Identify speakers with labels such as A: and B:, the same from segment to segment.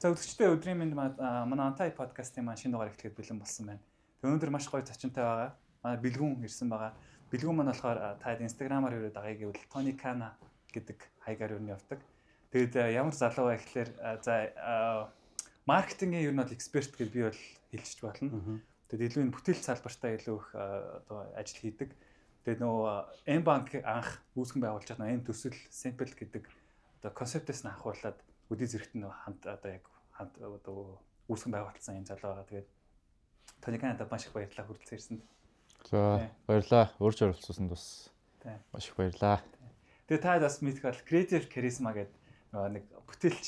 A: За, үзэгчдээ, өдрийн мэнд. Манай Antai подкастын маань шинэ дугаар эхлэхэд бэлэн болсон байна. Тэг өнөөдөр маш гоё зочинтой байгаа. Манай Бэлгүн ирсэн байгаа. Бэлгүн маань болохоор та Instagram-аар ирээд дагая гэвэл Tony Kana гэдэг хаягаар юу явдаг. Тэгээд ямар залуу вэ гэхлээр, за, маркетингийн ер нь бол эксперт гэж би бол хэлчих болно. Тэгээд илүү энэ бүтээл салбартаа илүү их одоо ажил хийдэг. Тэгээд нөгөө M банк анх үүсгэн байгуулж байгаа M төсөл Simple гэдэг одоо концептээс нь анхуулаад өдий зэрэгт нь хамт одоо яг хамт одоо үүсгэн байгуулсан юм залуу байгаа. Тэгээд Тони Канада, маш их баярлалаа хүрэлцэн ирсэнд.
B: За, баярлалаа. Урьж оролцуулсанд бас маш их баярлалаа.
A: Тэгээд та бас мэдэх бол Creative Charisma гэдэг нөгөө нэг бүтээлч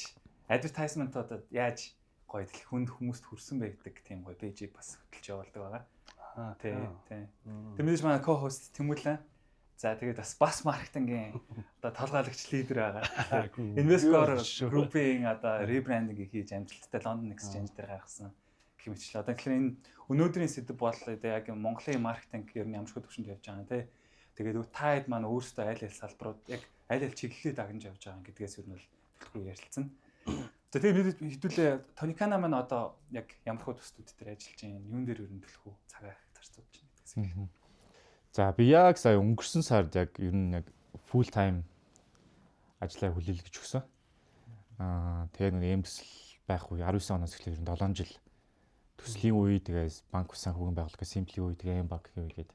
A: advertisement-уудад яаж гоё хүнд хүмүүст хүрсэн бэ гэдэг тийм гоё page-ийг бас хөтөлж явуулдаг байгаа. Тий. Тэгээд мэдээж манай co-host Тэмүүлэн. За, тэгээд бас маркетингийн одоо толгойлагч лидер байгаа. Investor Group-ийн одоо rebranding-ийг хийж амжилттай London Exchange дээр гаргасан гэх мэтчлээ. Одоо тэгэхээр энэ өнөөдрийн сэдэв бол одоо яг Монголын маркетинг ер нь ямар ч төвшөнд явж байгаа, тий. Тэгээд та хэд маань өөрсдөө аль аль салбарууд яг аль аль чиглэлээр дагнаж явж байгаа гэдгээс ер нь бол төлхөө ярилцсан. За, тэгээд хэдүүлээ Тоникана маань одоо яг ямар хөө төслүүд дээр ажиллаж байна, юун дээр ер нь төлхөө цагаа зарцуулж байна гэдгээс.
B: За, би яг сая өнгөрсөн сард яг ер нь яг full time ажлаа хүлээлгэж өгсөн. Тэгээд нэг эм төсөл байх үе 19 оноос эхлээд ер нь 7 жил төслийн үе, тэгээс банк санхүүгийн байгууллага Simply үе, тэгээ M банк үе гээд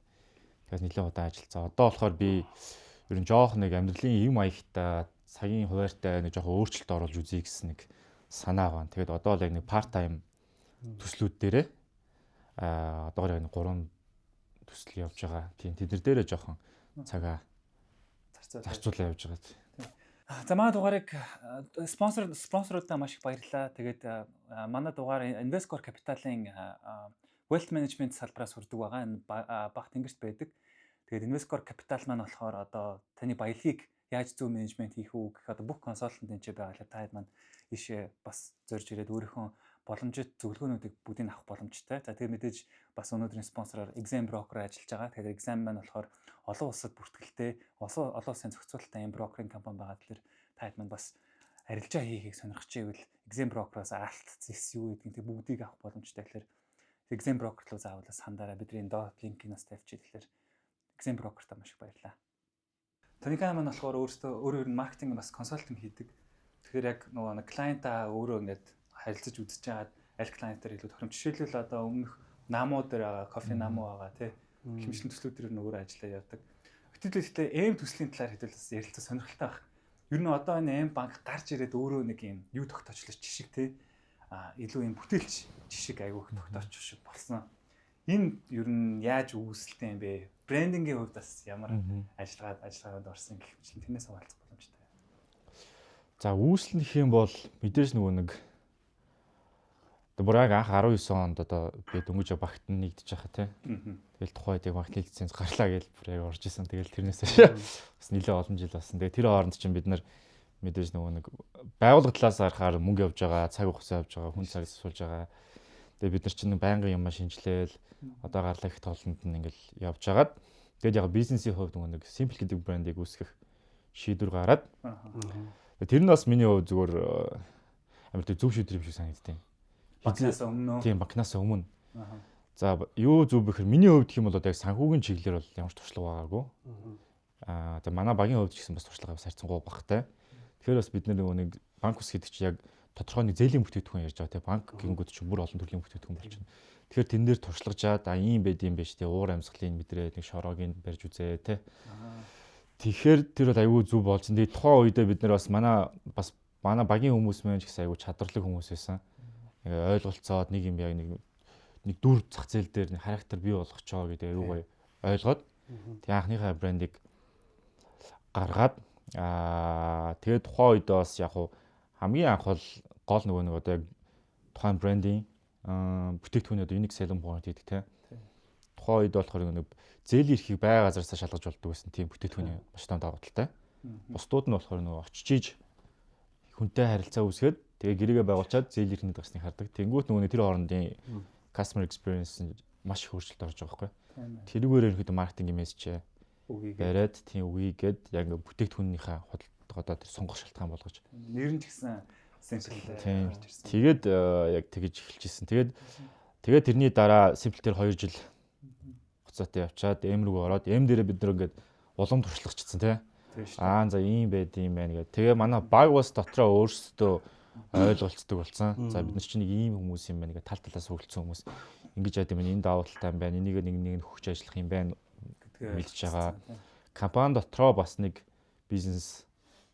B: тэгээс нэлээд удаан ажилласан. Одоо болохоор би ер нь жоох нэг амьдралын юм маягтай, цагийн хуваартай нэг жоох өөрчлөлт оруулж үзье гэсэн нэг санаа байна. Тэгээд одоо л яг нэг part time төслүүд дээрээ одоогоор яг нэг гурван төсөл явж байгаа. Тийм, тэд нар дээрээ жоохон цагаа зарцуулаа явж байгаа.
A: За, манай дугаарыг спонсоруудаа маш их баярлалаа. Тэгээд манай дугаар Investcore Capital-ын Wealth Management салбараас хүрдэг байгаа. Энэ Баг Тэнгэрт байдаг. Тэгээд Investcore Capital маань болохоор одоо таны баялагийг яаж зөв менежмент хийх үү гэх одоо бүх consultant энэ ч байгаа. Та хэд маань ийшээ бас зорж ирээд өөрийнхөө боломжит зөвлөгөөнүүдийг бүгдийг авах боломжтой. За, тэгээд мэдээж бас өнөөдрийн спонсороор Exam Broker ажиллаж байгаа. Тэгэхээр Exam маань болохоор олон улсад бүртгэлтэй, олон улсын зохицуулалттай юм брокеринг компани байгаа. Тэгэхээр та хэд маань бас арилжаа хийхийг сонирхож байвал Exam Broker-оос алт, зэс юу гэдгийг тэг бүгдийг авах боломжтой. Тэгэхээр Exam Broker руу заавал бас хандаарай. Бидний доод линкийг бас тавьчих. Тэгэхээр Exam Broker-та маш их баярлалаа. Тоникана маань болохоор өөрөөсөө өөрөө ер нь маркетинг бас consulting хийдэг. Тэгэхээр яг нөгөө нэг client-аа өөрөө ингээд харилцаж үзэж байгаад аль client-аар илүү тохиромж. Жишээлбэл, одоо өмнөх Намуу дээр байгаа, кофе Намуу байгаа, тий. Хэмжлэн төслүүд дээр нь өөрөө ажиллаа явдаг. Гэтэл гэхдээ эм төслийн талаар хэдүүл бас ярилцах сонирхолтой байх. Ер нь одоо энэ М банк гарч ирээд өөрөө нэг юм юу тогтоочлоо жишг, тий. Илүү юм бүтээлч жишг айгүй их тогтооч шиг болсон. Энэ ер нь яаж үүсэлтэй юм бэ? Брендингийн хувьд бас ямар ажиллагаанд орсон гэх мэтлэн тэрнээс хуваалцах боломжтой.
B: За, үүсэл гэх юм бол мэдээж нөгөө нэг одоо бүр яг анх 19 онд одоо би дөнгөж багт нь нэгдэж байгаа, тий. Тэгэл тухайд яг банкны лиценз гарлаа гэж бүр яг орж исэн. Тэгэл тэрнээс бас нэлээд олон жил болсон. Тэгээ тэр хооронд чинь бид нар мэдээж нөгөө нэг байгууллага талаас харахаар мөнгө явж байгаа, цаг хугацаа явж байгаа, хүн цаг засуулж байгаа. Тэгээ бид нар чинь байнгын юм шинжилээл одоо гарлаа их толонд нь ингээл явж хагаад, тэгээд яг бизнесийн хувьд нөгөө нэг Simple гэдэг брендийг үүсгэх шийдвэр гараад, тэр нь бас миний хувьд зүгээр амар зөв шийдвэр юм шиг санагдтiin.
A: Банкнаас өмнө.
B: Тийм, банкнаас өмнө. За, юу зөв бэхэр, миний хувьд гэх юм бол одоо яг санхүүгийн чиглэлээр бол ямар ч туршлага байгаагүй. За, манай багийн хувьд ч гэсэн бас туршлага бас харьцангуй багтай. Тэгэхээр бас бид нөгөө нэг банк ус гэдэг чинь яг тодорхой нэг зээлийн бүтээгдэхүүн ярьж байгаа, тийм, банк гингүүд чинь бүр олон төрлийн бүтээгдэхүүн болчихно. Тэгэхээр тэн дээр туршлагажаад, а ийм байд юм биш, тийм, уур амьсгалыг мэдрээд нэг шороог нь барьж үзээ, тий. Тэгэхээр тэр бол аюу зүв болсон. Тэгээ тухайн үедээ бид нар бас манай багийн хүмүүс мэн ч гэсэн аюу чадварлаг хүмүүс байсан. Ингээ ойлголцоод нэг юм яг нэг дүр зах зээл дээр нэг характер бий болгочоо гэдэг аюу гоё ойлгоод, тэгээ анхныхаа брендийг гаргаад, тэгээд тухайн үед бас яг хуу хамгийн анх бол гол нөгөө нэг одоо яг тухайн брендийн бүтээгдэхүүний одоо unique selling point гэдэг, те. Тухайн үед болохоор нэг зээлийн эрхийг бай газаrsаа шалгаж болдог гэсэн тийм бүтээгдэхүүний маш том давуу талтай. Бусдууд нь болохоор нөгөө очиж иж хүнтэй харилцаа үүсгээд, тэгээ гэрээгээ байгуулчаад зээл эрхний гарсныг хардаг. Тэнгүүт нөгөө тэр хоорондын customer experience нь маш их өөрчлөлт орж байгаа байхгүй. Тэрүүгээр ерөнхийдөө маркетинг мессеж бариад, тийм, үгийгээд яг ингээ бүтээгдэхүүнийхээ худалдаа одоо тэр сонгох шалтгаан болгож.
A: Нэр нь ч гэсэн Simple
B: Тийм. Тэгээд яг тэгэж эхэлж исэн. Тэгээд тэрний дараа Simple дээр 2 жил хугацаатай явчаад M рүү ороод M дээрээ бид нар ингээд улам туршлагачсан тий. Аа за ийм байд юм байна гэдэг. Тэгээ манай баг бас дотроо өөрсдөө ойлголцдог болсон. За бид нар чинь нэг ийм хүмүүс юм байна гэдэг, тал талаас хөгөлдсөн хүмүүс ингэж яад юм, энэ давуу талтай юм байна. Энийг нэг нэг нь хөгж ажиллах юм байна мэдж байгаа. Компани дотроо бас нэг бизнес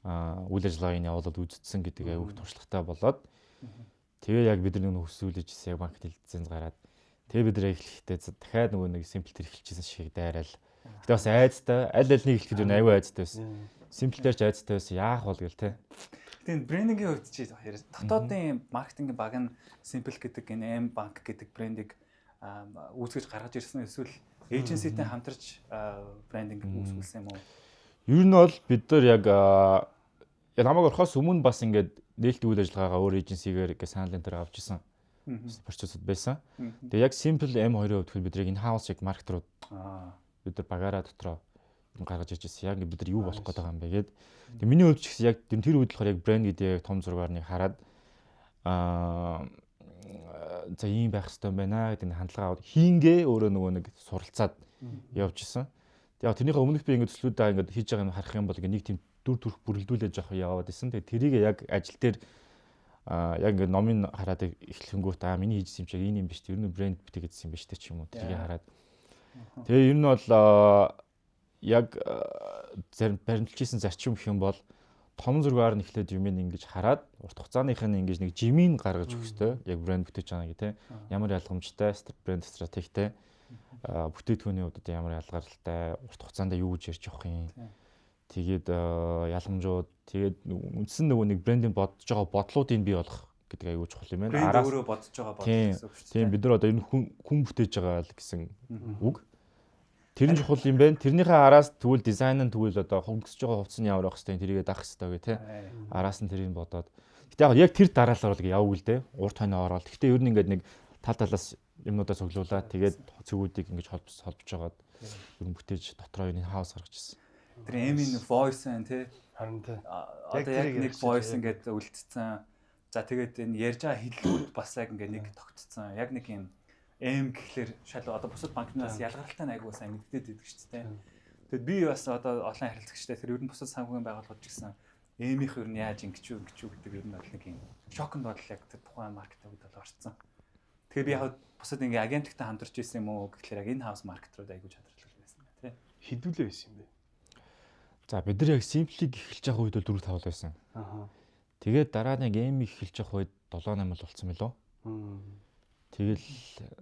B: үйл ажиллагааг явуулаад үзсэн гэдэг аюух туршлагатай болоод тэгээ яг бид нар нэг хүсүүлж яг банкт лиценз гараад тэгээ бид нар эхлэхдээ дахиад нөгөө нэг Simple тэр эхэлчихсэн шиг дайраал. Гэтэ бас айцтай, аль аль нэг эхлэхэд юу аюу айцтай байсан. Simple дээр ч айцтай байсан. Яах бол гэл те.
A: Тэгээ брендингийн хувьд чи яриа. Дотоодын маркетингийн баг нь Simple гэдэг энэ M банк гэдэг брендийг үүсгэж гаргаж ирсэн эсвэл agency-тэй хамтарч брендинг үүсгэсэн юм уу?
B: Ер нь бол бид нар яг намайг орохоос өмнө бас ингээд нээлттэй үйл ажиллагаагаа өөр agency-гээр ингээд санал энэ төр авч исэн процессуд байсан. Тэгээ яг Simple M2-ын хувьд бид нар энэ house яг маркетерууд бид нар багаараа дотроо юм гаргаж ирж байсан. Яг ингээд бид нар юу болох гээд байгаа юм бэ гээд. Тэгээ миний хувьд ч гэсэн яг тэр үед болохоор яг брэнд гэдэг яг том зургаар нэг хараад за ийм байх хэрэгтэй юм байна гэдэг нэг хандлага аваад хийнгээ өөрөө нөгөө нэг суралцаад явж исэн. Тэгээ тэрнийхээ өмнөх би ингээд төслүүдээ ингээд хийж байгаа юм харах юм бол ингээд нэг тийм дүр төрх бүрэлдүүлээд жоох яваад исэн. Тэгээ тэрийг яг ажил дээр яг ингээд номын хараад эхлэхэнгүүт миний хийжсэн юм чи яг энэ юм биш, ер нь брэнд бүтээгээдсэн юм биш тэ ч юм уу тэрийг хараад. Тэгээ ер нь бол яг зарим баримталж исэн зарчим гэх юм бол том зургаар нь эхлээд юм ингэж хараад урт хугацааных нь ингэж нэг жимийг гаргаж өгөх ёстой. Яг брэнд бүтээж байгаа гэх тээ. Ямар ялгамжтай брэнд стратегтэй бүтээгдэхүүний хувьд одоо ямар ялгаралтай, урт хугацаанд юу гэж ярьж явах юм. Тэгээд ялгамжууд, тэгээд үндсэн нөгөө нэг брендийн бодож байгаа бодлуудыг бий болгох гэдэг аюул чухал юм
A: байна. Араас өөрөө бодож байгаа бодол гэсэн үг
B: шүү дээ. Тийм, бид нар одоо энэ хүн бүтээж байгаа л гэсэн үг. Тэр нь чухал юм байна. Тэрнийхээ араас тэгвэл дизайн нь, тэгвэл одоо хөнгөсөж байгаа хувцас нь ямар байх хэвтэй, тэрийгээ даах хэвтэй гэх тээ. Араас нь тэрийг бодоод. Гэтэ яг тэр дараалал бол явгүй л дээ. Урт хойноо ороод. Гэтэ ер нь ингээд нэг тал талаас юмнуудаа цуглуулаад тэгээд цэгүүдийг ингэж холбож жагаад ер нь бүтээж дотроо энэ хаус гаргаж ирсэн.
A: Тэр M-ийн voice байна тий.
C: Харин тий.
A: Одоо яг нэг voice ингээд үлдсэн. За тэгээд энэ ярьж байгаа хэллүүд бас яг ингээд нэг тогтцсон. Яг нэг юм M гэхлээр шал одоо бусад банкнаас ялгаралтай нь айгүй сайн мэддээд идэг шүү дээ. Тэгэд би бас одоо олон харилцагчтай тэр ер нь бусад санхүүгийн байгууллагууд ч гэсэн M-ийнх ер нь яаж ингэж үү ингэж үү гэдэг ер нь бол нэг юм шоконд бол яг тэр тухайн маркетинг үед бол орцсон. Тэгэхээр би яг бусад ингээ агентлагтай хамтарч исэн юм уу гэхлээр яг энэ хаус маркетерууд айгүй чадварлаг байсан байна тий.
C: Хідүүлээ байсан юм бэ?
B: За бид нар яг Simple-ийг эхэлж байгаа үед бол 4 5 байсан.
C: Аа.
B: Тэгээд дараа нь яг M-ийг эхэлж явах үед 7 8 л болсон мэлөө. Тэгэл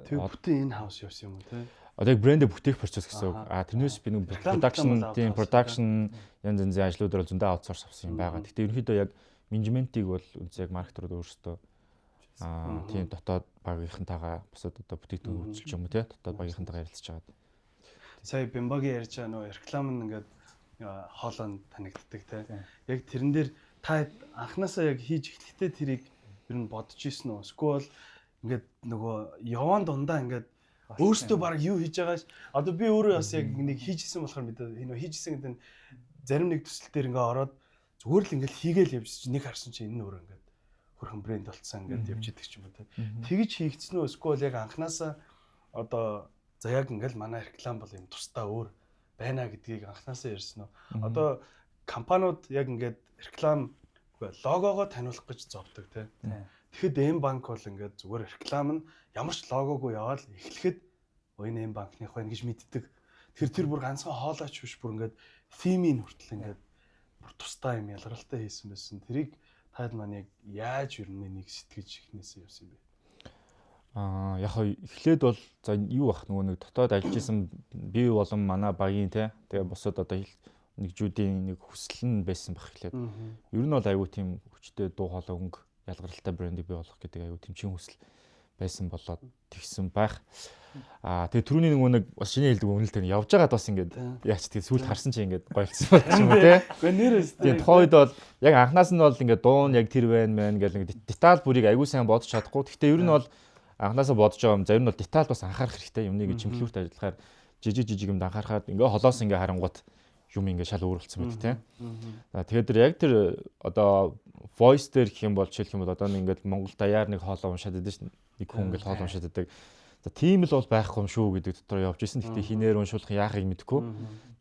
C: тэг бүтэн энэ хаус явсан юм уу те?
B: Одоо яг брэндээ бүтээх процесс гэсэн үг. А тэрнээс би нэг production, тийм production янз янзын ажлуудаар бол зөндөө аутсорс авсан юм байгаа. Гэхдээ ерөнхийдөө яг менежментийг бол үндсээ яг маркетерууд өөрсдөө тийм дотоод багийнхантайгаа бусад одоо бүтээгдэхүүн үйлчилж юм уу те дотоод багийнхантайгаа ярилцж байгаа.
C: Сая Бимбагийн ярьж байгаа нөө реклам нь ингээд хоолой танигддаг те. Яг тэрэн дээр та анханасаа яг хийж эхлэхдээ тэрийг ер нь бодож исэн үү? Эсвэл ингээд нөгөө яваан дундаа ингээд өөртөө баг юу хийж байгааш одоо би өөрөө бас яг нэг хийж исэн болохоор мэдээ энэ хийж исэн гэдэг нь зарим нэг төсөл дээр ингээ ороод зүгээр л ингээд хийгээл явж чинь нэг харсан чинь энэ нь өөрөө ингээд хөрхөн брэнд болцсон ингээд явж идэг ч юм уу те. Тэгж хийгдсэн үү? Эсвэл яг анханасаа одоо за яг ингээд манай реклам бол юм тусдаа өөр байна гэдгийг анханасаа ярьсан уу? Одоо компаниуд яг ингээд реклам логогоо таниулах гэж зовдөг те. Тэгэхэд M банк бол ингээд зүгээр реклам нь ямар ч логогүй яваал эхлэхэд энэ M банкных байна гэж мэддэг. Тэр бүр ганцхан хоолойч биш, бүр ингээд theme-ийг хүртэл ингээд бүр тусдаа юм ялгаралтай хийсэн байсан. Тэрийг таад маань яг яаж ер нь нэг сэтгэж эхнээсээ явсан юм бэ?
B: Яг эхлээд бол за юу бах нөгөө нэг дотоод ажиллаж исэн би болон манай багийн те тэгээ бусад одоо нэгжүүдийн нэг хүсэл нь байсан бах эхлээд. Ер нь бол айгүй тийм хүчтэй дуу хоолой өнгө ялгаралтай брендийг бий болгох гэдэг айгүй тийм чин хүсэл байсан болоод тэгсэн байх. Тэгээ түрүүний нөгөө нэг бас шинэ хэлдэг үнэлт явж байгаад бас ингээд яач тэгээ сүүлд харсан чинь ингээд гоёлцсон байх юм уу те.
C: Гэхдээ нэрээс
B: тийм тухайн үед бол яг анханаас нь бол ингээд дуун яг тэр байна мэн гэл ингээд деталь бүрийг айгүй сайн бодож чадахгүй. Гэхдээ ер нь бол анханасаа бодож байгаа юм. Зарим нь бол деталь бас анхаарах хэрэгтэй. Юмнийг чимхлүүрт ажиллахаар жижиг жижиг юмд анхаарахад ингээ холоос ингээ харангуут юм ингээ шал өөр болсон мэт те. За тэгээд тэр яг тэр одоо Voice дээр гэх юм бол, жишээлх юм бол, одоо нэг ингээд Монгол даяар нэг хоолой уншаад байдаг шин. Нэг хүн ингээд хоолой уншаад байдаг. За, тийм л бол байхгүй юм шүү гэдэг дотор явж исэн. Гэхдээ хинээр уншуулах, яахыг мэдэхгүй.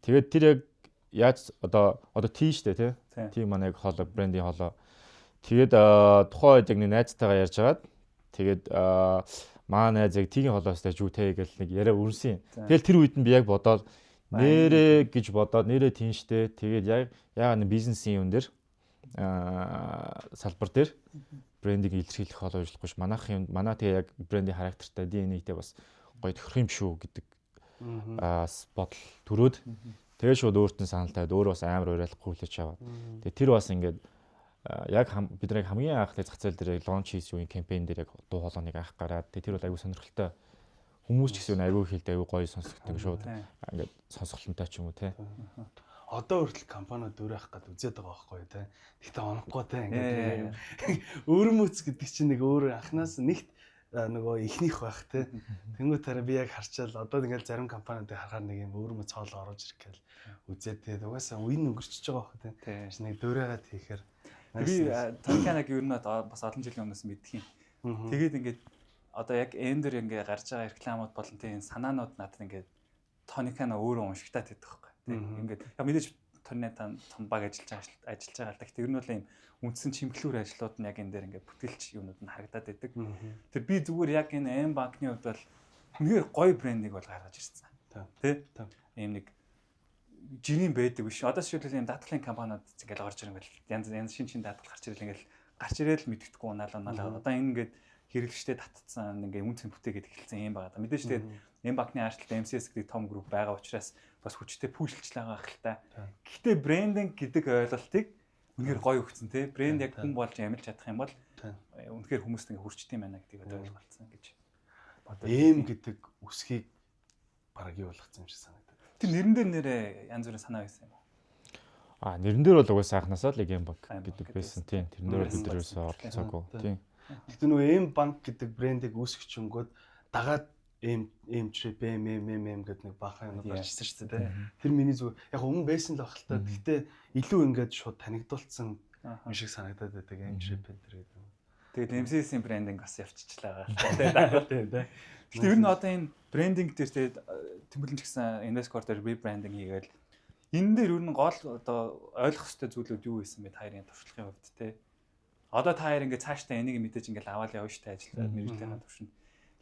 B: Тэгээд тэр яг яаж одоо T штэ, тий. Тийм, манай яг хоолой, брендийн хоолой. Тэгээд тухайн үед яг нэг найзтайгаа ярьж хагаад, тэгээд маа найз яг T-ийн хоолоос дэж үү те гэл нэг яриа өрнсөн. Тэгэл тэр үед нь би яг бодоод, нэрээ гэж бодоод, нэрээ тийм штэ. Тэгээд яг яа нэг бизнесийн юм дээр, салбар дээр брендинг илэрхийлэх хоолой ажиллахгүй ш. Манайх юм, манай тэгээ яг брендийн характертай, DNA-тэй бас гоё тохирох юм шүү гэдэг бодол төрөөд, тэгээ шууд өөртөө санал тавиад, өөрөө бас амар уриалахгүй хүлээж аваад. Тэгээ тэр бас ингээд яг бид нар хамгийн анх зах зээл дээр launch хийсэн үеийн кампайн дээр яг дуу хоолойныг анх гараад, тэгээ тэр бол аягүй сонирхолтой, хүмүүс ч гэсэн аягүй хэлдэг, аягүй гоё сонсогддог, шууд ингээд сонсголонтой ч юм уу, те.
C: Одоо хүртэл компаниуд дуурайх гээд үзээд байгаа байхгүй, те. Гэхдээ онохгүй, те, ингээд өвөрмөц гэдэг чинь нэг өөр анханаас нэгт нөгөө ихнийх байх, те. Тэнгүү тараа би яг харчаал одоо ингээл зарим компаниудыг харахаар нэг юм өвөрмөц хоол оруулж ирэх гээл үзээд, тэгээд угаасаа үе нь өнгөрчөж байгаа байхгүй, те. Нэг дуурайгаад хийхээр.
A: Би Тониканаг ер нь бас олон жилийн өмнөөс мэдх юм. Тэгээд ингээд одоо яг энэ дэр ингээ гарч байгаа рекламууд болон тийм санаанууд надад ингээд Тоникана өөрөө уншигтаад байдаг байхгүй. Тийм, ингээд яг мэдээж Тоникана том баг ажиллаж байгаа л да. Гэхдээ ер нь бол ийм үндсэн чимхлүүр ажлууд нь яг энэ дээр ингээд бүтээлч юмнууд нь харагдаад байдаг. Тэр би зүгээр яг энэ M банкны хувьд бол үнэхээр гоё брендийг бол гаргаж ирсэн. Тэ? Ийм нэг жирийн байдаг биш. Одоо жишээлбэл ийм даатгалын компаниуд ингээл орж ирэнгүүт янз янз шин шин даатгал гарч ирэл, ингээл гарч ирээл мэддэхгүй унаал унаал. Одоо энэ ингээд хэрэглэгчтэй татцсан, ингээ үн цэн бүтээгээд эхэлсэн юм байгаа. Мэдээж тэгээд M банкны аашлалт MCS гэдэг том групп байгаа учраас бас хүчтэй пүүшилж байгаа ах л та. Гэхдээ брендинг гэдэг ойлголтыг үнэхээр гоё өгсөн, тий. Брэнд яг хүн болж амилж чадах юм бол үнэхээр хүмүүст ингээ хүрчдэг юм байна гэдгийг одоо ойлголцсон гэж
C: бодод. M гэдэг үсгийг бараг юу болгоцсон юм шиг санагдаад.
A: Тэр нэрэн дээр нэрээ янз бүрийн санаа байсан юм уу?
B: А, нэрэн дээр бол угаасаа анханасаа л M банк гэдэг байсан, тийм. Тэрэн дээр бол бид нар ерөөсөө оролцоогүй. Тийм.
C: Гэхдээ нөгөө M банк гэдэг брендийг үүсгэчингүүд дагаад M M trip M M M M гэдэг нэг баахан юм гарч ирсэн шүү дээ. Тэр миний зүг яг өмнө байсан л баг л та. Гэхдээ илүү ингээд шууд танигдуулсан юм шиг санагдаад байдаг M trip энэ гэдэг.
A: Тэгээд MCS-ийн брендинг бас явчихлаа. Тийм, тийм. Гэхдээ ер нь одоо энэ брендинг дээр тэгээд Тэмүүлэн ч гэсэн Investcore дээр rebranding хийгээл, энэ дээр ер нь гол одоо ойлгох ёстой зүйлүүд юу байсан бэ та хоёрын туршлагын хувьд, те? Одоо та хоёр ингээд цаашдаа энийг мэдээж ингээд аваад явна шүү дээ, ажил мэргэжлийн төвшөнд.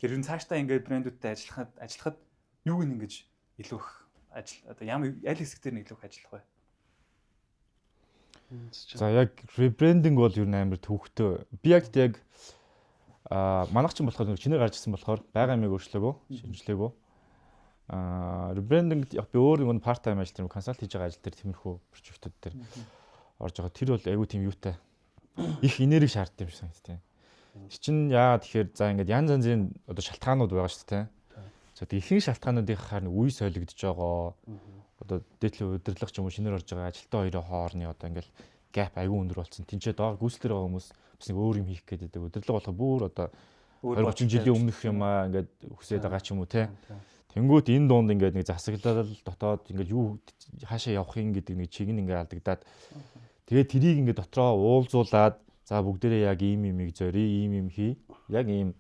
A: Тэр ер нь цаашдаа ингээд брэндүүдтэй ажиллахад юуг нь ингэж илүү их ажил, одоо ямар аль хэсэг дээр нь илүү их ажиллах вэ?
B: За, яг rebranding бол ер нь амар төвхтөө. Би яг манайх ч юм болохоор нэг чинээр гарч ирсэн болохоор байгаа юмыг өөрчлөөгүй, шинжлээгүй. Rebranding яг би өөр нэг part time ажил тэр consult хийж байгаа ажил дээр тиймэрхүү project ууд дээр орж байгаа. Тэр бол айгүй тийм юутай. Их энерги шаарддаг юм шиг санагдтыг. Тэр чинь яа тэгэхээр, за, ингээд янз янзын одоо шалтгаанууд байгаа шүү дээ. За, тэг ихэнх шалтгаануудын хаар нэг үе солигдож байгаа. Одоо дээдлийн удирдлага ч юм уу, шинээр орж байгаа ажилтан хоёрын хоорны одоо ингээл gap айгүй өндөр болсон. Тинчээ доор гүйцэлдэр байгаа хүмүүс бас нэг өөр юм хийх гээд байдаг. Удирдлага болохоор бүр одоо 20 30 жилийн өмнөх юм аа ингээд хүсээд байгаа ч юм уу, те. Тэнгүүт энэ дунд ингээд нэг засаглал дотоод ингээд юу хаашаа явах юм гэдэг нэг чиг нь ингээд алдагдаад, тэгээд тэрийг ингээд дотроо уулзуулаад, за, бүгдээрээ яг ийм юмыг зорий, ийм юм хий. Яг ийм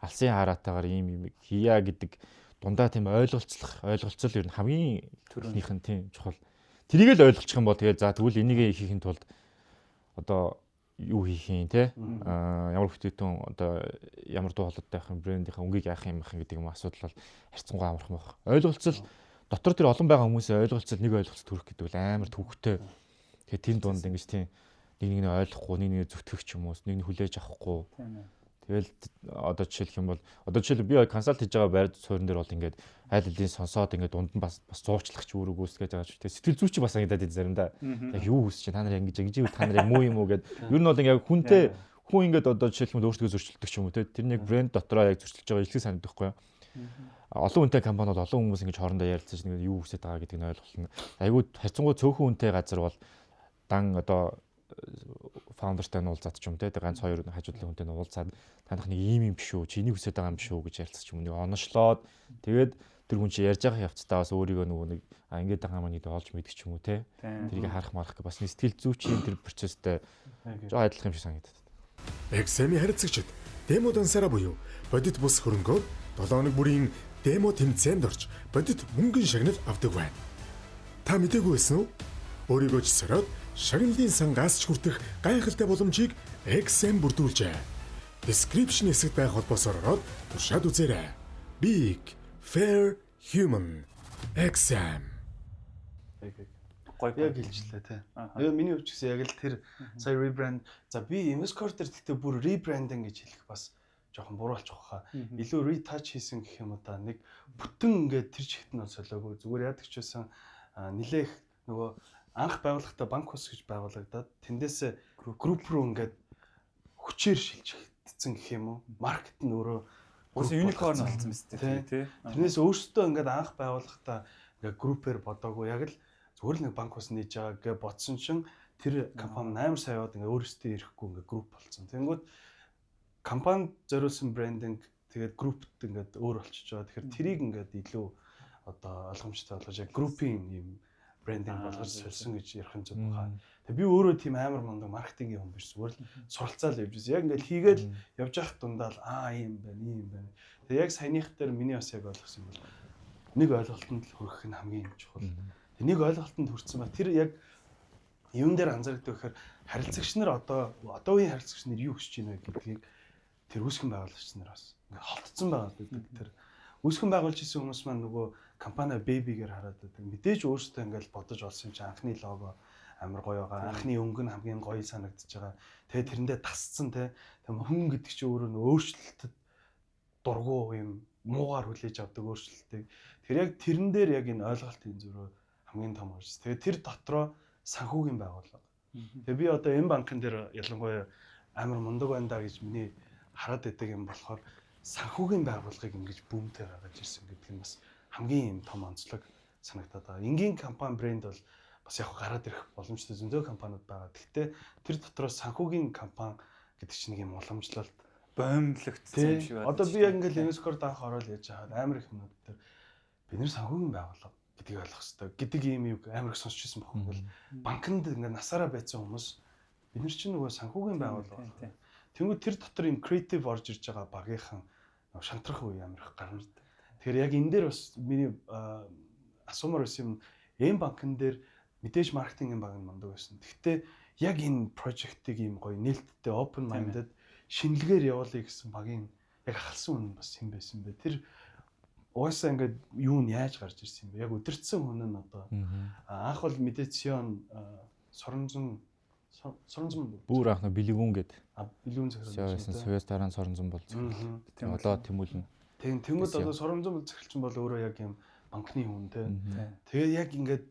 B: алсын хараатайгаар ийм юм хийя гэдэг дундаа тийм ойлголцлох, ойлголцол ер нь хамгийн түрүүнийх нь тийм чухал. Тэрийг л ойлголчих юм бол тэгээд, за, тэгвэл энийг хийхин тулд одоо юу хийх юм, те, ямар бүтээгдэхүүн, одоо ямар дуу хоолойтой байх юм, брендийнхаа өнгийг яах юм байх гэдэг юм асуудал бол харьцангуй амархан байх. Ойлголцол дотор тэр олон байгаа хүмүүсийн ойлголцол, нэг ойлголцол төрөх гэдэг бол амар төвхтэй. Тэгэхээр тэр дунд ингэж тийм нэг нэг нь ойлгохгүй, нэг нэг зүтгэх ч юм уу, нэг нь хүлээж авахгүй. Тэгэл одоо жишээлх юм бол, одоо жишээл би consult хийж байгаа байр суурин дээр бол ингээд аль хэдийн сонсоод, ингээд дунд нь бас бас зуучлах ч үүрэг үүсгэж байгаа ч, тэгээ сэтгэл зүйч бас ангидаад идэв заримдаа. Яг юу хүсэж чинь, та нар ингэж ингэж та нар яг муу юм уу гэд. Ер нь бол ингээд хүнтэй хүн ингээд одоо жишээлх юм бол өөртөө зөрчилдөг ч юм уу, те. Тэр нэг брэнд дотроо яг зөрчилж байгаа илтгэл санагдахгүй юу? Олон хүнтэй компани бол олон хүмүүс ингэж хоорондоо ярилцаж, нэг юу хүсэж байгаа гэдгийг нь ойлголно. Айгуу харьцангуй цөөхөн хүнтэй газар бол дан одоо founder тай нь уулзаад ч юм, те, ганц хоёр хажуудлын хүнтэй нь уулзаад, танах нэг ийм юм биш үү, чиний хүсэж байгаа юм биш үү гэж ярилцах ч юм, нэг оношлоод, тэгээд Тэр хүн чи ярьж байгаа явцдаа бас өөрийгөө нөгөө нэг а ингэж байгаа маань гэдэг олж мэдэх ч юм уу те. Тэрийг харах марах бас нэг сэтгэл зүйчийн тэр процесстэй жоо адилхан юм шиг санагдаад.
D: XM-ийн харилцагчид демо дансаараа буюу бодит бус хөрөнгөөр 7 хоног бүрийн демо тэмцээнд орж бодит мөнгөн шагнал авдаг байна. Та мдээгүй байсан уу? Өөрийгөө ч сороод шагналын сангаас ч хүртэх гайхалтай боломжийг XM бүрдүүлжээ. Description хэсэгт байх холбоосоор ороод туршаад үзээрэй. Big Fair Human XM.
C: Яг яг
A: Гоё
C: яг хэлжлээ те. Тэгээ миний хувьд ч гэсэн яг л тэр сая rebrand, за би Investcore дээр гэхдээ бүр rebranding гэж хэлэх бас жоохон буруу болчих واخа. Илүү retouch хийсэн гэх юм уу та, нэг бүтэн ингээд тэр чигт нь бол солиогүй. Зүгээр яадаг ч байсан нилээх нөгөө анх байгууллагатай банк ус гэж байгуулагдаад тэндээсээ group руу ингээд хүчээр шилжигдсэн гэх юм уу. Market нь өөрөө
A: Уус unicorn болсон биз дээ, тий.
C: Тэрнээс өөрсдөө ингээд анх байгууллагатаа ингээд group-ээр бодоогүй, яг л зүгээр л нэг банк ус нээж байгаа гэж бодсон чинь тэр компани амар сайн яваад ингээд өөрсдөө ирэхгүй ингээд group болсон. Тэнгүүд компанид зориулсан branding, тэгээд group-т ингээд өөр болчихж байгаа. Тэгэхээр тэрийг ингээд илүү одоо ойлгомжтой болгож яг group-ийн юм branding болгож сольсон гэж ярих юм зөв баха. Тэгээ би өөрөө тийм амар мундаг маркетингийн хүн биш, зүгээр л суралцаал явж байсан. Яг ингээд хийгээл явж явах дундаа л аа, ийм байна, ийм байна. Тэгээ яг саяных дээр миний бас яг ойлгосон юм бол нэг ойлголтонд л хүрэх нь хамгийн чухал. Тэг нэг ойлголтонд хүрсэн ба тэр яг юун дээр анзаардаг гэхээр харилцагч нар одоо одоо үеийн харилцагч нар юу хүсэж байна вэ гэдгийг тэр үүсгэн байгуулагч нар бас ингээд холтцсон байгаа гэдэг. Тэр үүсгэн байгуулж исэн хүмүүс маань нөгөө компани baby-гээр хараад байдаг. Мэдээж өөрсдөө ингээд бодож олсон чинь анхны лого амар гоё байгаа. Анхны өнгө нь хамгийн гоё санагдаж байгаа. Тэгээ тэрэндээ тасцсан те. Тэг хүн гэдэг чинь өөрөө нөө өөрчлөлтөд дургу, юм муугаар хүлээж авдаг өөрчлөлтийг. Тэр яг тэрэн дээр яг энэ ойлголтын зөрөө хамгийн том орж. Тэгээ тэр дотроо санхүүгийн байгууллага. Тэгээ би одоо энэ банкн дээр ялангуяа амар мундаг байна да гэж миний хараад байдаг юм болохоор санхүүгийн байгууллагыг ингэж бүүмтэй гаргаж ирсэн гэдэг нь бас хамгийн юм том онцлог санагдаад байгаа. Энгийн компани брэнд бол бас яг гараад ирэх боломжтой зөндөө компаниуд байгаа. Гэхдээ тэр дотроос санхүүгийн компани гэдэг чинь нэг юм уламжлалт
A: боомлогдсон юм шиг байна.
C: Одоо би яг ингээл Investcore анх ороод яаж хаад амар их юмнууд дээр бид нэр санхүүгийн байгууллага гэдгийг ойлгох хэрэгтэй гэдэг ийм юу амар их сонсч ирсэн бохоо. Ингээл банкнд ингээд насаараа байцсан хүмүүс бид нар чинь нөгөө санхүүгийн байгууллага. Тэнгүүд тэр дотор юм креатив орж ирж байгаа багийнхан шантрах үе амар их гарна. Тэгэхээр яг энэ дээр бас миний асуумар байсан юм, М банкн дээр мэдээж маркетингийн баг нь мундаг байсан. Гэхдээ яг энэ project-ыг ийм гоё нээлттэй, open minded шинэлгээр явуулъя гэсэн багийн яг ахалсан хүн бас хэн байсан бэ? Тэр угаасаа ингээд юу нь яаж гарч ирсэн юм бэ? Яг өдөртсөн хүн нь одоо анх бол мэдээж Сион Соронзон Соронзон
B: Бүр анх нь Билэгүн гээд
C: а Билэгүн захирал
B: байсан. Совет дараа нь Соронзон бол захирал.
A: Тийм
B: Одоо Тэмүүлэн.
C: Тийм, тэнгууд одоо Соронзон бол захиралчин бол өөрөө яг юм банкны хүн те. Тэгээ яг ингээд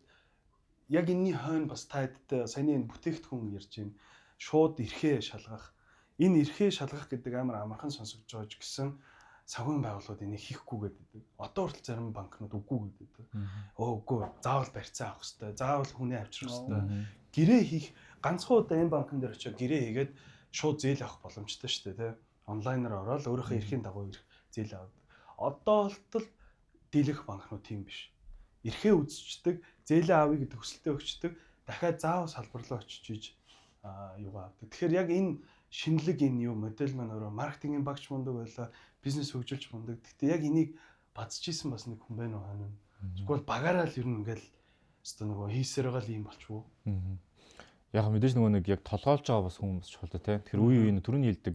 C: яг энэний хойно бас та хэдтэй саяны энэ бүтээгдэхүүн ярьж байна. Шууд эрхээ шалгах. Энэ эрхээ шалгах гэдэг амар амархан сонсогдож байгаа ч гэсэн санхүүгийн байгууллагууд энийг хийхгүй гэдэг. Одоо хүртэл зарим банкнууд үгүй гэдэг. Өө үгүй, заавал барьцаа авах хэрэгтэй. Заавал хүнээ авчрах хэрэгтэй. Гэрээ хийх ганцхан удаа энэ банкн дээр очиод гэрээ хийгээд шууд зээл авах боломжтой шүү дээ, тэ. Онлайнаар ороод өөрийнхөө эрхийн дагуу ирэх зээл авдаг. Одоо болтол дийлэх банкнууд тийм биш. Эрхээ үзчихдэг, зээлээ авъя гэдэг хүсэлтэд өгчдөг, дахиад заавал салбар руу очиж иж юугаа авдаг. Тэгэхээр яг энэ шинэлэг энэ юу модель маань өөрөө маркетингийн багч мундаг байлаа, бизнес хөгжүүлж мундаг. Гэхдээ яг энийг бадж исэн бас нэг хүн байна уу ханаа. Эсвэл багаараа л ер нь ингээл өстө нөгөө хийсээр байгаа л юм болчихвоо.
B: Яг мэдээж нөгөө нэг яг толгойлж байгаа бас хүн бас чухал да тий. Тэгэхээр үе үе түрүүний хэлдэг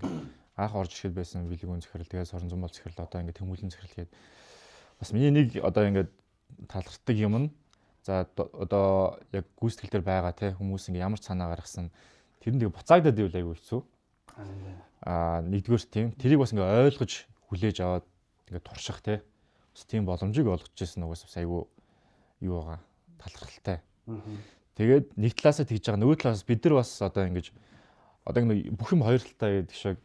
B: анх орж ирэхэд байсан Билэгүн захирал, тэгээд Соронзон бол захирал, одоо ингээд Тэмүүлэн захирал гээд бас миний нэг одоо ингээд талархдаг юм нь за одоо яг гүйцэтгэл дээр байгаа тий хүмүүс ингээд ямар ч санаа гаргасан тэр нь тэг буцаагдаад ивэл айгүй хэцүү. Аа, нэгдүгээр тийм тэрийг бас ингээд ойлгож хүлээж аваад ингээд турших тий бас тийм боломжийг олгож ирсэн угаас бас айгүй юу байгаа, талархалтай. Тэгээд нэг талаасаа тэгж байгаа, нөгөө талаас бид нар бас одоо ингэж одоо нэг бүх юм хоёр талтай гэдэг шиг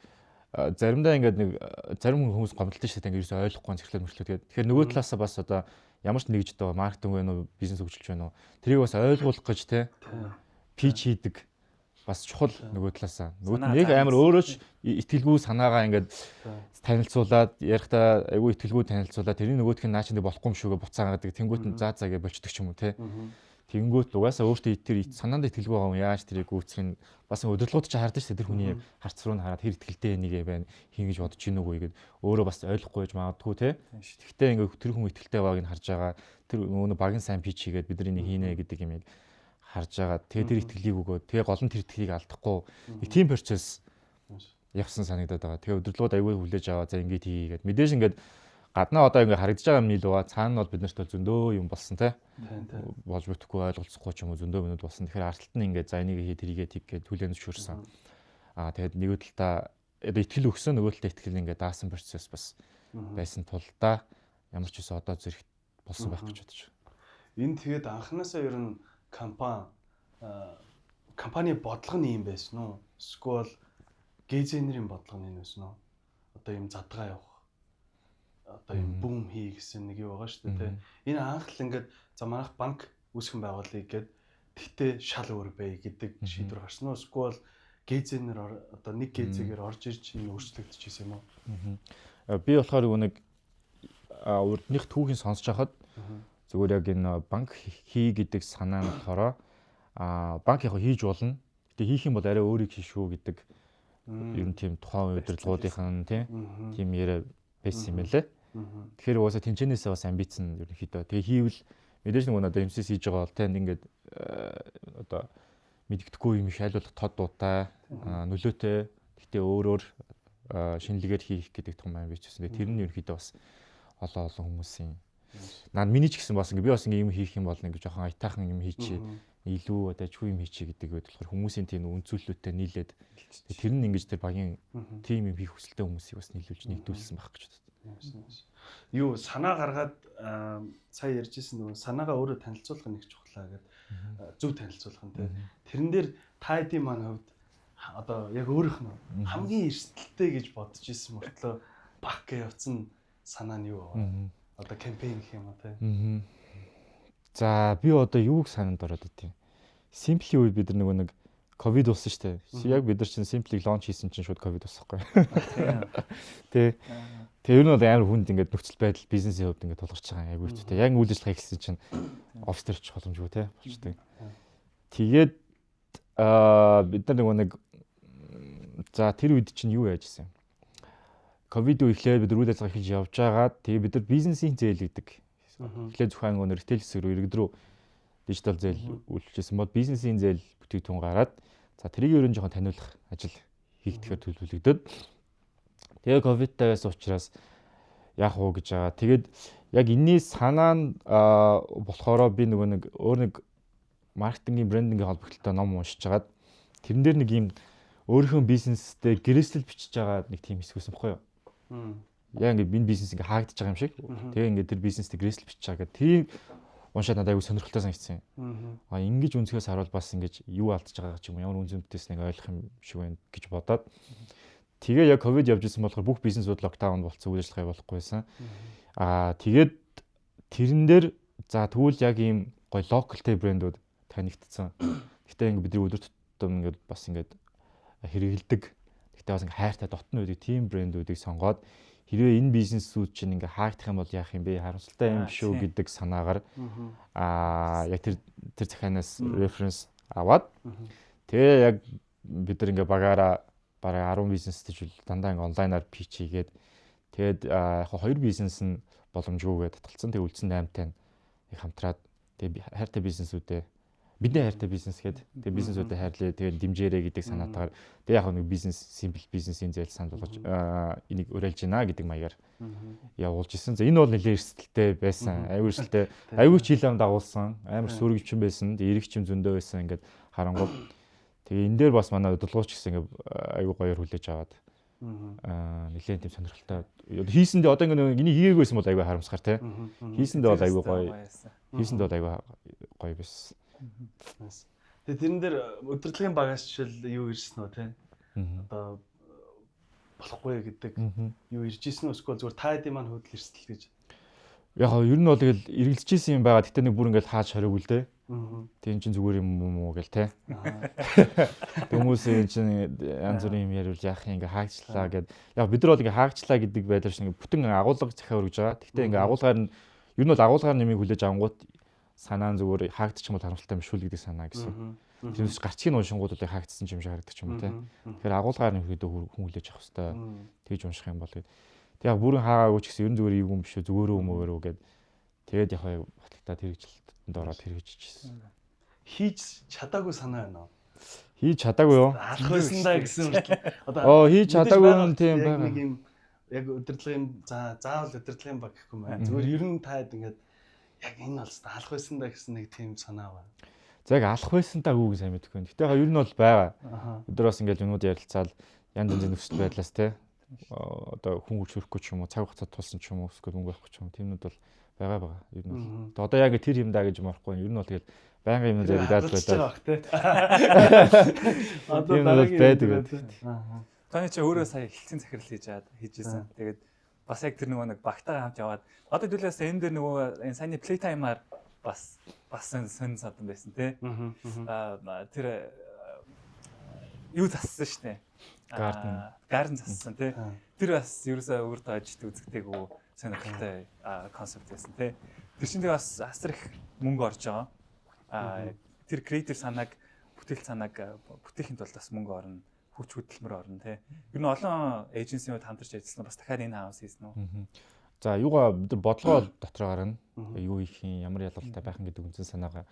B: заримдаа ингээд нэг зарим хүмүүс гомдолтой шүү дээ, ингээд ерөөсөй ойлгохгүй зэрэглээ мөрчлөө. Тэгээд тэгэхээр нөгөө талаасаа бас одоо ямар ч нэгж одоо маркетинг байна уу, бизнес хөгжүүлж байна уу, тэрийг бас ойлгуулах гэж те pitch хийдэг. Бас чухал нөгөө талаасаа. Нөгөөт нь яг амар өөрөө ч итгэлгүй санаагаа ингээд танилцуулаад ярихдаа айгүй итгэлгүй танилцуулаад тэрний нөгөөх нь наа чинь болохгүй юм шүүгээ буцаа гаргадаг. Тэнгүүт нь заа заа гэж болчдөг ч юм уу те. Тэнгүүт угаасаа өөртөө тэр санаанд итгэлгүй байгаа хүн яаж тэрийг гүйцэх нь бас удирдлагууд ч хардаг шүү дээ. Тэр хүний харц руу нь хараад хэр итгэлтэй энийг байна хийн гэж бодож гин үгүй гэд өөрөө бас ойлгохгүй байж магадгүй те. Гэхдээ ингээд тэр хүн итгэлтэй байгааг нь харж байгаа. Тэр нөгөө багийн сайн pitch хийгээд бид нар энийг хийнэ гэдэг юм харж байгаа. Тэгээ тэр итгэлийг өгөөд тэгээ гол нь тэр итгэлийг алдахгүй нэг тийм процесс явсан санагдаад байгаа. Тэгээ удирдлагууд аягүй хүлээж аваа за ингэж хийгээд мэдээж ингээд гаднаа одоо ингээ харагдаж байгаа юм нийл байгаа. Цаана нь бол бид нарт бол зөндөө юм болсон те. Болж бүтэхгүй ойлголцохгүй ч юм уу зөндөө юмнууд болсон. Тэгэхээр ард талд нь ингээ за энийг хий тэрийгээ тэг гэж хүлээн зөвшөөрсөн. Аа тэгээд нэг талдаа одоо итгэл өгсөн, нөгөө талдаа итгэл ингээ даасан процесс бас байсан тул та ямар ч үсэн одоо зэрэг болсон байх гэж бодож байна.
C: Энэ тэгээд анханасаа ер нь компани бодлого нь юм байсан уу? Эсвэл Гэзенерийн бодлого нь энэ байсан уу? Одоо юм задгаа явах. Одоо юм бүүм хий гэсэн нэг юу байгаа шүү дээ, тэ. Энэ анх л ингээд за манайх банк үүсгэн байгуулъя гэд тэгтээ шал өөр бай гэдэг шийдвэр гарсан уу? Эсвэл Гэзенер одоо нэг Гэзэгээр орж ирж энэ өөрчлөгдөж юм уу?
B: Би болохоор нэг урдных түүхийн сонсож байхад зүгээр яг энэ банк хий гэдэг санаа нь болохоор банк яг хийж болно. Гэтэ хийх юм бол арай өөрийг хийшүү гэдэг ер нь тийм тухайн удирдлагуудынхан тийм яриа байсан юм байлээ. Тэгэхээр угаасаа тэнцэнээсээ бас амбиц нь ерөнхийдөө. Тэгээ хийвэл мэдээж нэг одоо MCC хийж байгаа бол тийм ингээд одоо мэддэхгүй юм их аль болох тод дуутай нөлөөтэй. Гэтэ өөрөөр шинэлгээр хийх гэдэг том амбиц байсан. Тэгээ тэр нь ерөнхийдөө бас олон хүмүүсийн наа миний ч гэсэн бас ингээ би бас ингээ юм хийх юм бол ингээ жоохон аятайхан юм хийчихье. Илүү одоо ажгүй юм хийчихье гэдэг үед болохоор хүмүүсийн тийм үнцүүлэлттэй нийлээд тэр нь ингэж тэр багийн тим юм хийх хүсэлтэй хүмүүсийг бас нийлүүлж нэгдүүлсэн байх гэж боддог.
C: Юу санаа гаргаад сая ярьжсэн нөгөө санаагаа өөрөө танилцуулах нь их чухлаа гэд зөв танилцуулах нь тийм. Тэрэн дээр та хэдийн маань хувьд одоо яг өөрийнх нь хамгийн эрсдэлтэй гэж бодож исэн мөртлөө баг гэж явцсан санаа нь юу вэ? Одоо кампайн гэх юм уу тийм.
B: За би одоо юуг санаанд ороод идэв. Simply үед бид нар нөгөө нэг ковид болсон шүү дээ. Яг бид нар чинь Simply-г лонч хийсэн чинь шууд ковид болсон байхгүй. Тэ. Тэгээ ер нь бол амар хүнд ингээд нөхцөл байдал бизнесийн хувьд ингээд тулгарч байгаа юм айгүй хэцүү. Яг үйл ажиллагаа эхэлсэн чинь офис дээр очих боломжгүй те болчтой. Тэгээд бид нар нөгөө нэг за тэр үед чинь юу яаж исэн? Ковид үе эхлээд бид үйл ажиллагаа эхэлж явж байгаад тэгээ бид нар бизнесийн зээл гэдэг. Эхлээд зөвхөн нөгөө retail хэсэг рүү иргэд рүү дижитал зээл үйлчилсэн бол бизнесийн зээл бүтээгдэхүүн гараад за тэрийг ерөн жоохон таниулах ажил хийгдэхээр төлөвлөгдөд. Тэгээ ковидтай байсан учраас яах вэ гэж байгаа. Тэгээд яг энэний санаа нь болохоро би нөгөө нэг өөр нэг маркетингийн брендингийн холбогдлолтой ном уншиж хагаад тэрэн дээр нэг юм өөрийнхөө бизнестэй гэрээсэл бичиж байгаа нэг тийм хэсэг байсан бохгүй юу? Яг ингээд энэ бизнес ингээд хаагдаж байгаа юм шиг. Тэгээ ингээд тэр бизнестэй гэрээсэл бичиж байгаа гэдэг. Тэрийг уншаад надад айгүй сонирхолтой санагдсан. А ингэж үнцгээс харуул бас ингэж юу алдаж байгаа ч юм уу ямар үн цэнтэйс нэг ойлгох юм шиг байна гэж бодоод тэгээ яг ковид явж исэн болохоор бүх бизнесүүд локдаун болцсон, үйл ажиллагаа явуулахгүй байсан. Аа тэгээд тэрэн дээр за тэгвэл яг ийм гоё локалтэй брэндүүд танигдсан. Гэтэ ингээд бидний өдөр тутам ингээд бас ингээд хэрэгэлдэг. Гэтэ бас ингээд хайртай дотн байдаг тийм брэндүүдийг сонгоод хэрвээ энэ бизнесүүд чинь ингээ хаагдах юм бол яах юм бэ? Харамсалтай юм шүү гэдэг санаагаар аа яг тэр захианаас референс аваад тэгээ яг бид нар ингээ багаараа бараг 10 бизнестэй ч дандаа ингээ онлайнаар пич хийгээд тэгээд яг 2 бизнес нь боломжгүйгээ татгалцсан. Тэгээ үлдсэн 8-тай нэг хамтраад тэгээ хайртай бизнесүүдээ бидний хайртай бизнес гээд тэгээ бизнесүүдэд хайрлаа тэгээ дэмжээрэй гэдэг санаатаагаар тэгээ яг нэг бизнес simple бизнесийн зээл санал болгож энийг уриалж байна гэдэг маягаар явуулж исэн. За энэ бол нэлээд эрсдэлтэй байсан. Аюу эрсдэлтэй. Аюу чил ам дагуулсан. Амар сүргэгчин байсан. Эрэгчим зөндөө байсан ингээд харангуул. Тэгээ энэ дээр бас манай удирдлагууч гэсэн ингээд аюу гоёор хүлээж аваад нэлээд тийм сонирхолтой. Хийсэндээ одоо ингээд энийг хийгээгүйсэн бол аюу харамсахар те. Хийсэндээ бол аюу гоё. Хийсэндээ бол аюу гоё байсан.
C: Тэгээ тэрэн дээр удирдлагын багаас жишээл юу ирсэн үү те? Одоо болохгүй гэдэг юу ирж исэн үү? Эсвэл зүгээр та хэдийн маань хөдөл эрсдэл гэж.
B: Яг ер нь бол тэгэл эргэлзэж исэн юм байгаа. Гэтэ нэг бүр ингээл хааж хориог л дээ. Тийм чин зүгээр юм уу гэл те. Хүмүүс энэ чин янз бүрийн юм яриул яах юм, ингээ хаагчлаа гэд. Яг бид нар бол ингээ хаагчлаа гэдэг байдлаар шин ингээ бүтэн агуулга захиа өргөж байгаа. Гэхдээ ингээ агуулгаар нь ер нь бол агуулгаар нэмийг хүлээж авангууд санаа нь зүгээр хаагдчих юм бол харамсалтай юм шүү л гэдэг санаа гэсэн. Тэрнээс гарчгийг уншингууд бол хаагдсан юм шиг харагдах юм те. Тэгэхээр агуулгаар нь ерөөдөө хүн хүлээж авах хэвээр тэгж унших юм бол тэгээд яг бүрэн хаагаагүй ч гэсэн ер нь зүгээр юм биш үү, зүгээр үү мөгөөрөө гэд тэгээд яг батлагтаад хэрэгжилтэнд ороод хэрэгжижсэн.
C: Хийж чадаагүй санаа байна уу?
B: Хийж чадаагүй юу?
C: Алах байсан даа гэсэн хүртэл.
B: Одоо хийж чадаагүй юм тийм байгаа.
C: Нэг юм яг удирдлагын заавал удирдлагын баг гэхгүй маа. Зүгээр ер нь таад ингээд яг энэ бол алах байсан даа гэсэн нэг тийм санаа байна.
B: За яг алах байсан даа үгүй сайн мэдэхгүй. Гэтэ яг ер нь бол байгаа. Бид нар бас ингээд юмнууд ярилцаал янз янзын нөхцөл байдлаас те одоо хүн хүч хөрөхгүй ч юм уу, цаг хугацаа тулсан ч юм уу, эсвэл мөнгө байхгүй ч юм уу, тиймнүүд бол байгаа. Ер нь бол. Одоо яг тэр юм даа гэж морохгүй. Ер нь бол тэгэл байнгын юмнууд яригдаад
C: байлаа.
B: Одоо дараагийн байдаг.
A: Таны чи өөрөө сая хэлтсийн захирал хийж исэн. Тэгээд бас яг тэр нөгөө нэг багтаагаа хамт яваад одоо хэдүүлээс энэ дээр нөгөө энэ саяны playtime-аар бас бас сонь садан байсан тий. Тэр юу зассан штэ.
B: Garden.
A: Garden зассан тий. Тэр бас ерөөсөө өөр тоожт үзэгдээгүй сонирхолтой концепт байсан тий. Тэр чинь тэгээ бас асар их мөнгө орж байгаа. Тэр creative санааг, бүтээл санааг бүтээхийн тулд бас мөнгө орно, хүч хөдөлмөр орно тий. Ер нь олон agency-нууд хамтарч ажилласан, бас дахиад энэ house хийсэн үү?
B: За, юугаа бид нар бодлогоо дотроо гаргана. Юу хийх юм, ямар ялгалтай байх юм гэдэг үндсэн санаагаа.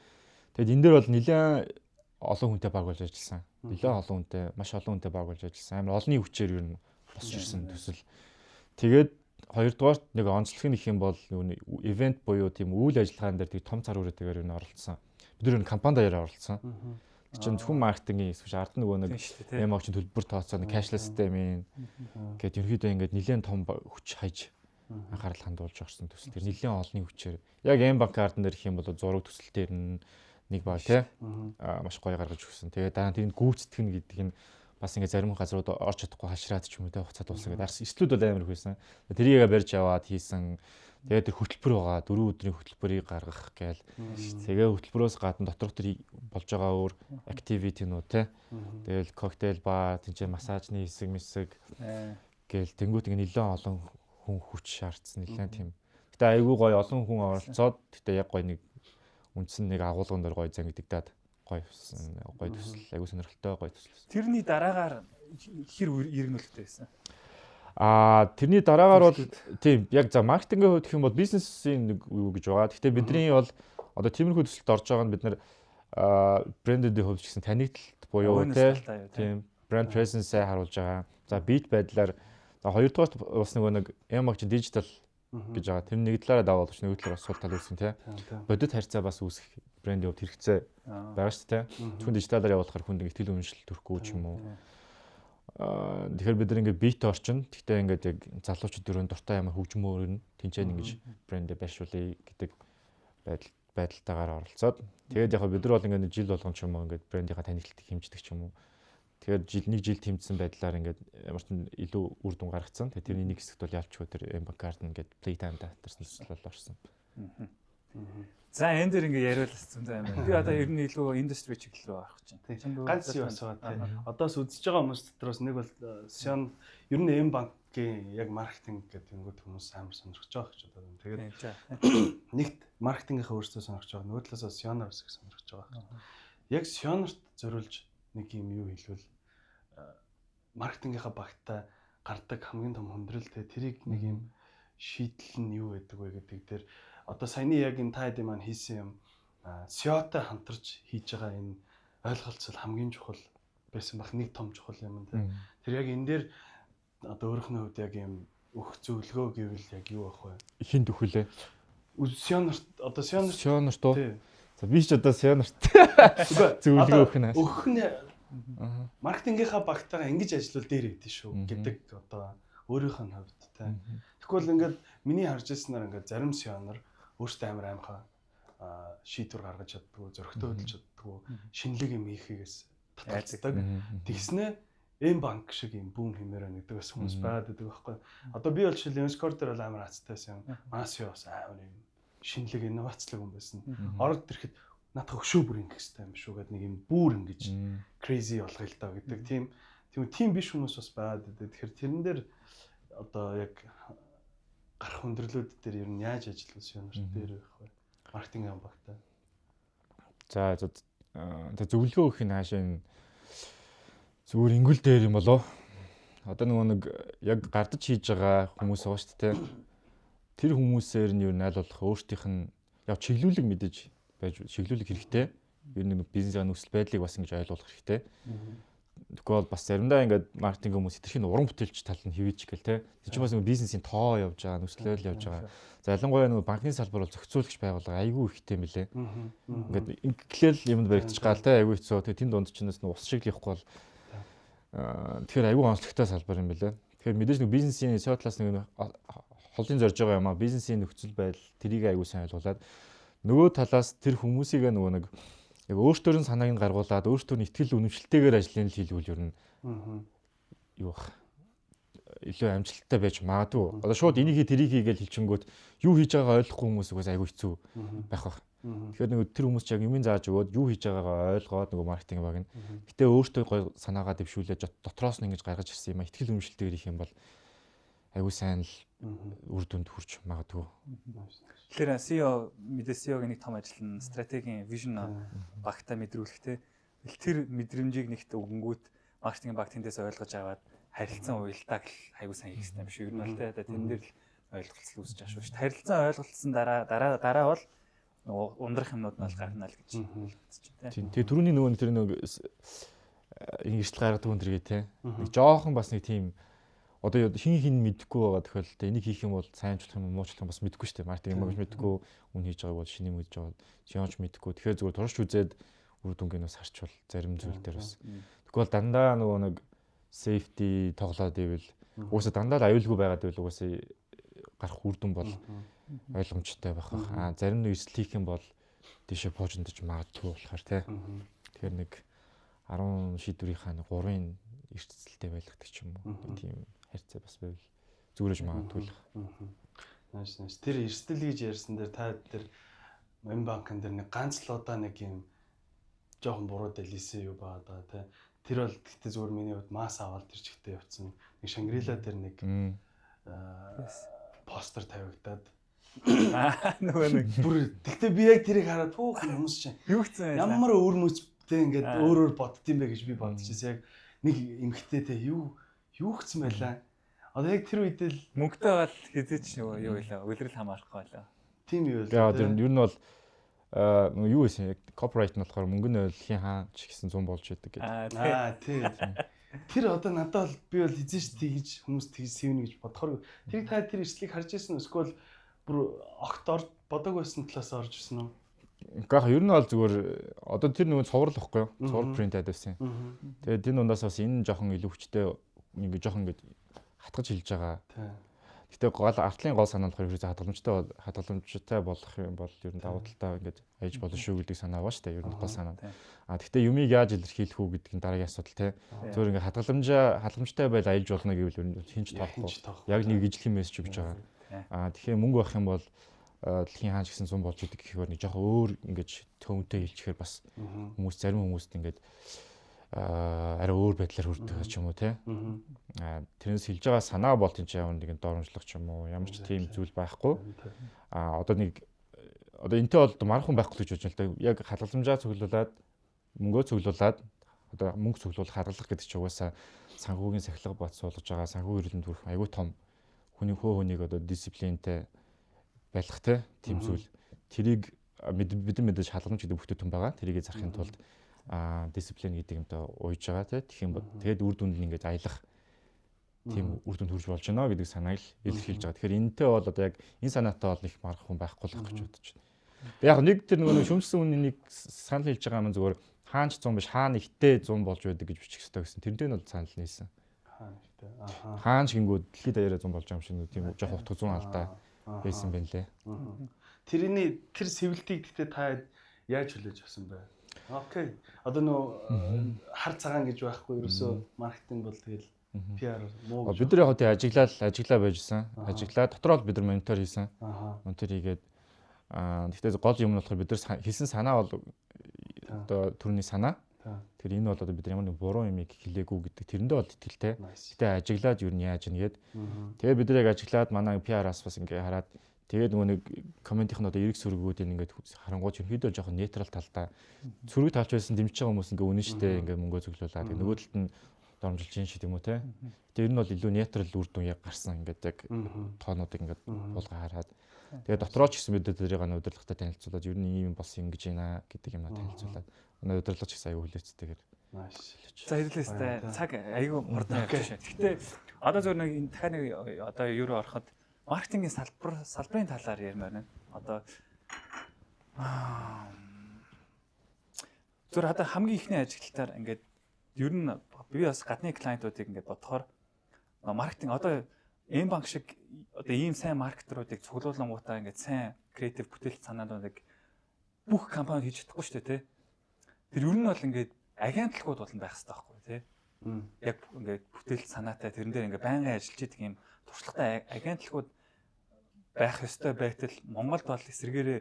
B: Тэгэд энэ дээр бол нэлээд олон хүнтэй баг болж ажилласан. Нэлээд олон хүнтэй, маш олон хүнтэй баг болж ажилласан. Амар олонний хүчээр ер нь босч ирсэн төсөл. Тэгээд хоёрдугаарт нэг онцлог нь их юм бол нөгөө event буюу тийм үйл ажиллагаан дээр тийм том цар хүрээтэйгээр ер нь оролцсон. Бид нар компани даяараа оролцсон. Тэр чинь зөвхөн маркетингийн хэсэг биш, ард нөгөө нэг юм чинь төлбөр тооцоо, нэг cashless системийн гээд ерөнхийдөө ингээд нэлээд том хүч хайж анхаарал хандуулж орсон төсөл. Тэр нэлээд олонний хүчээр яг M банк картн дээр гэх юм бол зураг төсөл дээр нь нэг баг тий маш гоё гаргаж өгсөн. Тэгээд дараа нь тэрийг гүйцэтгэх нь гэдэг нь бас ингээд зарим газрууд орж чадахгүй хашраад ч юм уу те, хугацаа дуусна гэдэг. Эрсдлүүд бол амар их байсан. Тэрийг барьж яваад хийсэн. Тэгээд тэр хөтөлбөр байгаа. 4 өдрийн хөтөлбөрийг гаргах гээл. Тэгээ хөтөлбөрөөс гадна доторх тэр болж байгаа өөр activity-нууд те. Тэгэл коктейл бар, тэнцээ массажны хэсэг мэсэг гээл тэнгуут ингээ нэлээд олон хүн хүч шаардсан, нэлээд тийм. Гэтэ айгүй гоё олон хүн оролцоод, гэтэ яг гоё нэг үндсэн нэг агуулган дээр гоё зангидагдаад гоё гоё төсөл, айгүй сонирхолтой гоё төсөл.
A: Тэрний дараагаар хэр иргэнүүлэлттэй байсан?
B: Тэрний дараагаар бол тийм яг за маркетингийн хувьд гэх юм бол бизнесийн нэг юу гэж байгаа. Гэхдээ бидний бол одоо тиймэрхүү төсөлд орж байгаа нь бид нар брэндүүдийн хувьд ч гэсэн танигдалт буюу тийм брэнд presence-ээ харуулж байгаа. За, бит байдлаар за хоёрдугаар бас нөгөө нэг M чинь digital гэж байгаа. Тэр нэг талаараа даваа боловч нөгөө талаараа сул тал үүсгэн тий. Бодит харьцаа бас үүсгэх брендийн хувьд хэрэгцээ байгаа шүү дээ. Зөвхөн дижиталаар явуулахаар хүнд итгэл үнэмшил төрөхгүй ч юм уу. Тэгэхээр бид нар ингээд бит орчин. Гэхдээ ингээд яг залуучууд өрөөнд дуртай ямар хөгжмөөр нь тэнцэн ингэж брэндээ байршуулъя гэдэг байдалтайгаар оролцоод, тэгээд яг бид нар бол ингээд жил болгон ч юм уу ингээд брендийнхаа танигдлтыг хэмждэг ч юм уу. Тэгээд жил нэг жил тэмцсэн байдлаар ингээд ямар ч илүү үр дүн гаргацсан. Тэгээд тэрний нэг хэсэгт бол ялчгүй тэр M Garden гэдэг playtime татарсан төсөл бол орсон.
A: За, энэ дэр ингээ яриул зөндөө юм байна. Би одоо ер нь илүү industry чиглэл рүү орох чинь.
C: Ганц юу асуугаа тий. Одоос үзэж байгаа хүмүүс дотроос нэг бол Sion ер нь M банкийн яг маркетинг гэдэг юмгууд хүмүүс амар сонирхож байгаа гэж бодоод байна. Тэгээд нэгт маркетингийнхаа өөрсдөө сонирхож байгаа. Нөгөө талаас Sion-оор бас их сонирхож байгаа. Яг Sion-орт зориулж нэг юм юу хэлбэл маркетингийнхаа багтаа гардаг хамгийн том хүндрэл те, тэрийг нэг юм шийдэл нь юу байдаг вэ гэдэг дээр одоо саяны яг энэ та хэдийн маань хийсэн юм SEO-той хамтарч хийж байгаа энэ ойлголцол хамгийн чухал байсан бах, нэг том чухал юм те. Тэр яг энэ дээр одоо өөрийнхөө хувьд яг юм өгөх зөвлөгөө гэвэл яг юу ах вэ?
B: Хин төхөлээ.
C: SEO нарт, одоо SEO нарт.
B: SEO нарт уу? За, би ч одоо SEO нарт зөвлөгөө өгөх нь.
C: Өгөх нь маркетингийнхаа багтаагаа ингэж ажиллавал дээр өгдөн шүү гэдэг одоо өөрийнх нь хувьд те. Тэгвэл ингээд миний харж ирсэнээр ингээд зарим SEO нар өөртөө амар аймхаа шийдвэр гаргаж чаддгүй, зөрөгтэй хөдөлж чаддгүй, шинэлэг юм хийхээс татгалздаг. Тэгснэ М банк шиг юм бүүн хэмээр байна гэдэг бас хүмүүс байгаад байдаг байхгүй. Одоо би бол жишээл Uniscore дээр бол амар азтай байсан юм. Манай SEO бас амар юм шинэлэг, инновацлог юм байсан. Ороод ирэхэд Наадах өшөө бүр ингэх хэрэгтэй юм шүү гэдэг нэг юм бүр ингэж crazy болгоё л доо гэдэг тийм биш хүмүүс бас байгаад байдаг. Тэгэхээр тэрэн дээр одоо яг гарах хүндрэлүүд дээр ер нь яаж ажиллах вэ нарт дээр байх вэ? Маркетинг багтай.
B: За за зөвлөгөө өгөх нь хаашаа зүгээр ингүүл дээр юм болоо. Одоо нөгөө нэг яг гардаж хийж байгаа хүмүүс байгаа шүү дээ. Тэр хүмүүсээр нь ер нь аль болох өөртөөх нь яг чиглүүлэг мэдэж байж чиглүүлэг хэрэгтэй. Ер нь бизнесийн нөхцөл байдлыг бас ингэж ойлгох хэрэгтэй. Тэгэхгүй бол бас заримдаа ингээд маркетинг хүмүүс хэтэрхий уран бүтээлч тал нь хэвэж гэл те. Тэр чинь бас нэг бизнесийн тоо явж байгаа, нөхцөл байдал явж байгаа. За ялангуяа нөгөө банкны салбар бол зохицуулагч байгууллага айгүй ихтэй юм лээ. Ингээд ингэлэл юмд баригдчих гал те айгүй хэцүү. Тэгээ тэн дунд чинь бас ус шиг л явахгүй бол тэгэхээр айгүй онцлогтой салбар юм билээ. Тэгэхээр мэдээж нэг бизнесийн SEO талаас нэг холын зорж байгаа юм а бизнесийн нөхцөл байдал тэрийг айгүй сайн ойлгуулад нөгөө талаас тэр хүмүүсийг нөгөө нэг яг өөртөө нь санааг нь гаргуулад өөртөө нь итгэл үнэмшилтэйгээр ажлыг л хийлгүүл ер нь юу бах илүү амжилттай байж магадгүй. Одоо шууд энийг хий тэрийг хий гэж хэлчингүүт юу хийж байгаагаа ойлгохгүй хүмүүс угаас айгүй хэцүү байх бах. Тэгэхээр нэг тэр хүмүүс ч яг юмын зааж өгөөд юу хийж байгаагаа ойлгоод нөгөө маркетинг баг нь. Гэтэ өөртөө гоё санаагаа дэвшүүлээд дотроос нь ингэж гаргаж ирсэн юм а итгэл үнэмшилтэйгээр хийх юм бол айгүй сайн л үр дүнд хүрч магадгүй.
A: Тэгэхээр CEO мэдээ CEO-гийн нэг том ажил нь стратегийн vision багтаа мэдрүүлэх те. Тэр мэдрэмжийг нэгт өгөнгүүт маркетинг баг тэндээс ойлгож аваад харилцан уялдааг л айгүй сайн хийх хэрэгтэй юм шиг. Ер нь бол те тэрэн дээр л ойлголцол үүсэж байгаа шүү дээ. Харилцан ойлголцсон дараа дараа бол ундрах юмнууд нь бол гарна л гэж бодож байна те.
B: Тийм. Тэгээ түрүүний нөгөө тэр нэг эрсдэл гаргадаг хүн тэргээ те. Нэг жоохон бас нэг тийм одоо хин хин мэдэхгүй байгаа тохиолдолд энийг хийх юм бол сайнчлах юм муучлах юм бас мэдэхгүй шүү дээ. Маркетинг юм мэдэхгүй, үн хийж байгааг бол шинэ юм хийж байгаа жионч мэдэхгүй. Тэгэхээр зүгээр турш үзээд үр дүнг нь бас харчвал зарим зүйл дээр бас. Тэгэхгүй бол дандаа нөгөө нэг safety тоглоод ивэл угаасаа дандаа л аюулгүй байгаад ивэл угаасаа гарах үр дүн бол ойлгомжтой байх бах. Аа зарим нэг эрсдэл хийх юм бол тийшээ пуужиндаж магадгүй болохоор те. Тэгэхээр нэг 10 шийдвэрийнхаа нэг 3-ын эрсдэлтэй байлгадаг ч юм уу. Нэг тийм харьцаа бас байвал зүгээрэж магадгүй л.
C: Nice nice. Тэр эрсдэл гэж ярьсан дээр та тэр Мөн банкн дээр нэг ганц л удаа нэг юм жоохон буруу дэлийсэн юу байгаа даа те. Тэр бол гэхдээ зүгээр миний хувьд масс аваад тэр чигтээ явцсан. Нэг Шангрила дээр нэг постэр тавигдаад
A: нөгөө нэг
C: бүр гэхдээ би яг тэрийг хараад пүүх хүмүүс чинь
A: юу гэсэн
C: ямар өвөр мөцтэй ингээд өөр өөр боддсон бэ гэж би бодчихсон. Яг нэг эмхтэй те юу гэсэн байлаа. Одоо яг тэр үед л
A: мөнгөтэй бол хизээч нөгөө юу байлаа үлрэл хамаарахгүй байлаа.
C: Тийм юу байлаа.
B: Яа тэр ер нь бол юу байсан яг copyright нь болохоор мөнгө нь дэлхийн хаан ч гэсэн 100 болж байдаг гэдэг.
C: Аа тий. Тэр одоо надад бол би бол хизээч тэгж хүмүүс тэгж сэвнэ гэж бодохоор тэрийг та тэр эрсдлийг харж ирсэн үү? Эсвэл бүр огт бодог байсан талаас орж ирсэн үү?
B: Гэхдээ яг ер нь бол зүгээр одоо тэр нөгөө цуврал واخгүй юу? Цуврал принт ад байсан. Тэгээд энэ дундаас бас энэ жоохон илүү хүчтэй ингээ жоохон ингээ хатгаж хилж байгаа. Гэтэ гол артлын гол санаа болохоор ерөөсөө хадгаламжтай болох юм бол ер нь давуу талтай ингээд аяж болно шүү гэдэг санаа байгаа шүү дээ. Ер нь гол санаа. А тэгтээ юмыг яаж илэрхийлэх үү гэдэг нь дараагийн асуудал те. Зөвхөн ингээд хадгаламжтай байл аяж болно гэвэл ер нь хинч тоохгүй. Яг нэг ижлэх юм мессеж өгч байгаа. А тэгэхээр мөнгө байх юм бол дэлхийн хаан ч гэсэн 100 болж идэг гэхээр нэг жоохон өөр ингээд төвөнтэй хэлчихээр бас хүмүүс зарим хүмүүст ингээд арай өөр байдлаар хүрдэг ч юм уу те. Тэрнээс хэлж байгаа санаа бол тийм ч ямар нэгэн доромжлох ч юм уу ямар ч тийм зүйл байхгүй. Одоо нэг одоо энтэй бол мархан байхгүй гэж бодож байна л да. Яг хадгаламжаа цуглуулад мөнгөө цуглуулад одоо мөнгө цуглуулах хадгалах гэдэг чинь угаасаа санхүүгийн сахилга бат суулгаж байгаа санхүү эрүүлэнд хүрэх айгүй том хүний хүнийг одоо дисциплинтэй байх те тийм зүйл. Тэрийг бид мэдээж хадгаламж гэдэг бүтээгдэхүүн байгаа. Тэрийг зарахын тулд дисциплин гэдэг юмтай уйж байгаа тий. Тэгэх юм бол тэгээд үр дүнд нь ингээд аялах тийм үр дүнд хүрч болж байна гэдэг санааг л илэрхийлж байгаа. Тэгэхээр энэтэй бол одоо яг энэ санаатай бол их маргах хүн байхгүй л гэж бодож байна. Яг нэг тэр нөгөө шүмжсэн хүний нэг санал хэлж байгаа юм зүгээр хаанч 100 биш хаан ихтэй 100 болж байдаг гэж бичих хэрэгтэй гэсэн. Тэрнтэй нь бол санал нийсэн.
C: Хаан ихтэй. Аха.
B: Хаан ч гингүүд дэлхийд даяараа 100 болж байгаа юм шиг нэг тийм жоох утга зүүн алдаа байсан байна лээ.
C: Тэрний тэр сэвэлтийг гэхдээ та яаж хүлээж авсан бэ? Окей. Одоо нөө хар цагаан гэж байхгүй ерөөсөө маркетинг бол тэгэл PR муу гэж.
B: Бид нар яг тий ажиглаа байжсэн. Ажиглаа дотроо бид нар монитор хийсэн. Монитор хийгээд Гэхдээ гол юм нь болохоор бид нар хэлсэн санаа бол одоо түрүүний санаа. Тэгэхээр энэ бол одоо бид нар ямар нэг буруу юмыг хэлээгүй гэдэг тэрэндээ бол итгэлтэй. Гэтэ ажиглаад юу нь яаж нэгээд тэгээ бид нар яг ажиглаад манай PR-аас бас ингээ хараад тэгээд нөгөө нэг comment-ийнх нь одоо эрэг сөргүүдийг ингээд харангуут ерөнхийдөө жоохон neutral талдаа сөрөг талч байсан дэмжиж байгаа хүмүүс ингээ үнэн штэ ингээ мөнгө зөвлөлөө. Тэгээ нөгөө талд нь доромжилж юм шиг юм уу те. Тэгээ ер нь бол илүү neutral үр дүн яг гарсан, ингээд яг тоонуудыг ингээд буулга хараад тэгээ дотроо ч гэсэн бид тэрийг удирдлагатай танилцуулаад ер нь ийм болсон ингэж байна гэдэг юм танилцуулаад манай удирдлага ч гэсэн аюу хүлээцтэйгээр.
C: Nice.
A: За, хэдүүлээстэй цаг аюу хурдан явж шээ. Гэхдээ одоо зөв нэг энэ дахиад нэг одоо юу руу ороход маркетингийн салбарын талаар ярмаар байна. Одоо зөв одоо хамгийн ихний ажиглалтаар ингээд ер нь би бас гадны client-уудыг ингээд бодохоор маркетинг одоо M банк шиг одоо ийм сайн маркетеруудыг цуглуулангуудаа ингээд сайн креатив бүтээлч санаануудыг бүх компаниуд хийж чадахгүй шүү дээ, тий. Тэр ер нь бол ингээд агентлагууд болон байх хэрэгтэй байхгүй, тий. Яг ингээд бүтээлч санаатай тэрэн дээр ингээд байнгын ажиллаж идэг юм туршлагатай агентлагууд байх ёстой байтал Монголд бол эсрэгээрээ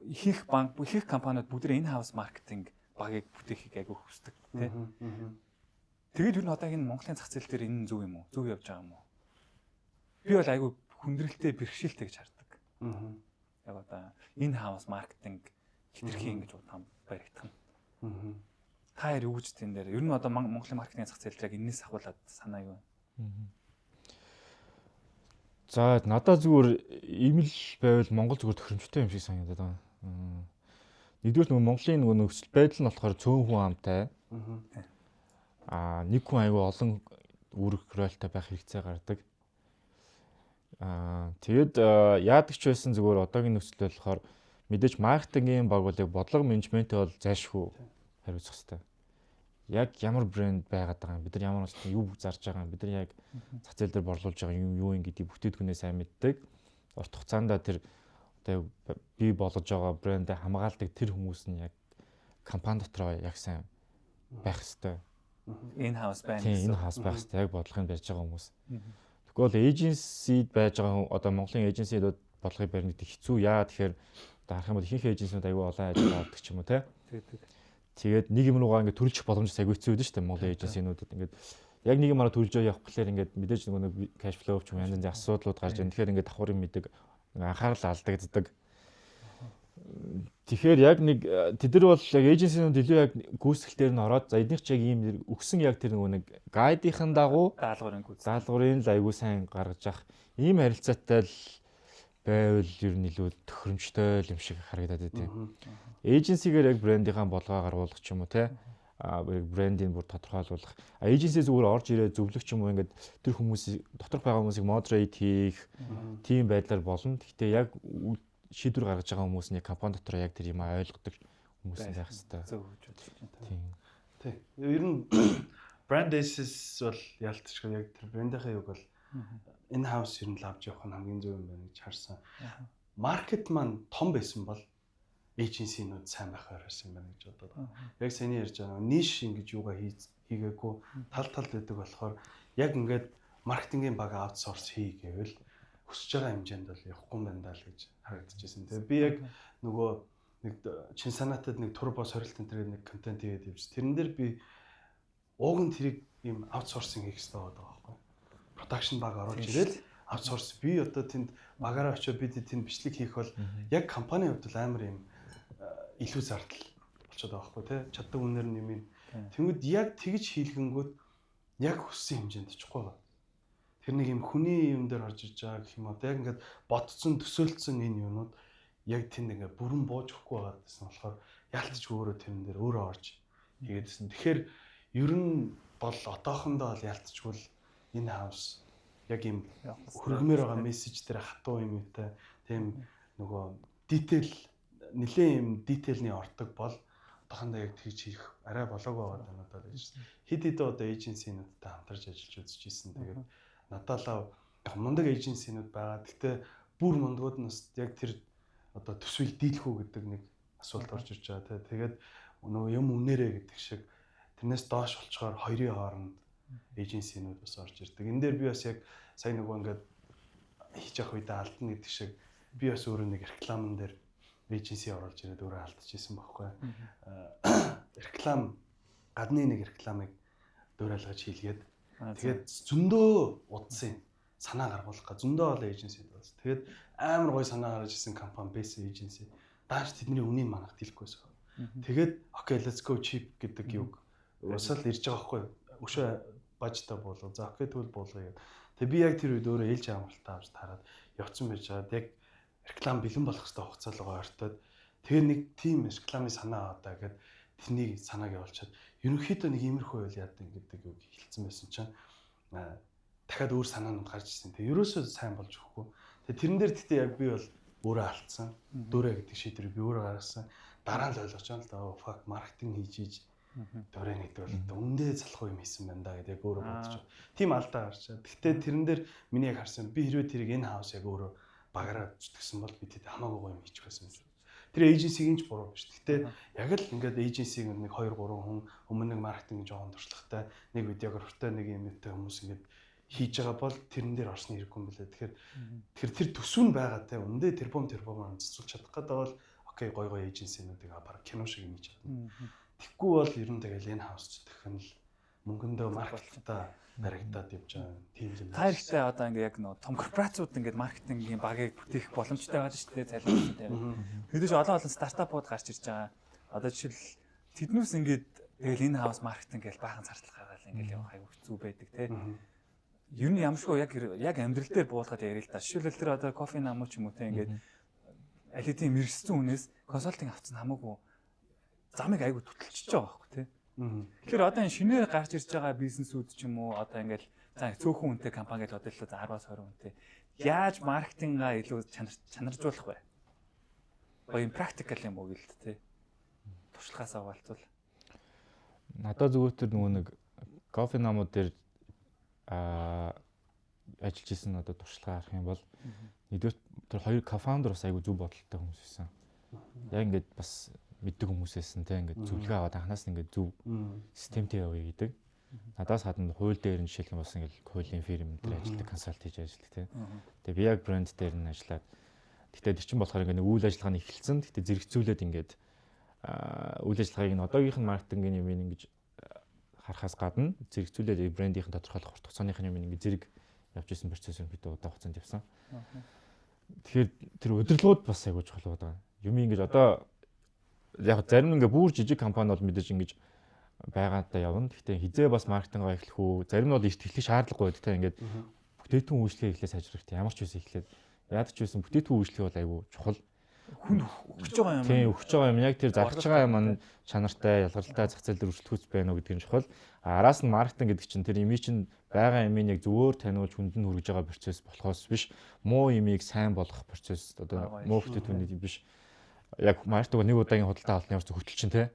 A: ихэнх банк, ихэнх компаниуд бүгд in house маркетинг багийг бүтээхийг айгүй хүсдэг, тий. Тэгээд ер нь одоо энэ Монголын зах зээл дээр энэ зөв юм уу? Зөв явж байгаа юм уу? Би бол айгүй хүндрэлтэй, бэрхшээлтэй гэж хардаг. Яг одоо in house маркетинг хэтэрхий ингэж удаан баригдах нь. Та хоёр юу гэж тийм дээр ер нь одоо Монголын маркетингийн зах зээл дээр яг энэс ахуулаад санаа юу вэ?
B: За, надад зүгээр ийм л байвал Монгол зүгээр тохиромжтой юм шиг санагдаад байгаа. Нэгдүгээр нөгөө Монголын нөгөө нөхцөл байдал нь болохоор цөөн хүн амтай. Нэг хүн аягүй олон үүрэг ролтой байх хэрэгцээ гардаг. Тэгээд яадаг ч байсан зүгээр одоогийн нөхцөл болохоор мэдээж маркетингийн баг бол яг бодлого менежментээ бол зайлшгүй хариуцах хэрэгтэй. Яг ямар брэнд байгаад байгаа юм, бид нар ямар нэгэн юу зарж байгаа юм, бид нар яг зах зээл дээр борлуулж байгаа юм юу юм гэдгийг бүтээгдэхүүнээ сайн мэддэг. Урт хугацаанд тэр одоо бий болгож байгаа брэндээ хамгаалдаг тэр хүмүүс нь яг компани дотроо яг сайн байх хэрэгтэй.
A: In house байна.
B: Тийм, in house байх хэрэгтэй, яг бодлогыг барьж байгаа хүмүүс. Тэгвэл agency-д байж байгаа, одоо Монголын agency-д бодлогыг барьна гэдэг хэцүү. Яа тэгэхээр одоо харах юм бол ихэнх agency-нууд аюу олон ажил авдаг ч юм уу, те. Тэгээд нэг юм руугаа ингээд төрөлжих боломж айгүй хэцүү байдаг шүү дээ Монголын agency-нүүдэд. Ингээд яг нэг юмараа төрөлжөө явах гэхлээр ингээд мэдээж нөгөө нэг cash flow ч юм янз янзын асуудлууд гарч ирнэ. Тэгэхээр ингээд давхар юм мэдэг анхаарал алдагддаг. Тэгэхээр яг нэг тэд нар бол яг agency-нууд илүү яг гүйцэтгэлээр нь ороод, за, эднийх ч яг ийм өгсөн яг тэр нөгөө нэг guide-ийн дагуу
A: даалгаврын гүйц.
B: Даалгаврын л айгүй сайн гаргаж явах ийм харилцаатай л байвал ер нь илүү тохиромжтой юм шиг харагдаад байдаг. Agency-гээр яг брендийнхаа болгоо гаргуулах ч юм уу, те, брендийг бүр тодорхойлуулах. Agency зүгээр орж ирээ зөвлөх ч юм уу, ингээд тэр хүмүүсийг доторх байгаа хүмүүсийг moderate хийх тийм байдлаар болно. Гэхдээ яг шийдвэр гаргаж байгаа хүмүүс нь компани дотор яг тэр юм ойлгодог хүмүүс нь байх хэрэгтэй.
A: Зөв гэж бодож байна.
B: Тийм.
C: Тий. Ер нь brand essence бол ялтчгүй яг тэр брендийнхаа юг бол in house ер нь л авч явах нь хамгийн зөв юм байна гэж харсан. Маркет маань том байсан бол agency-нууд сайн байх байсан юм байна гэж бодоод байгаа. Яг саяны ярьж байгаа niche ингэж юугаа хийгээгүй тал тал байдаг болохоор яг ингээд маркетингийн баг outsource хий гэвэл хүсэж байгаа хэмжээнд бол явахгүй юм байна даа л гэж харагдчихсэн. Тэгээ би яг нөгөө нэг чин санаатад нэг турбо сорилт энэ тэр нэг контент хийгээд явж. Тэрэн дээр би ууг нь тэрийг ийм outsourcing хийх хэрэгтэй байгаа байхгүй. Production баг оруулж ирэл outsource, би одоо тэнд багаараа очиод би тэнд бичлэг хийх бол яг компани хувьд бол амар юм илүү зардал болчиход байгаа байхгүй, тий, чаддаг үнээр нь юм. Тэнгүүд яг тэгж хийлгэнгүүт яг хүссэн хэмжээнд очихгүй байгаа. Тэр нэг юм хүний юм дээр орж иж байгаа гэх юм уу. Яг ингээд бодцсон, төсөөлцсөн энэ юмнууд яг тэнд ингээд бүрэн бууж өгөхгүй байгаа гэсэн болохоор яалтч өөрөө тэрэн дээр өөрөө орж хийгээдсэн. Тэгэхээр ер нь бол одоохондоо бол яалтчгүй in house яг юм хөргмөр байгаа мессеж дээр хатуу юм юутай тийм нөгөө detail, нэлээд юм detail-ний ордог бол одоохондоо яг тэгж хийх арай болоогүй байгаа даа надад гэж. Хэд хэдэн одоо agency-нуудтай хамтарч ажиллаж үзэж ийсэн. Тэгээд надад л яг мундаг agency-нууд байгаа. Гэхдээ бүр мундгууд нь бас яг тэр одоо төсвийг дийлэх үү гэдэг нэг асуулт орж ирж байгаа, тий. Тэгээд нөгөө юм үнээрээ гэдэг шиг тэрнээс доош болчоор хоёрын хооронд agency-нууд бас орж ирдэг. Энэ дээр би бас яг сая нөгөө ингээд хийж явах үедээ алдна гэдэг шиг Би бас өөрөө нэг рекламн дээр agency оруулж ирээд өөрөө алдчихсан байхгүй. Реклам гадны нэг рекламыг дуурайлгаж хийлгээд тэгээд зөндөө удсан санаа гаргуулах га зөндөө олон agency бас. Тэгээд амар гой санаа гаргаж ирсэн компани байсан agency. Дааш тэдний үнийг манах дийлэхгүй байсан. Тэгээд okay, let's go cheap гэдэг юг усал ирж байгаа байхгүй. Өшөө budget аа буулга. За, okay, тэгвэл буулгая гэдэг. Тэгээ би яг тэр үед өөрөө ээлж амралтаа авч тараад явцсан байж байгаад яг реклам бэлэн болох хэвээр хугацаа руу ойртоод тэгээ нэг тим рекламын санаа аваа гэд тэрнийг санааг явуулчаад ерөнхийдөө нэг иймэрхүү байл яадаг гэдэг үг хэлсэн байсан чинь дахиад өөр санаанууд гарч ирсэн. Тэгээ ерөөсөө сайн болж өгөхгүй. Тэгээ тэрэн дээр гэхдээ яг би бол өөрөө алдсан. Дөрөө гэдэг шийдвэрийг би өөрөө гаргасан. Дараа нь л ойлгож байгаа л да. Fuck, маркетинг хийж хийж дөрөө гэдэг бол үндэ залхуу юм хийсэн байна да гэдэг яг өөрөө бодож байна. Тийм алдаа гарчаа. Гэхдээ тэрэн дээр миний яг харсан, би хэрвээ тэрийг in house яг өөрөө багаараа зүтгэсэн бол би тэд хамаагүй гоё юм хийчих байсан юм шиг. Тэр agency-гийн ч буруу биш. Гэхдээ яг л ингээд agency-г нэг 2 3 хүн, өмнө нэг маркетинг жоохон туршлагатай, нэг видеографтай, нэг юмтай хүмүүс ингээд хийж байгаа бол тэрэн дээр орсны хэрэггүй юм билээ. Тэгэхээр тэр тэр төсөв нь байгаа те үндэ тэрбум тэрбумаар цэцүүлж чадах гэдэг бол okay, гой гой agency-нуудыг баг кино шиг юм хийж чадна. Тэгэхгүй бол ер нь тэгэл in house зүтгэх нь л мөнгөндөө маркетингта баригдаад явж байгаа тийм юм.
A: Та хэрэгтэй одоо ингээ яг нөө том корпорациуд ингээд маркетингийн багийг бүтээх боломжтой байгаа шүү дээ, цалин тийм. Хэдий ч олон олон стартапууд гарч ирж байгаа. Одоо жишээл тэднүүс ингээд тэгэл in house маркетинг гэж баахан зардал гаргаал ингээд явах аягүй хэцүү байдаг те. Ер нь ямшгүй яг яг амьдрал дээр буулгаад яриа л да. Жишээлбэл тэр одоо кофе намуу ч юм уу те, ингээд аль хэдийн мэргэжсэн хүнээс консалтинг авсан хамаагүй замыг айгүй түтэлчихэж байгаа байхгүй те. Тэгэхээр одоо энэ шинээр гарч ирж байгаа бизнесүүд ч юм уу, одоо ингээл за цөөхөн хүнтэй компани гэж бодлоо, за 10-аас 20 хүнтэй яаж маркетингаа илүү чанаржуулах вэ? Гоё юм practical юм уу гэлт те. Туршлагаасаа хуваалцвал.
B: Надад зүгээр тэр нөгөө нэг кофе намууд дээр ажиллаж исэн одоо туршлага харах юм бол нэгдүгээр тэр хоёр co-founder бас айгүй зөв бодолтой хүмүүс байсан. Яг ингээд бас мэддэг хүмүүс байсан те, ингээд зөвлөгөө аваад анханаас нь ингээд зөв системтэй явъя гэдэг. Надаас гадна хууль дээр нь жишээлх юм бас ингээд хуулийн фирм дээр ажилладаг, consult хийж ажилладаг те. Тэгээ би яг брэнд дээр нь ажиллаад, гэтээ тэр чинь болохоор ингээд нэг үйл ажиллагаа нь эхэлсэн. Гэтээ зэрэгцүүлээд ингээд үйл ажиллагааг нь одоогийнх нь маркетингийн юм ингэж харахаас гадна зэрэгцүүлээд брендийнх нь тодорхойлох урт хугацааных юм ингээд зэрэг явж исэн процесс ерөнхийдөө удаан хугацаанд явсан. Тэгэхээр тэр удирдлагууд бас айгуу чухал байгаа. Юм ингэж одоо яг зарим ингээ бүр жижиг компани бол мэдээж ингэж байгаадаа явна. Гэхдээ хизээ бас маркетингаа эхлэх үү? Зарим нь бол эрт эхлэх шаардлагагүй байдаг те, ингээд бүтээгдэхүүн үйлчлэгээ эхлээ сайжрах те, ямар ч байсан эхлээд яадаг ч байсан бүтээгдэхүүн үйлчлэгээ бол айгуу чухал.
A: Хүн өгч байгаа юм.
B: Тийм, өгч байгаа юм, яг тэр зарж байгаа юм маань чанартай, ялгаралтай зах зээл дээр өрсөлдөхүйц байна уу гэдэг нь чухал. Араас нь маркетинг гэдэг чинь тэр имийг чинь байгаа имийг яг зөвөөр таниулж хүнд нь хүргэж байгаа процесс болохоос биш, муу имийг сайн болгох процесс, одоо муу бүтээгдэхүүнийг биш. Яг маркетинг нэг удаагийн худалдаа авалт ямар ч хөтөл чинь те.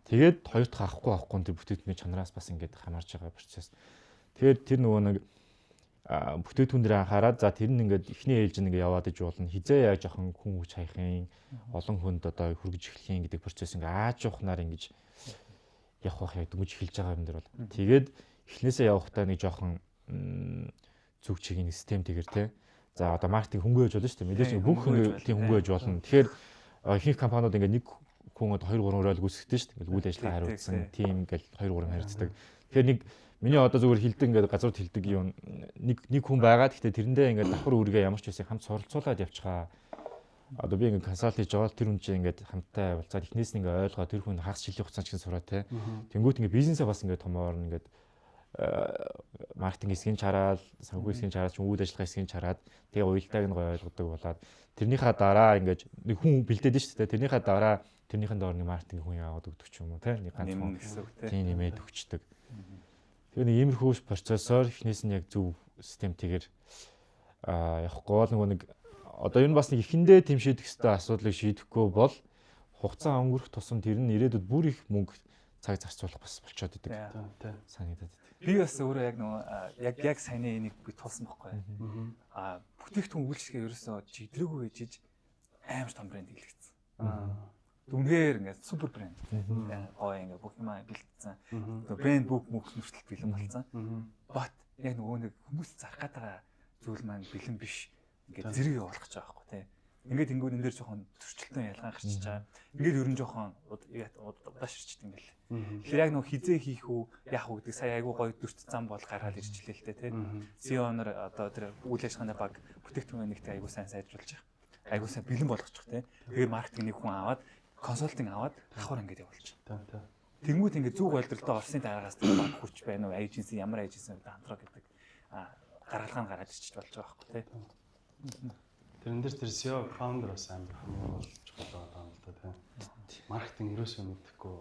B: Тэгээд хоёр дахь авахгүй авахгүй тэр бүтээгдэхүүний чанараас бас ингээд хамаарч байгаа процесс. Тэгээд тэр нөгөө нэг бүтээгдэхүүн дээр анхаарад, за тэр нь ингээд эхний ээлж нь ингээд яваад иж болно. Хизээ яаж жоохон хүн хүч хаяхын, олон хүнд одоо хүргэж эхлэх юм гэдэг процесс ингээд ааж явахнаар ингэж явах бах, яг дөнгөж эхэлж байгаа юм дээр бол. Тэгээд эхнээсээ явахдаа нэг жоохон зүг чигийн систем тэгэр те. За, одоо маркетинг хөнгө байж болно шүү дээ. Мэдээж бүх ингээд тийм хөнгө байж болно. Тэгэхээр ихэнх компаниуд ингээд нэг хүн одоо 2 3 рол гүйцэтгэдэг шүү дээ. Ингээд үйл ажиллагаа хариуцсан team ингээл 2 3 харьцдаг. Тэгэхээр нэг миний одоо зүгээр хилдэг, ингээд газрууд хилдэг юм, нэг нэг хүн байгаа. Гэхдээ тэрэндээ ингээд давхар үүргээ ямар ч байсан хамт суралцуулаад явчихаа. Одоо би ингээд consult хийж байгаа бол тэр хүн чинь ингээд хамттай болцоод эхнээс нь ингээд ойлгоо, тэр хүн хагас жилийн хугацаанд ч гэсэн сураа те. Тэнгүүт ингээд бизнесээ бас ингээд томоор ингээд маркетинг хэсгийг чараад, санхүү хэсгийг чараад, үйл ажиллагаа хэсгийг чараад, тэгээ уялдааг нь гоё ойлгодог болоод тэрнийхээ дараа ингээд нэг хүн бэлдээд нь шүү дээ. Тэрнийхээ дараа тэрнийхэн доор нэг маркетинг хүн яваад өгдөг ч юм уу те. Нэг ганц хүн
A: гэсэн үг те.
B: Тийм, нэмээд өгчдөг. Тэгээ нэг иймэрхүү процессор эхнээс нь яг зөв системтэйгээр явахгүй бол нөгөө нэг одоо энэ бас нэг эхэндээ тэм шийдэх ёстой асуудлыг шийдэхгүй бол хугацаа өнгөрөх тусам тэр нь ирээдүйд бүр их мөнгө, цаг зарцуулах бас болчоод идэг. Санагдаад идэг.
A: Би бас өөрөө яг нөгөө яг саяны энийг би тулсан байхгүй. Бүтээгдэхүүн үйлчлэгээ ерөөсөө чигдрээгүй байж иж амар том брэнд хийлгэсэн. Үнэхээр ингээд супер брэнд. Гоё ингээд бүх юмаа бэлдсэн. Брэнд бүх мөх нүртэл бэлэн болсон. Бат яг нөгөө нэг хүмүүс зарах гээд байгаа зүйл маань бэлэн биш. Ингээд зэрэг явуулах гэж байгаа байхгүй тий. Ингээд тэнгуү энэ дээр жоохон зөрчилтөн ялгаа гарчиж байгаа. Ингээд ер нь жоохон удааширчт юм бэл. Тэгэхээр яг нөгөө хизээ хийх үү, яах уу гэдэг сая айгүй гоё дүрт зам бол гаргаад ирчихлээ л дээ, тий. CEO нар одоо тэр үйл ажиллагааны баг бүтээгдэхүүн нэгтэй айгүй сайн сайжруулж байгаа. Айгүй сайн бэлэн болгочих, тий. Тэгээд маркетинг нэг хүн аваад, консалтинг аваад давхар ингээд явуулчих. Тэнгүүд ингээд зүг ойлдролтой орсны дараагаас тэр баг хүч байна уу, agency ямар agency вэ, антраа гэдэг гаргалгаа нь гараад ирчих болж байгаа байхгүй, тий.
C: Тэрэн дээр тэр CEO founder бас амар хамгийн гол чухал байгаа юм л да, тийм. Маркетинг ерөөсөө мэдэхгүй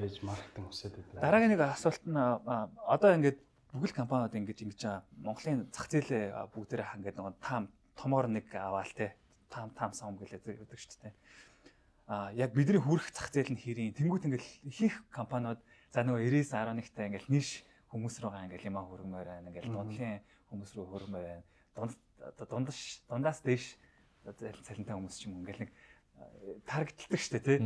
C: байж маркетинг өсөд байдаг.
A: Дараагийн нэг асуулт нь одоо ингээд бүгд компаниуд ингэж ингэж байгаа. Монголын зах зээлээ бүгдээрээ ингээд нэг там томоор нэг аваал те. Там там сум гэлээ гэдэг шүү дээ. А яг бидний хүрэх зах зээл нь хэрийн. Тэнгүүт ингээд ихэнх компаниуд за нөгөө 99 11-тай ингээд ниш хүмүүс рүүгээ ингээд юм хөргмээр байна. Ингээд дундлын хүмүүс рүү хөргмээр байна. Дунд дундаш дундаас дээш цалинтай хүмүүс ч юм ингээл нэг таргеталдаг штэ, тий.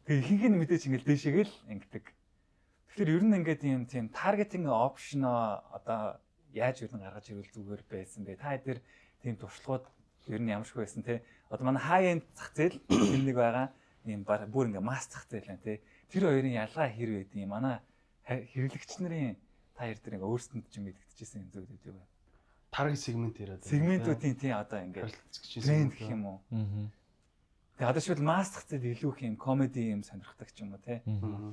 A: Тэгээ ихэнх нь мэдээж ингээл дээшээгээл ингэдэг. Тэгэхээр ер нь ингээд ийм тийм targeting option одоо яаж ер нь гаргаж ирвэл зүгээр байсан бэ? Та дээр тийм туршлагууд ер нь ямар шиг байсан, те? Одоо манай high end зах зээл тэр нэг байгаа. Ийм бүр ингээ mass зах зээл байна, те. Тэр хоёрын ялгаа хэр байдیں۔ Манай хэрэглэгч нарын та хоёр дээр ингээ өөрсдөнд ч юм мэдгэжсэн юм зүйлүүд юу вэ?
C: Target segment яриад
A: байна. Сегментүүдийн, тийм, одоо ингээд тренд гэх юм уу? Тэгээ одоо шил mass зах зээл илүү их юм comedy юм сонирхдаг ч юм уу, те.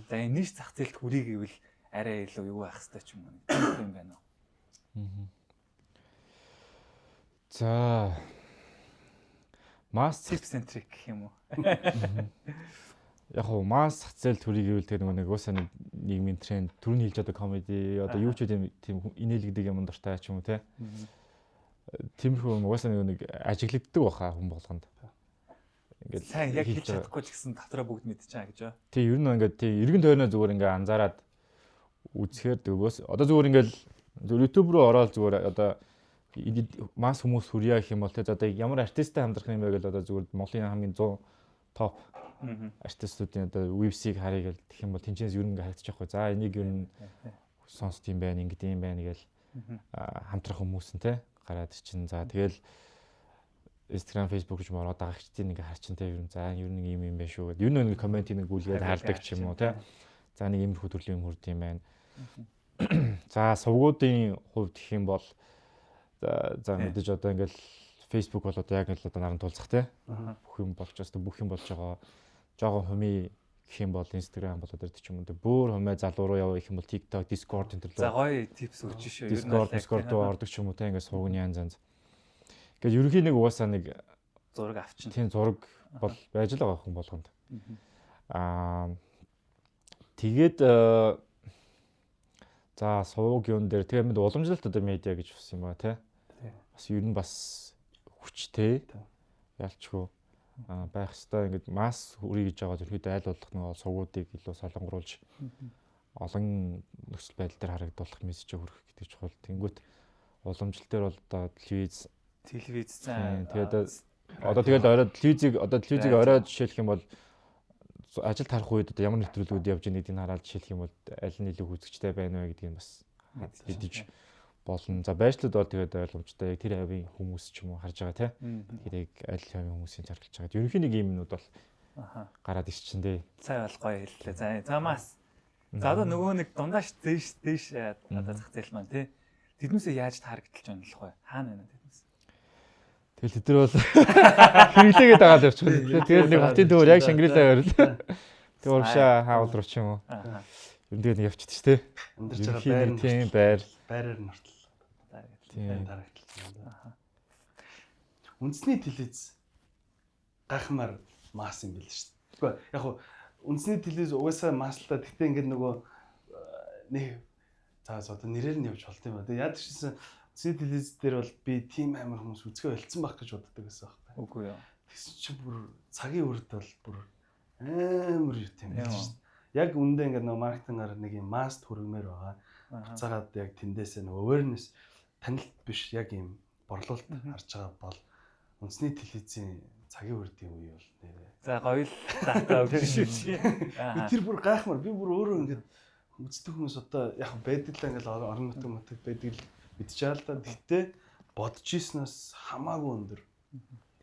A: За, энэ niche зах зээлд хүрээ гэвэл арай илүү юу байх хэвээр ч юм уу. Тийм юм байна уу?
B: За, mass
A: tip centric гэх юм уу?
B: Яг хуу mass зах зээл төрийг гэвэл тэр нөгөө нэг уусаа нэг нийгмийн тренд түрүүний хэлж одоо comedy одоо юу ч тийм тийм инээлгдэг юм дуртай ч юм уу, те. Тиймэрхүү юм угаасаа нэг ажиглагддаг баха хүн болгонд.
A: Ингээд сайн яг хэлж чадахгүй ч гэсэн дотроо бүгд мэдчихэе байгаа гэж ба.
B: Тий, ер нь ингээд тий эргэн тойрноо зүгээр ингээд анзаараад үзэхээр тэгвээс одоо зүгээр ингээд зүгээр YouTube руу ороод зүгээр одоо mass хүмүүс хүрье гэх юм бол те одоо ямар артисттай хамтрах юм бэ гэл одоо зүгээр Монголын хамгийн 100 топ артистуудын одоо UFC-г харъя гэл гэх юм бол тэнцэнээс ер нь ингээ харагдчих байхгүй. За, энийг ер нь сонсд юм байна, ингэд юм байна гэл хамтрах хүмүүс нь те гараад чин. За, тэгэл Instagram, Facebook гэж ороод дагагчдын ингээ харчин те, ер нь за ер нь ийм юм байна шүү гэдэг. Ер нь нэг комментиг нэг гүйлгээд хардаг ч юм уу, те. За, нэг иймэрхүү төрлийн юм хүрд юм байна. За, сувгуудын хувьд гэх юм бол за мэдээж одоо ингээл Facebook бол одоо яг л одоо наран тулцах те. Бүх юм болж бас бүх юм болж байгаа. Жогон хумий гэх юм бол Instagram болоод ирдэг ч юм уу. Бөөр хумай залуу руу яваа гэх юм бол TikTok, Discord энэ төр
A: лөө. За, гоё tips өгч шүү.
B: Discord, Discord руу ордог ч юм уу те, ингээд сувгны янз янз. Ингээд ерөнхий нэг угаасаа нэг
A: зураг авчин.
B: Тийм, зураг бол байж л байгаа хүн болгонд. Тэгээд за сувг юун дээр тэгээ мэд уламжлалт одоо медиа гэж бас юм ба те. Бас ер нь бас хүчтэй. Ялчгүй байх хэвээр ингээд mass хүрье гэж байгаа ерөөдөө айл болох нэг сувгуудыг илүү солонгоруулж олон нөхцөл байдал дээр харагдуулах мессеж хүргэх гэдэг чухал. Тэнгүүт уламжлал дээр бол одоо телевиз
A: телевиз
B: за тэгээд одоо тэгэл орой телевизийг одоо телевизийг орой жишээлх юм бол ажил тарах үед одоо ямар нэвтрүүлгүүд явж байгаа гэдгийг хараад жишээлх юм бол аль нь илүү үзэгчтэй байна вэ гэдгийг бас мэдэж болно. За, байршлууд бол тэгээд ойлгомжтой, яг тэр хавийн хүмүүс ч юм уу харж байгаа те. Тэгэхээр яг аль хавийн хүмүүсийн чаргалж байгаа. Ерөнхий нэг юм юмнууд бол гараад ирчин дээ.
A: Цай бол гоё хэллээ. За замаас. За, одоо нөгөө нэг дундааш дээш дээш одоо зах зээл маань те. Тэднээсээ яаж target лж онлох вэ? Хаана байна тэднээс?
B: Тэгэл тэд нар бол хэрэглээгээд байгаа л явчих. Тэгэл нэг хотын төвөр яг Шангрила байр л. Тэг урагшаа хаавал руу ч юм уу. Ер нь тэгээд явчихдаг ш тэ.
C: Амьдарч байгаа байр
B: тийм байр.
C: Байраар нь хүртэл.
B: Тийм.
C: Тарагдлаа. Үндэсний телевиз гайхмаар mass юм байл шүү дээ. Тэгэхгүй яг хуу үндэсний телевиз угаасаа mass л та. Гэхдээ ингээд нөгөө нэг за одоо нэрээр нь явж болт юм ба. Тэгээ яад ч гэсэн үндэсний телевиз дээр бол би тийм амар хүмүүс үзэхээ болцсон байх гэж боддог гэсэн байхгүй.
A: Үгүй юу.
C: Тэгсэн чинь бүр цагийн үрд бол бүр амар юу юм байл шүү дээ. Яг үндэ ингээд нөгөө маркетингаар нэг юм mass хүргэмээр байгаа. Буцаагаад яг тэндээсээ нөгөө awareness танилт биш яг юм борлуулалт харж байгаа бол үндэсний телевизийн цагийн үрдийн үе бол нэрээ.
A: За, гоё л дата өгч шүү.
C: Тэр бүр гайхмар, би бүр өөрөө ингээд үздэг хүмүүс одоо яг байдаг л ингээд орон нутаг мутаг байдаг л мэдчихэе л да. Гэхдээ бодож ийснээс хамаагүй өндөр.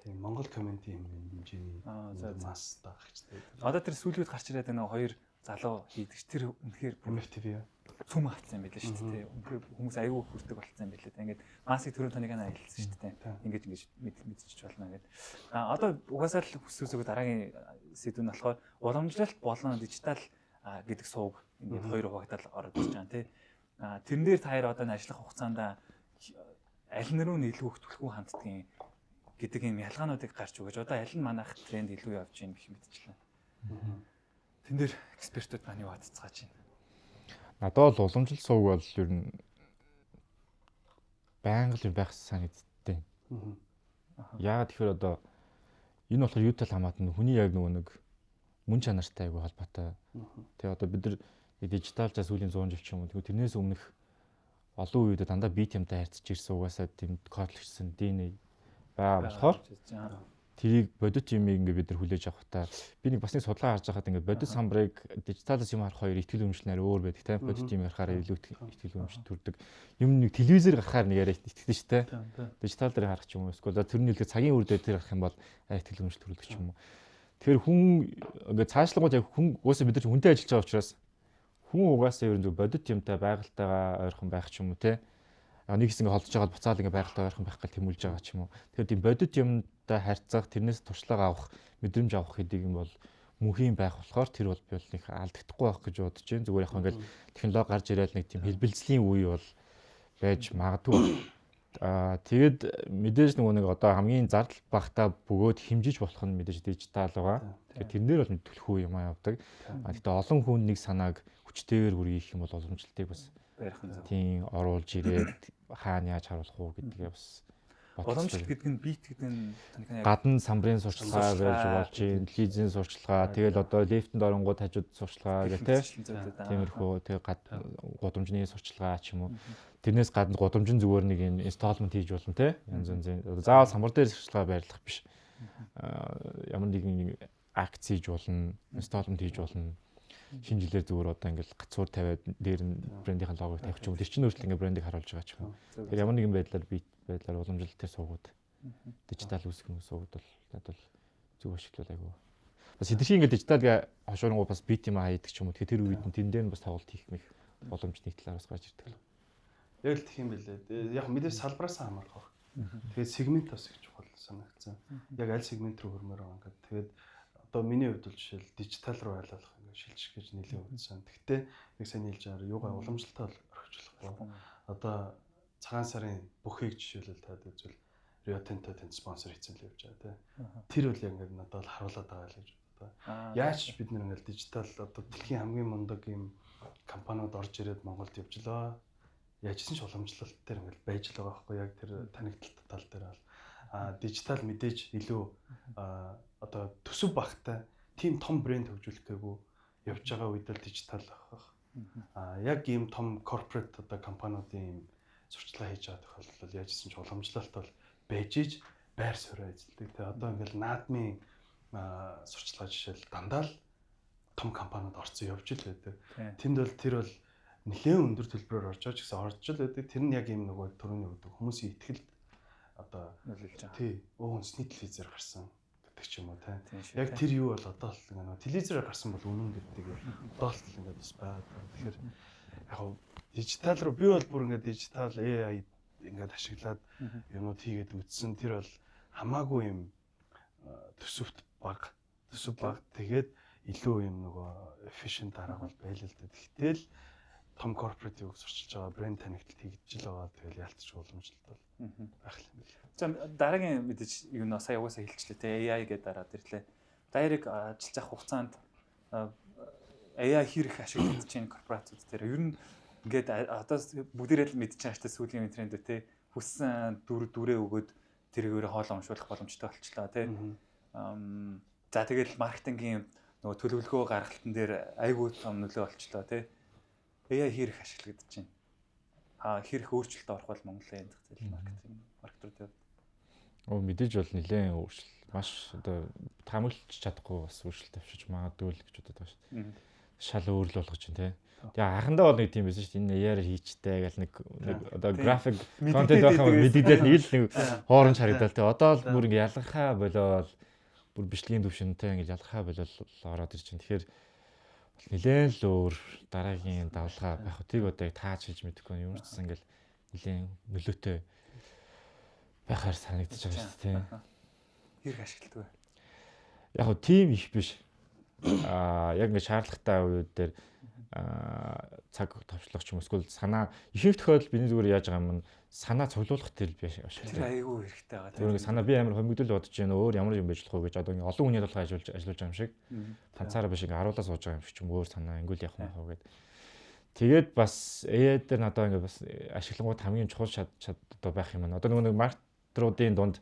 C: Тийм, Монгол community хэмжээний масс дагагчтай.
A: Одоо тэр сүүлийн үед гарч ирээд нэг хоёр залуу хийдэг ч тэр үнэхээр
C: MFTV
A: цөм авцсан юм байлээ шүү дээ. Үнэхээр хүмүүс аюу хүрдэг болцсон юм байлээ. Ингээд масыг түрүүн тоныг нь хэлсэн шүү дээ. Ингээд ингэж мэдчихэж болно гэдэг. А одоо угаасаа л хүсвэсээгөө дараагийн сэдв нь болохоор уламжлалт болон дижитал гэдэг сувг ингээд хоёр хуваагтал ороод ирж байгаа тий. А тэрэн дээр та хоёр одоо ажиллах хугацаанд аль нь рүү нь илүү их түлхүү ханддгийн гэдэг юм ялгаануудыг гарч өгөөж одоо аль нь манайх тренд илүү явж гин гэх мэтчлээ. Тэн дээр экспертүүд маань юу хатцгааж байна?
B: Надад бол уламжлалт сувг бол ер нь байнга л байх санагддээ. Яагаад тэгэхээр одоо энэ болохоор юутай л хамаатан хүний яг нөгөө нэг мөн чанартай айгүй холбоотой. Тэгээ одоо бид нар дижитал за сүүлийн 100 жил ч юм уу тэрнээс өмнөх олон үеүдээ дандаа бит юмтай харьцаж ирсэн, угаасаа тийм кодлогчсон DNA байгаа болохоор тэрийг бодит юмыг ингээ бид нар хүлээж авах та би нэг бас нэг судалгаа харж байхад ингээ бодит самбарыг дижиталаас юм харах хоёр итгэл үнэмшил нэр өөр байдаг тийм, бодит юм харахаар илүү итгэл үнэмшил төрдөг. Юм нэг телевизээр гарахаар нэг яриа итгэдэг шүү дээ. Дижитал дээр харах ч юм уу эсвэл тэр нэлээд цагийн үр дээр тэр харах юм бол итгэл үнэмшил төрүүлдэг ч юм уу. Тэгэхээр хүн ингээ цаашлангууд яг хүн угаасаа бид нар хүнтэй ажиллаж байгаа учраас хүн угаасаа ер нь зөв бодит юмтай байгальтайгаа ойрхон байх ч юм уу те. Нэг хэсэг ингээ холдож байгаа буцаал ингээ байгальтай ойрхон байх гал тэмүүлж байгаа ч юм уу. Тэгэхээр тийм бодит юмтай харьцах, тэрнээс туршлага авах, мэдрэмж авах гэдэг юм бол мөнхийн байх болохоор тэр бол би бол нэг алдагдахгүй байх гэж бодож байна. Зүгээр яг ингээл технологи гарч ирээд нэг тийм хэлбэлзлийн үе бол байж магадгүй. Тэгээд мэдээж нөгөө нэг одоо хамгийн зардал багтаа бөгөөд хэмжиж болох нь мэдээж дижитал байгаа. Тэгэхээр тэрнээр бол түлхүү юм аа явдаг. Гэхдээ олон хүн нэг санааг хүчтэйгээр хүргэх юм бол уламжлалтыг бас
A: барих нь зөв.
B: Тийм, оруулж ирээд хаана яаж харуулах уу гэдгээ бас
A: уламжлалт гэдэг нь бит гэдэг нь
B: гадна самбарын сурчлагаа байж болж байна, телевизийн сурчлагаа, тэгэл одоо лефтэнд оронгууд хажууд сурчлагаа гэх тиймэрхүү, тэгээ гудамжны сурчлагаа ч юм уу. Тэрнээс гадна гудамжин зүгээр нэг юм installment хийж болно те. Янз янзын. Заавал самбар дээр сурчлагаа байрлах биш. Ямар нэгэн акц хийж болно, installment хийж болно. Шинэ жилээр зүгээр одоо ингээл гацуур тавиад дээр нь брендийн логог тавих ч юм уу. Тэр чинь өөрчлөлт ингээ брендийг харуулж байгаа ч юм. Тэгэхээр ямар нэгэн байдлаар бит байдлаар уламжлалт тэр суугууд дижитал үүсгэх юм суугууд бол надад бол зөв ашиглал айгүй. Бас хэтэрхий ингээ дижитал хошуурингуу бас бит юм хайдаг ч юм уу. Тэгэхээр тэр үед нь тэн дээр нь бас тоглолт хийх мэх боломж нэг талаар бас гарч ирдэг.
C: Яг л тэх юм бэлээ. Яг мэдээж салбараас хамаарах баг. Тэгээд сегмент бас их чухал санагдсан. Яг аль сегмент рүү хөрмөр байгаа ингээд. Тэгээд одоо миний хувьд бол жишээл дижитал руу айлах ингээд шилжих гэж нэлээд үзсэн. Гэхдээ яг сайн хэлж байгаа юугаа уламжлалтаа бол орхичлахгүй. Одоо цагаан сарын бүхийг жишээлбэл таад үзвэл Rio Tinto тэнд спонсор хийсэн л явж байгаа тий. Тэр бол яг ингээд надад бол харуулад байгаа л гэж бодлоо. Яаж ч бид нар ингээд дижитал одоо дэлхийн хамгийн мундаг юм компаниуд орж ирээд Монголд явж лээ. Яажсэн ч уламжлалт дээр ингээд байж л байгаа байхгүй яг тэр танигдalт тал дээр бол дижитал мэдээж илүү одоо төсөв багтай тийм том брэнд хөгжүүлэх гээгүй явж байгаа үед л дижитал авах. Яг ийм том корпорат одоо компаниудын ийм сурчлагаа хийж байгаа тохиолдолд бол яажсэн ч уламжлалт бол байж иж байр сууриа эзэлдэг. Тэгээ одоо ингээл наадмын сурчлагаа жишээл дандаа л том компаниуд орцсон явж л байдаг. Тэнд бол тэр бол нэлээд өндөр төлбөрөөр орж байгаа ч гэсэн орж л байдаг. Тэр нь яг ийм нөгөө төрөний өгдөг хүмүүсийн итгэлд одоо
A: нөлөөлж байгаа.
C: Тий, үндэсний телевизээр гарсан гэдэг ч юм уу тий. Яг тэр юу бол одоо л ингээ нөгөө телевизээр гарсан бол үнэн гэдэг одоо л ингээд бас байгаа. Тэгэхээр яг хав дижитал руу би бол бүр ингээд дижитал AI ингээд ашиглаад юмнууд хийгээд үзсэн. Тэр бол хамаагүй юм төсөвт баг, төсөв баг. Тэгээд илүү юм нөгөө efficient арга бол байл л дээ. Тэгтэл том корпоратив юг сурчилж байгаа брэнд танигдалт хийгдэж л байгаа. Тэгэл ялтч уламжлалт бол байх юм бэл.
A: За дараагийн мэдээж юу нөө сая угаасаа хэлчихлээ те AI гэдэг дараад ирлээ. Дайрыг ажиллаж явах хугацаанд AI хэр их ашиглагдаж байна корпорациуд дээр. Ер нь ингээд одоо бүгдээрээ л мэдчихэж байгаа шүү дээ сүүлийн трендүү те. Хүссэн дүр дүрээ өгөөд тэрийг өөрөө хоолоо уншуулах боломжтой болчлоо те. За тэгэл маркетингийн нөгөө төлөвлөгөө гаргалтан дээр айгүй том нөлөө болчлоо те. AI хэр их ашиглагдаж байна. Хэр их өөрчлөлт орох бол Монголын зах зээл маркетинг маркетруудын хувьд.
B: Мэдээж бол нэлээд өөрчлөлт маш одоо таамаглаж чадахгүй бас өөрчлөлт авчирч магадгүй л гэж бодод байгаа шүү дээ. Шал өөр л болгож чинь те. Тэгээ анхандаа бол нэг тийм байсан шүү дээ. Энэ AI-аар хийчтэй гэл нэг нэг одоо график контент байх юм мэдэгдэл нэг л нэг хооронд харагдал тэгээ. Одоо л бүр ингээ ялгархаа болоод бүр бичлэгийн төвшөнтэй ингээ ялгархаа болоод ороод ирж байна. Тэгэхээр нэлээд л өөр дараагийн давлгаа байх. Тийг одоо яг тааж хэлж мэдэхгүй юм ч гэсэн ингээл нэлээд нөлөөтэй байхаар санагдаж байгаа шүү дээ.
A: Хэрэг ашигладаг вэ?
B: Яг хөө тийм их биш. Яг ингээ шаардлагатай үед дээр цаг товчлох ч юм эсвэл санаа ихэнх тохиолдолд бидний зүгээр яаж байгаа юм санаа цуглуулах төр би ашигладаг.
A: Тэр айгүй хэрэгтэй байгаа.
B: Тэр ингээ санаа би амар хомигдол бодож байна. Өөр ямар юм байж болох вэ гэж одоо ингээ олон хүний толгой ажиллаж ажиллаж байгаа юм шиг. Ганцаараа биш ингээ харуулаа сууж байгаа юм шиг ч юм өөр санаа ингүүл явах юм хаа гэд. Тэгээд бас AI дээр надад ингээ бас ашиглангууд хамгийн чухал шат одоо байх юм байна. Одоо нөгөө нэг маркетруудын дунд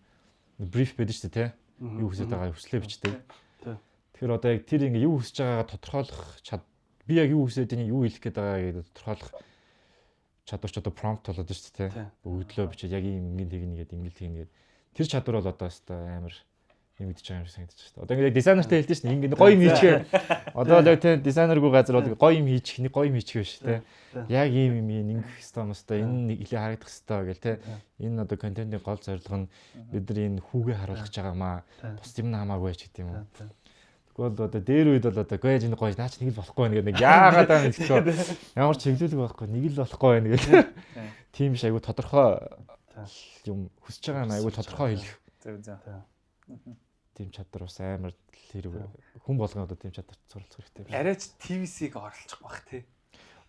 B: бриф байдаг шүү дээ, тэ? Юу хүсэж байгаа хүслээ бичдэг. Тэгэхээр одоо яг тэр ингээ юу хүсэж байгаагаа тодорхойлох чад би яг юу хүсэж байна, юу хэлэх гээд байгаа гэдэг тодорхойлох чадвар ч одоо prompt болоод шүү дээ, тэ? Өгдлөө бичээд яг ийм ингэн тэгнэ гэдэг ингэл тэгнэ гэдэг. Тэр чадвар бол одоо өстой амар нэмэгдэж байгаа юм шиг санагдаж байна. Одоо ингээд яг дизайнертай хэлдэг шин ингээд гоё юм хийчихээ. Одоо л яг тийм дизайнергүй газар бол гоё юм хийчих, нэг гоё юм хийчих биш те. Яг ийм юм ингэх хэвээр юм өстой энэ нэг илээ харагдах хэвээр гэл те. Энэ одоо контентын гол зорилго нь бид нар энэ хүүгээ харуулах гэж байгаа маа. Бус юм хамаагүй ч гэдэг юм уу. Тэгвэл одоо дээр үед бол одоо гоё энэ гоё наач нэг л болохгүй байна гэдэг нэг яагаад аа мэдчихв. Ямар ч чиглүүлэг байхгүй нэг л болохгүй байна гэх. Тийм биш айгу тодорхой юм хүсэж байгаа юм айгу тодорхой хэлэх.
A: Зөв зөв.
B: Тийм чадвар бас амар хэрэг хүн болгон одоо тийм чадвар суралцах хэрэгтэй юм шиг.
A: Арайч TVC-г оролцох бах тий.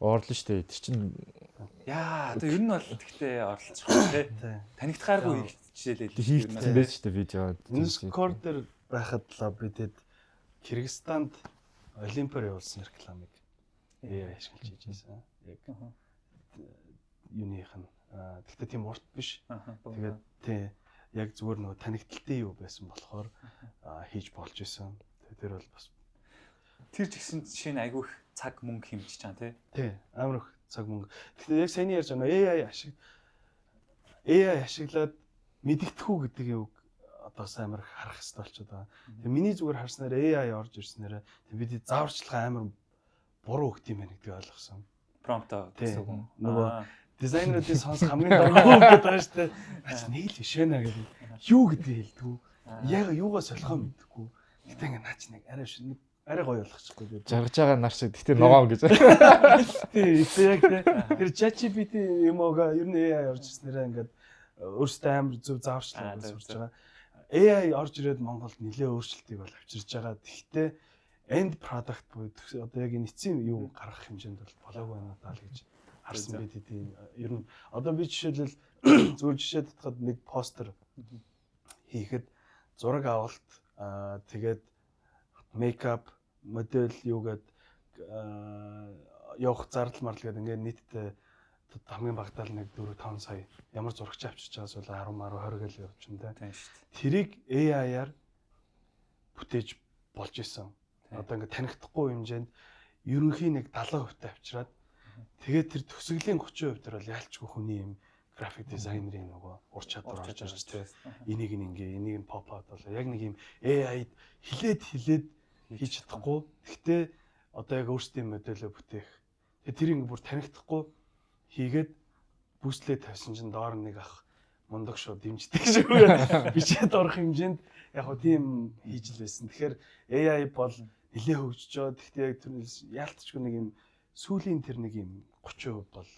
B: Орлоо шүү дээ. Тэр чинь
A: яа одоо ер нь бол тэгтээ оролцох тий. Танигдахааргүй хийчихлээ л
B: хийгдсэн байж шүү дээ видео.
C: Discord дээр байхад л би тэд Кыргызстанд Олимпиар явуулсан рекламыг AI ашиглаж хийж байсан. Яг юуных нь. Тэгтээ тийм урт биш. Тэгээд тий яг зүгээр нөгөө танигдaltaй юу байсан болохоор хийж болж исэн. Тэр бол бас
A: тэр ч гэсэн жишээ нь айгүй их цаг мөнгө хэмжиж байгаа тий.
C: Тий, амар их цаг мөнгө. Гэхдээ яг саяны ярьж байгаа AI ашиглаад мэдэгдэх үү гэдэг юм одоо бас амар их харах хэрэгтэй болчиход байгаа. Тэгээ миний зүгээр харснаар AI орж ирснээр бид зааварчилгаа амар буруу өгд юм байна гэдгийг ойлгосон.
A: Промпто гэсэн үг.
C: Нөгөө дизайнеруудын сонсох хамгийн дорой гэдэг байгаа шүү дээ. Ач нэг л биш ээ гэдэг. Юу гэдгийг хэлдэггүй. Яг юугаа солихоо мэдэхгүй. Гэтэ ингээ наач нэг арай биш нэг арай гоё болгочихгүй гэдэг.
B: Жаргаж байгаа нар шиг гэтээ ногоон гэж.
C: Тий, яг тэр ChatGPT юм ууга ер нь AI орж ирснээрээ ингээд өөрөөсөө амар зөв зааварчилгаа сурч байгаа. AI орж ирээд Монголд нэлээд өөрчлөлтийг бол авчирж байгаа. Тэгэхдээ end product буюу одоо яг энэ эцсийн юу гаргах хэмжээнд бол болоогүй байна даа л гэж харсан би тэдний. Ер нь одоо би жишээлбэл зүгээр жишээ татхад нэг постэр хийхэд зураг авалт тэгээд мейкап, модель юу гээд явах зардал мардал гээд ингээд нийтдээ хамгийн багадаа л нэг 4-5 сая ямар зурагч авчирч байгаас бол 10 10 20 гэл явчихна те. Тэрийг AI-аар бүтээж болж исэн. Одоо ингээд танигдахгүй хэмжээнд ерөнхий нэг 70% та авчираад тэгээд тэр төсөглийн 30% дээр бол яалчгүй хүний юм график дизайнерын нөгөө ур чадвар орж ирж те. Энийг нь ингээ, энийг нь pop out болоо. Яг нэг юм AI-д хилээд хилээд хийж чадахгүй. Гэхдээ одоо яг өөрсдийн модельөө бүтээх. Тэгээд тэр ингээ бүр танигдахгүй хийгээд бүслээ тавьсан чинь доор нэг ах мундаг шууд дэмждэг шүү. Бичээд орох хэмжээнд яг хөө тийм хийж л байсан. Тэгэхээр AI бол нэлээ хөгжиж байгаа. Гэхдээ яг тэр яалтчгүй нэг юм сүүлийн тэр нэг юм 30% бол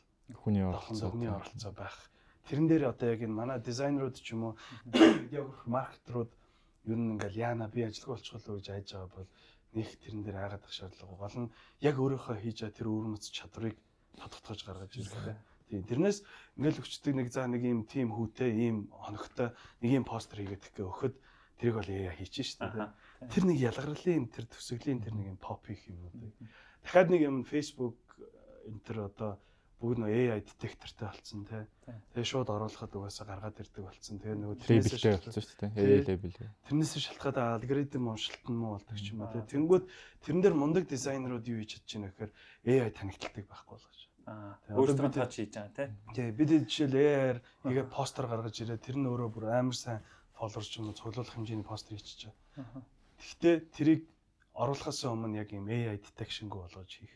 B: хүний оролцоо
C: хүний оролцоо байх. Тэрэн дээр одоо яг энэ манай дизайнерууд ч юм уу видеограф маркетрууд ер нь ингээл яана би ажилгүй болчихлоо гэж айж байгаа бол нэг тэрэн дээр айгаад ах шаардлага. Гол нь яг өөрийнхөө хийж байгаа тэр өвөрмөц чадварыг тодтогч гаргаж ирэх. Тийм. Тэрнээс ингээл өчтдөг нэг за нэг юм тим хүүтэй, ийм хоногтой нэг юм постэр хийгээд гэх өгөхөд тэрийг бол AI хийчих шүү дээ. Тэр нэг ялгарлын тэр төсөглийн тэр нэг юм поп хийх юмнуудыг. Дахиад нэг юм Facebook энэ төр одоо бүгд нөө AI детектортай болсон тий. Тэгээ шууд оруулахад угаасаа гаргаад ирдэг болсон. Тэгээ нөгөө
B: тэрнээс болсон шүү дээ. AI лейбл.
C: Тэрнээс шалтгаалаад алгоритм уншилт нь муу болдог ч юм уу тий. Тэнгүүд тэрэн дээр мундаг дизайнерууд юу хийж чадж байна гэхээр AI танигдaltaг байхгүй болгож.
A: Өөрсдөө тач хийж байгаа тий.
C: Тий, бид жишээл AI-аар хийгээ постэр гаргаж ирээд тэр нь өөрөө бүр амар сайн фолловер ч юм уу цуглуулах хэмжээний постэр хийчихэж байгаа. Гэхдээ тэрийг оруулахаас өмнө яг юм AI detection-гүй болгож хийх.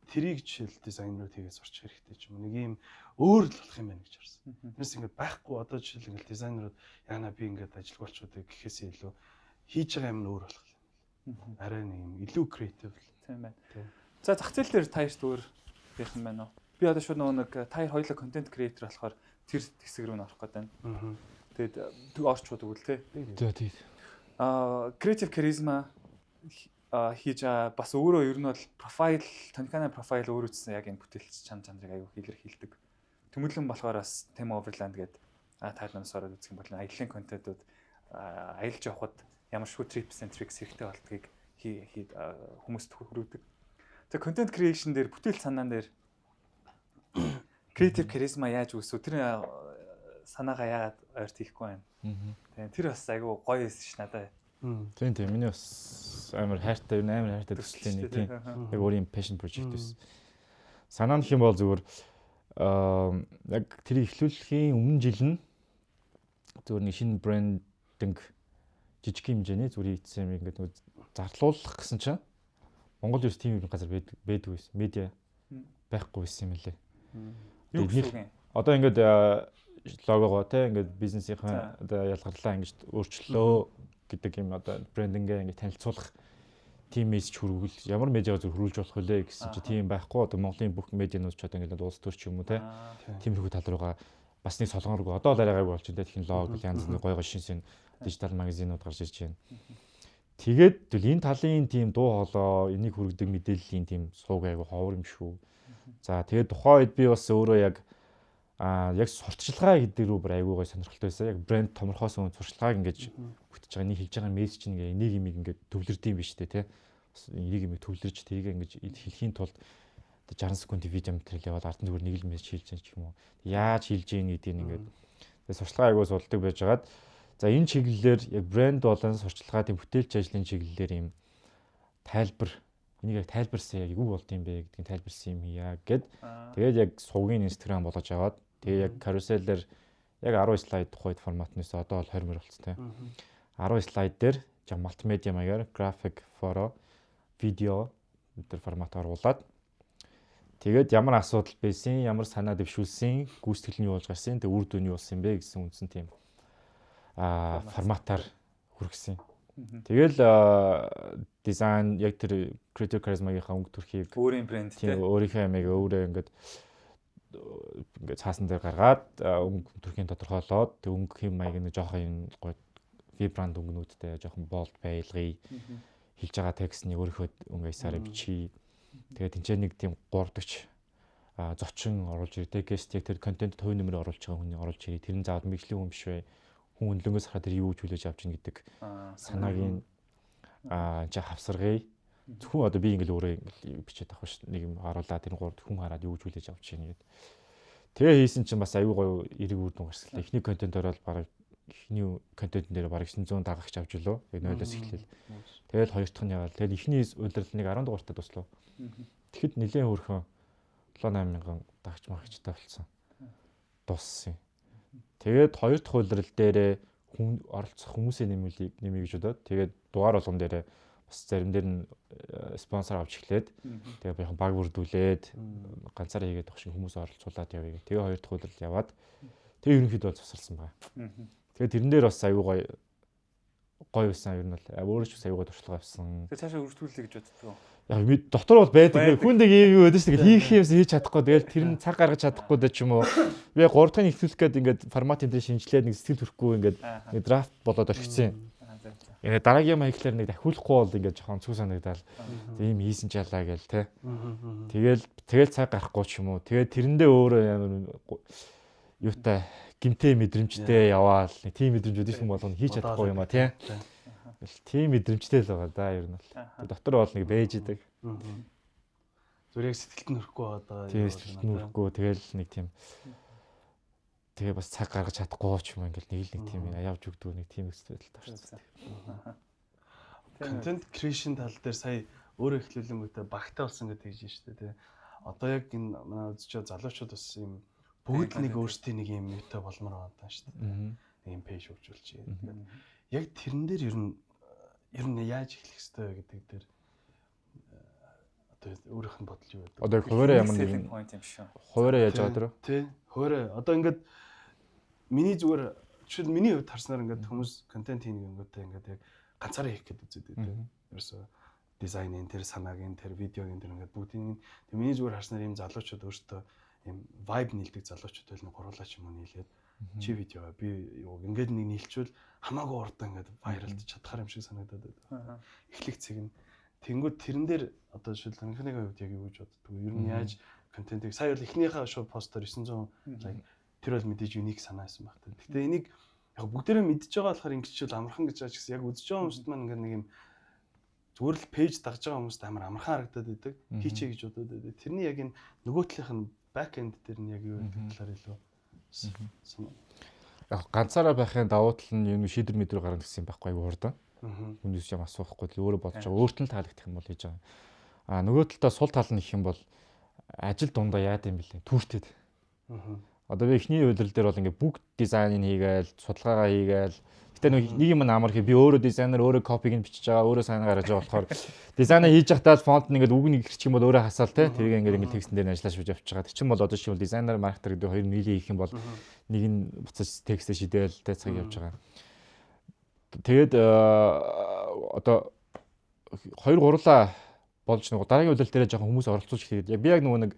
C: Тэрийг жишээл дизайнерууд хийгээ сурчих хэрэгтэй ч юм уу. Нэг юм өөр л болох юм байна гэж харсан. Тэрнээс ингээд байхгүй одоо жишээл ингээд дизайнерууд яана би ингээд ажилгүй болчиход гэхээсээ илүү хийж байгаа юм нь өөр болох юм. Арай нэг юм илүү creative л.
A: Тийм байна. За, зах зээл дээр та хоёрт өөр байх юм байна уу? Би одоо шууд нөгөө нэг та хоёр хоёулаа content creator болохоор тэр хэсэг рүү н орох гэдэг байна. Тэгээд орчууд өгвөл те.
B: За, тий.
A: Creative charisma хийж байгаа, бас өөрөө ер нь бол profile, Тониканы profile өөрөө ч гэсэн яг энэ бүтээлч чанарыг аягүй илэрхийлдэг. Тэмүүлэн болохоор бас Tem Overland гэдэг тайланаас ороод үзэх юм бол аяллаа контентууд, аялж явхад ямар шүү tips and tricks хэрэгтэй болдгийг хүмүүст хүргэдэг. Тэгээ content creation дээр, бүтээл санаан дээр creative charisma яаж үүсв? Тэр санаагаа яагаад ойрт хийхгүй байна? Тийм, тэр бас айгүй гоё байсан ш надад.
B: Тийм, миний бас амар хайртай, ер нь амар хайртай төслийн нэг, тийм, яг өөрийн passion project байсан. Санаа нь юм бол зүгээр яг тэрийг эхлүүлэхийн өмнө жил нь зүгээр нэг шинэ branding, жижиг хэмжээний зүгээр хийсэн юм ингээд нэг зарлуулах гэсэн чинь Монгол ерөөс тийм юм газар байдгүй байсан. Медиа байхгүй байсан юм лээ.
A: Юу гэсэн үг юм?
B: Одоо ингээд логогоо те, ингээд бизнесийнхаа одоо ялгарлаа ингэж өөрчлөлөө гэдэг юм, одоо branding ээ ингээд танилцуулах тийм мессеж хүргүүл ямар медиа зөв хөрвүүлж болох вүлээ гэсэн чи тийм байхгүй. Одоо Монголын бүх медианууд ч одоо ингээд улс төр ч юм уу те, тиймэрхүү тал руугаа бас нэг солонгоргүй, одоо л арай гайгүй болж байна те, технологи янз бүрийн гой гой шин шин дижитал магазинууд гарч ирж байна. Тэгээд тэгэл энэ талын тийм дуу хоолой, энийг хүргэдэг мэдээллийн тийм сууг айгу ховор юм шүү. За, тэгээд тухайн үед би бас өөрөө яг яг сурталчилгаа гэдэг рүү бүр айгуу гой сонирхолтой байсан. Яг брэнд томорхоос өмнө сурчлагыг ингэж бүтэж байгаа, нэг хэлж байгаа мессеж чинь ингээ энийг юм ингээд төвлөрдөг юм биш үү те. Бас энийг юм төвлөрж тэрийг ингэж хэлхийн тулд 60 секундын видео материал яваад ард нь зүгээр нэг л мессеж хэлж байгаа ч юм уу. Яаж хэлж гин гэдгийг ингээд тэгээд сурчлагаа айгуу судалдаг байжгаад, за, энэ чиглэлээр яг брэнд болон сурчлагаа, тийм бүтээлч ажлын чиглэлээр юм тайлбар, энийг яг тайлбарсан, яг юу болд юм бэ гэдгийг тайлбарсан юм хийя гэд. Тэгээд яг сувгийн Instagram болгож аваад, тэгээ яг carousel-ээр яг 10 слайд тухайд форматнаас одоо бол 20 мөр болцсон тийм. 10 слайд дээр жаа мультимедиа маягаар график, фото, видео энэ формат оруулаад, тэгээд ямар асуудал байсан, ямар санаа дэвшүүлсэн, гүйцэтгэл нь юу болж гарсан, тэгээд үр дүн юу болсон юм бэ гэсэн үндсэн тийм форматаар хүргэсэн. Тэгэл дизайн, яг тэр creative charisma-гийнхаа өнгө төрхийг
A: өөрийн брэнд
B: тийм, өөрийнхөө ямиг өөрөө ингээд цаасан дээр гаргаад, өнгө төрхийн тодорхойлоод, тэг өнгө хэм маяг нэг жоохон юм гоё vibrant өнгөнүүдтэй, жоохон bold байлгая. Хэлж байгаа текстний өөрийнхөө өнгө аясаараа бичиж. Тэгээд тэнцээ нэг тийм гуравдагч зочин оруулж ирээ. Guest, яг тэр контент хувь нэмэр оруулж байгаа хүний оруулж ирээ. Тэр нь заавал мэргэжлийн хүн биш вэ? Хүн өнлөнгөөс хараад тэр юу гэж хүлээж авч ийн гэдэг санааг нь чи хавсаргая. Зөвхөн одоо би ингээл өөрөө ингээл бичээд авах ш. Нэг юм харуулаад тэр гурав хүн хараад юу гэж хүлээж авч ийн гэдэг. Тэгээ хийсэн чинь бас аюу гоё эрэг үр дүн гарсан. Эхний контентоор бол бараг, эхний контентын дээр бараг 900 дагагч авч илөө. Яг нойлоос эхлээл. Тэгэл хоёр дахь нь яваал. Тэгэл эхний улирал нэг 10 дугаартай дуслаа. Тэгэхэд нэлээд хөөрхөн 7 8 мянган дагагч магчтай болсон. Дууссан. Тэгээд хоёр дахь улирал дээрээ хүн оролцох хүмүүсээ нэмүүлийг нэмье гэж бодоод, тэгээд дугаар болгон дээрээ бас зарим дээр нь спонсор авч эхлээд, тэгээд яг баг бүрдүүлээд ганцаараа хийгээд байх шиг хүмүүс оролцуулаад явъя гэх. Тэгээ хоёр дахь улирал яваад, тэгээ ерөнхийдөө бол завсарласан байна. Тэгээ тэрэн дээр бас аюу гоё гоё байсан, ер нь бол өөрөө ч бас аюу гоё туршлага авсан.
A: Тэгээ цаашаа өргөжлүүлэе гэж боддог.
B: Яг мэд дотор бол байдаг. Хүн нэг юм юу байдаг шүү дээ. Хийх юмсан хийж чадахгүй. Тэгэл тэр нь цаг гаргаж чадахгүй дэ ч юм уу. Би яг 3 дахь эхлүүлэх гээд ингээд формат энэ шинжилээд, нэг сэтгэл төрөхгүй ингээд нэг draft болоод орхисон. Ингээд дараагийн юм хийхлээр нэг дахиулахгүй бол ингээд жоохон онцгой санагдал. Тийм хийсэн ч ялаа гээл те. Тэгэл цаг гарахгүй ч юм уу. Тэгээд тэрэндээ өөрөө ямар юутай гимтэй мэдрэмжтэй яваал, нэг тийм мэдрэмж өдөрт хүн болгоно хийж чадахгүй юм а тий. Тийм мэдрэмжтэй л байгаа да, ер нь бол. Дотор бол нэг бэж идэг.
C: Зүгээр яг сэтгэлд нь өрөхгүй байгаа.
B: Тийм, сэтгэлд нь өрөхгүй, тэгэл нэг тийм, тэгээ бас цаг гаргаж чадахгүй ч юм ингээл нэг л нэг тийм явж өгдөг, нэг тийм өсөлт байдалтай орсон.
C: Content creation тал дээр сая өөрөө эхлүүлэнгүүтээ багтай болсон гэдэг хэлж шүү дээ, тий. Одоо яг энэ манай үзэж байгаа залуучууд бас юм бүгд л нэг өөрсдийн нэг юм юутай болмоор байгаа шүү дээ. Нэг юм page хөгжүүлчих. Тэгээд яг тэрэн дээр ер нь яаж эхлэх ёстой вэ гэдэг дээр одоо Одоо өөрийнх нь бодол юу байдаг?
B: Одоо хуваараа ямар нэгэн
A: point юм шүү.
B: Хуваараа яаж байгаа тэр?
C: Тий. Хуваараа одоо ингээд миний зүгээр жишээл миний хувьд харснаар ингээд хүмүүс контент хийнэ гингүүтээ ингээд яг ганцаараа хийх гэдэг үзээд байдаг. Ерөөсөө дизайнын тэр санаагийн тэр видеогийн тэр ингээд бүгдийг тэг миний зүгээр харснаар ийм залуучууд өөртөө ийм vibe нийлдэг залуучууд байл нэг гурлаа ч юм уу нийлээд чи видео би юу ингээд нэг нийлчвэл хамаагүй урдан ингээд viral дж чадхаар юм шиг санагдаад байдаг. Эхлэх цэг нь тэнгууд тэрэн дээр одоо жишээл анхныхаа хувьд яг юу гэж боддог вэ? Ер нь яаж контентыг сая бол эхнийхээ шууд постоор 900 лайк тэр бол мэдээж unique санаа байсан байх та. Гэтэ энийг яг бүгдээрээ мэдж байгаа болохоор ингэчвэл амархан гэж байгаа ч гэсэн яг үзэж байгаа хүмүүст маань ингээд нэг юм зүгээр л page дагж байгаа хүмүүст амар амархан харагдаад байдаг. Хийчээ гэж бодоод байдаг. Тэрний яг энэ нөгөө талынх нь back end дээр нь яг юу гэдэг талаар илүү
B: Яг ганцаараа байхын давуу тал нь юм шийдвэр мэдвэр гаргана гэсэн юм байхгүй аюу хурдан. Хүнээс юм асуухгүй л өөрөө бодож байгаа. Өөрт нь таалагдах юм бол хийж байгаа. А нөгөө талдаа сул тал нь их юм бол ажил дундаа яад юм бэлээ. Түүртэд. Одоо би эхний үйлрэл дээр бол ингээ бүгд дизайныг хийгээл, судалгаагаа хийгээл. Гэтэ нэг юм амар хий би өөрөө дизайнер, өөрөө copy г нь бичиж байгаа, өөрөө сайн гаргаж байгаа болохоор дизайнаа хийж байхдаа л font нь ингээд үг нэг хэрчих юм бол өөрөө хасаал те. Тэрийг ингээд текстэн дээр нь ажиллаж шүүж явчих байгаа. Тэр чинь бол одоо шивэл дизайнер, маркетер гэдэг хоёр нийлээ хийх юм бол нэг нь буцаж текстээ шидээл те цаг явж байгаа. Тэгээд одоо хоёр гурлаа болж нэг дараагийн үйлрэл дээр жоохон хүмүүс оролцуулж эхлэхэд яг би яг нөгөө нэг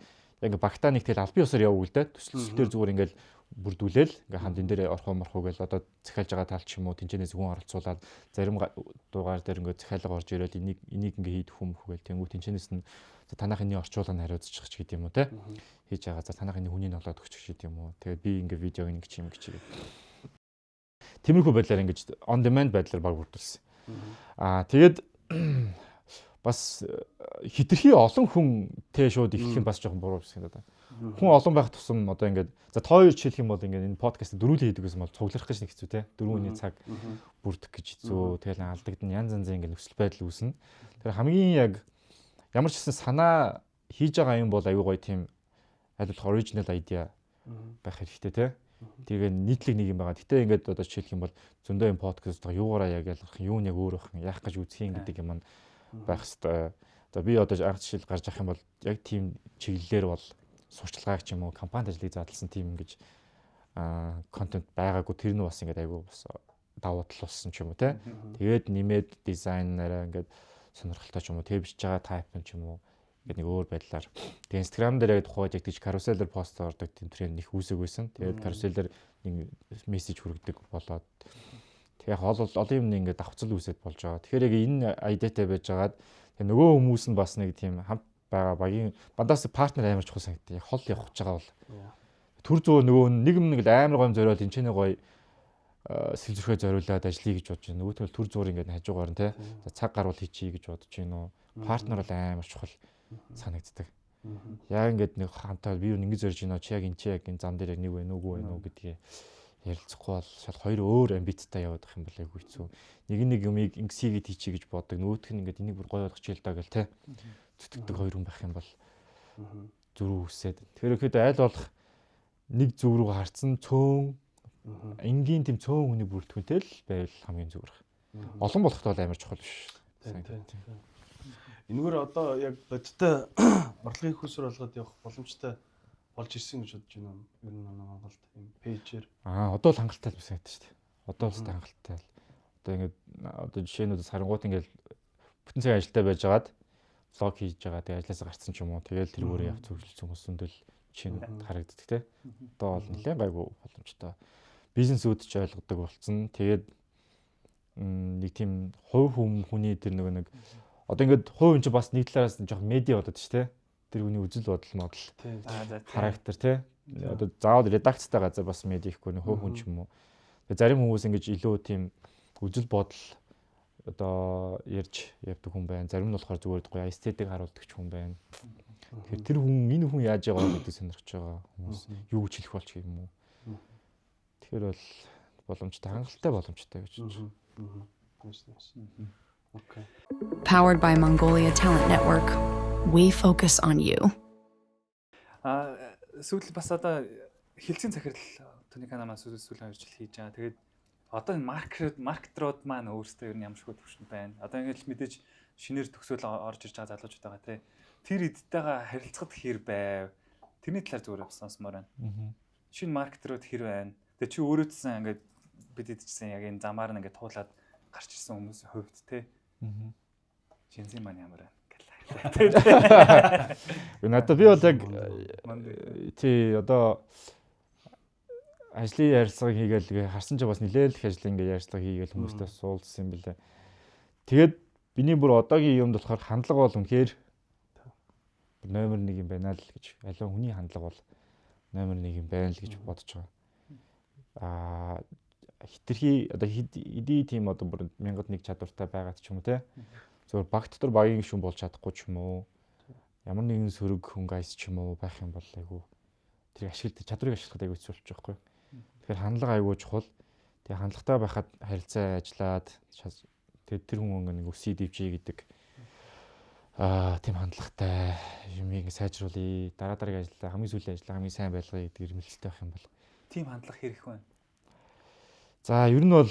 B: яг багтаа нэг тэгэл албан ёсоор явдаг л да. Төсөл дээр зүгээр ингээл бүрдүүлээл ингээ хамт энэ дээр орох уу морох уу гэл одоо захиалж байгаа тал ч юм уу тэнцэнээс хүн оролцуулаад зарим дугаар дээр ингээ захиалга орж ирэл энийг ингээ хийдэх юм хүү гэл тэнгуү тэнцэнээс нь за танах энэний орчуулгыг хариуцчих ч гэдэг юм уу те хийж байгаа за танах энэний хүний нолоод өгчих гэдэг юм уу тэгээд би ингээ видеог ингэ чи юм гэж чигээ тиймэрхүү байдлаар ингэж on demand байдлаар баг бүрдүүлсэн. Аа тэгээд бас хитрхи олон хүнтэй шууд эхлэх нь бас жоохон буруу биш гэдэг. Хүн олон байх тусам одоо ингээд за та хоёр жишээлх юм бол ингээд энэ подкаст дөрүүлээ хийдэг гэсэн бол цугларах гэж нэг хэцүү те. Дөрвөн хүний цаг бүрдэх гэж хэцүү. Тэгэл алдагдана янз янзын ингээд нөхцөл байдал үүснэ. Тэр хамгийн яг ямар ч гэсэн санаа хийж байгаа юм бол аюу гоё тийм аль болох original idea байх хэрэгтэй те. Тэгээ нийтлэг нэг юм байгаа. Гэтэ ингээд одоо жишээлх юм бол зөндөө юм подкаст байгаа юугаараа яг ялгах, юу нь яг өөр байх, яах гэж үзэх юм гэдэг юм нь байх хэвээр. За би одоо анх жишээл гарч авах юм бол яг тийм чиглэлээр бол сурчлагыг ч юм уу компанид ажлыг задлсан тийм ингэж контент байгаагүй тэр нь бас ингээд айгүй бас давуу тал болсон ч юм уу те. Тэгээд нэмээд дизайнараа ингээд сонирхолтой ч юм уу тэр бичиж байгаа type нь ч юм уу ингээд нэг өөр байдлаар. Тэгээ Instagram дээр яг тухайд яг тийч carousel ээр пост ордог тийм тренд их үүсэг байсан. Тэгээд carousel ээр нэг мессеж хүргэдэг болоод тэгээ яг олон юм ингээд давхцал үүсэт болж байгаа. Тэгэхээр яг энэ idea тай байж байгаад тэгээ нөгөө хүмүүс нь бас нэг тийм хамт байгаа багийн бандаас партнер амар чухал санагдав. Яг хол явах гэж байгаа бол төр зөө нөгөө нэг юм нэг л амар гоё зориод энэ ч нэг гоё сэлзэрхээ зориулаад ажиллая гэж бодож байна. Нөгөөх нь төр зуур ингээд хажуугаар нь те за цаг гарвал хийчихье гэж бодож байна уу. Партнер бол амар чухал санагддаг. Яг ингээд нэг хамтаа би юу ингэж зорж байна чи яг энэ чи яг энэ зам дээр яг нэг байна уугүй байна уу гэдгээ ярилцахгүй бол шал хоёр өөр амбицтай яваад байх юм бол айгүй хэцүү. Нэг нэг юмыг ингэсийгээд хийчихье гэж боддог. Нөгөөх нь ингээд энийг бүр гоё болгочих л доо гэл те зүтгэдэг хоёр хүн байх юм бол зүрх үсээд. Тэгэхээр ихэд аль болох нэг зүг рүү харцсан цөөн энгийн тийм цөөн хүний бүрэлдэхүүнтэй л байвал хамгийн зүгээр. Олон болоход бол амар чухал биш.
C: Энэгээр одоо яг бодиттой орлогын хүсвэр болгоод явах боломжтой болж ирсэн гэж бодож байна. Ер нь Монголд юм page ээр.
B: Аа одоо л хангалттай л байсан гэдэг шүү дээ. Одоо л хангалттай л. Одоо ингээд одоо жишээнүүд сарангууд ингээд бүтэн цагийн ажилтаа байжгаад vlog хийж байгаа. Тэгээ ажилласаа гарцсан ч юм уу. Тэгэл тэрүүрээ явц хөгжүүлсэн хүмүүс өндөл жишээнүүд харагддаг те. Одоо бол нэлээд гайгүй боломжтой. Бизнесүүд ч ойлгодог болсон. Тэгээд нэг тийм хувь хүний тэр нөгөө нэг одоо ингээд хувь хүн чинь бас нэг талаараас нь жоохон медиа болоод ш тэ. Тэр хүний үзэл бодол модал характер те. Одоо заавал редакцтай газар бас медиа ихгүй нэг хувь хүн ч юм уу. Тэгээ зарим хүмүүс ингэж илүү тийм үзэл бодол одоо ярьж явдаг хүн байна. Зарим нь болохоор зүгээр гоё эстетик харуулдаг ч хүн байна. Тэгэхээр тэр хүн энэ хүн яаж байгаа гэдэг сонирхож байгаа хүмүүс юу гэж хэлэх болч юм уу. Тэгэхээр бол боломжтой, хангалттай боломжтой гэж бодож байна.
C: Okay.
E: Powered by Mongolia Talent Network, we focus on you.
A: А сүүл бас одоо хэлцэн захирал түүний канал маань сүүл сүүлийн 2 жил хийж байгаа. Тэгээд одоо энэ маркетрууд маань өөрсдөө ер нь ямар шгүй төвшөнд байна. Одоо ингээд л мэдээж шинээр төгсөөл орж ирж байгаа залуучууд байгаа тий. Тэр эдтэйгээ харилцахад хэр байв? Тэрний талаар зүгээр сонсомоор байна. Шинэ маркетерүүд хэр байна? Тэгээ чи өөрөө ч гэсэн ингээд бид идчихсэн яг энэ замаар нь ингээд туулаад гарч ирсэн хүмүүсийн хувьд те. Gen Z маань ямар байна гэлээ.
B: Надад би бол яг тий одоо ажлын ярилцлага хийгээл харсан ч бас нэлээд их ажлын ингээд ярилцлага хийгээл хүмүүстэй суулсан юм билээ. Тэгээд миний бүр одоогийн юмд болохоор хандлага бол үнэхээр номер 1 юм байна л гэж, аливаа хүний хандлага бол номер 1 юм байна л гэж бодож байгаа. Аа хитрхи одоо хэдий тийм одоо бүр 1001 чадвартай байгаад ч юм уу те. Зөвхөн баг дотор багийн гишүүн болж чадахгүй ч юм уу. Ямар нэгэн сөрөг хүн гайс ч юм уу байх юм бол айгүй тэрийг ашиглах, чадварыг ашиглахад айгүй хэцүү болчих жоохгүй. Тэгэхээр хандлага айгүй чухал. Тэгээ хандлагатай байхад харилцаа ажиллаад тэгээд тэр хүн нэг өсөй дэвжээ гэдэг тийм хандлагатай юмыг сайжруулъя. Дараа дараагийн ажлаа хамгийн сүүлийн ажлаа хамгийн сайн байлгая гэдэг ирмэлцэлтэй байх юм бол.
A: Тийм хандлага хэрэг байна.
B: За ер нь бол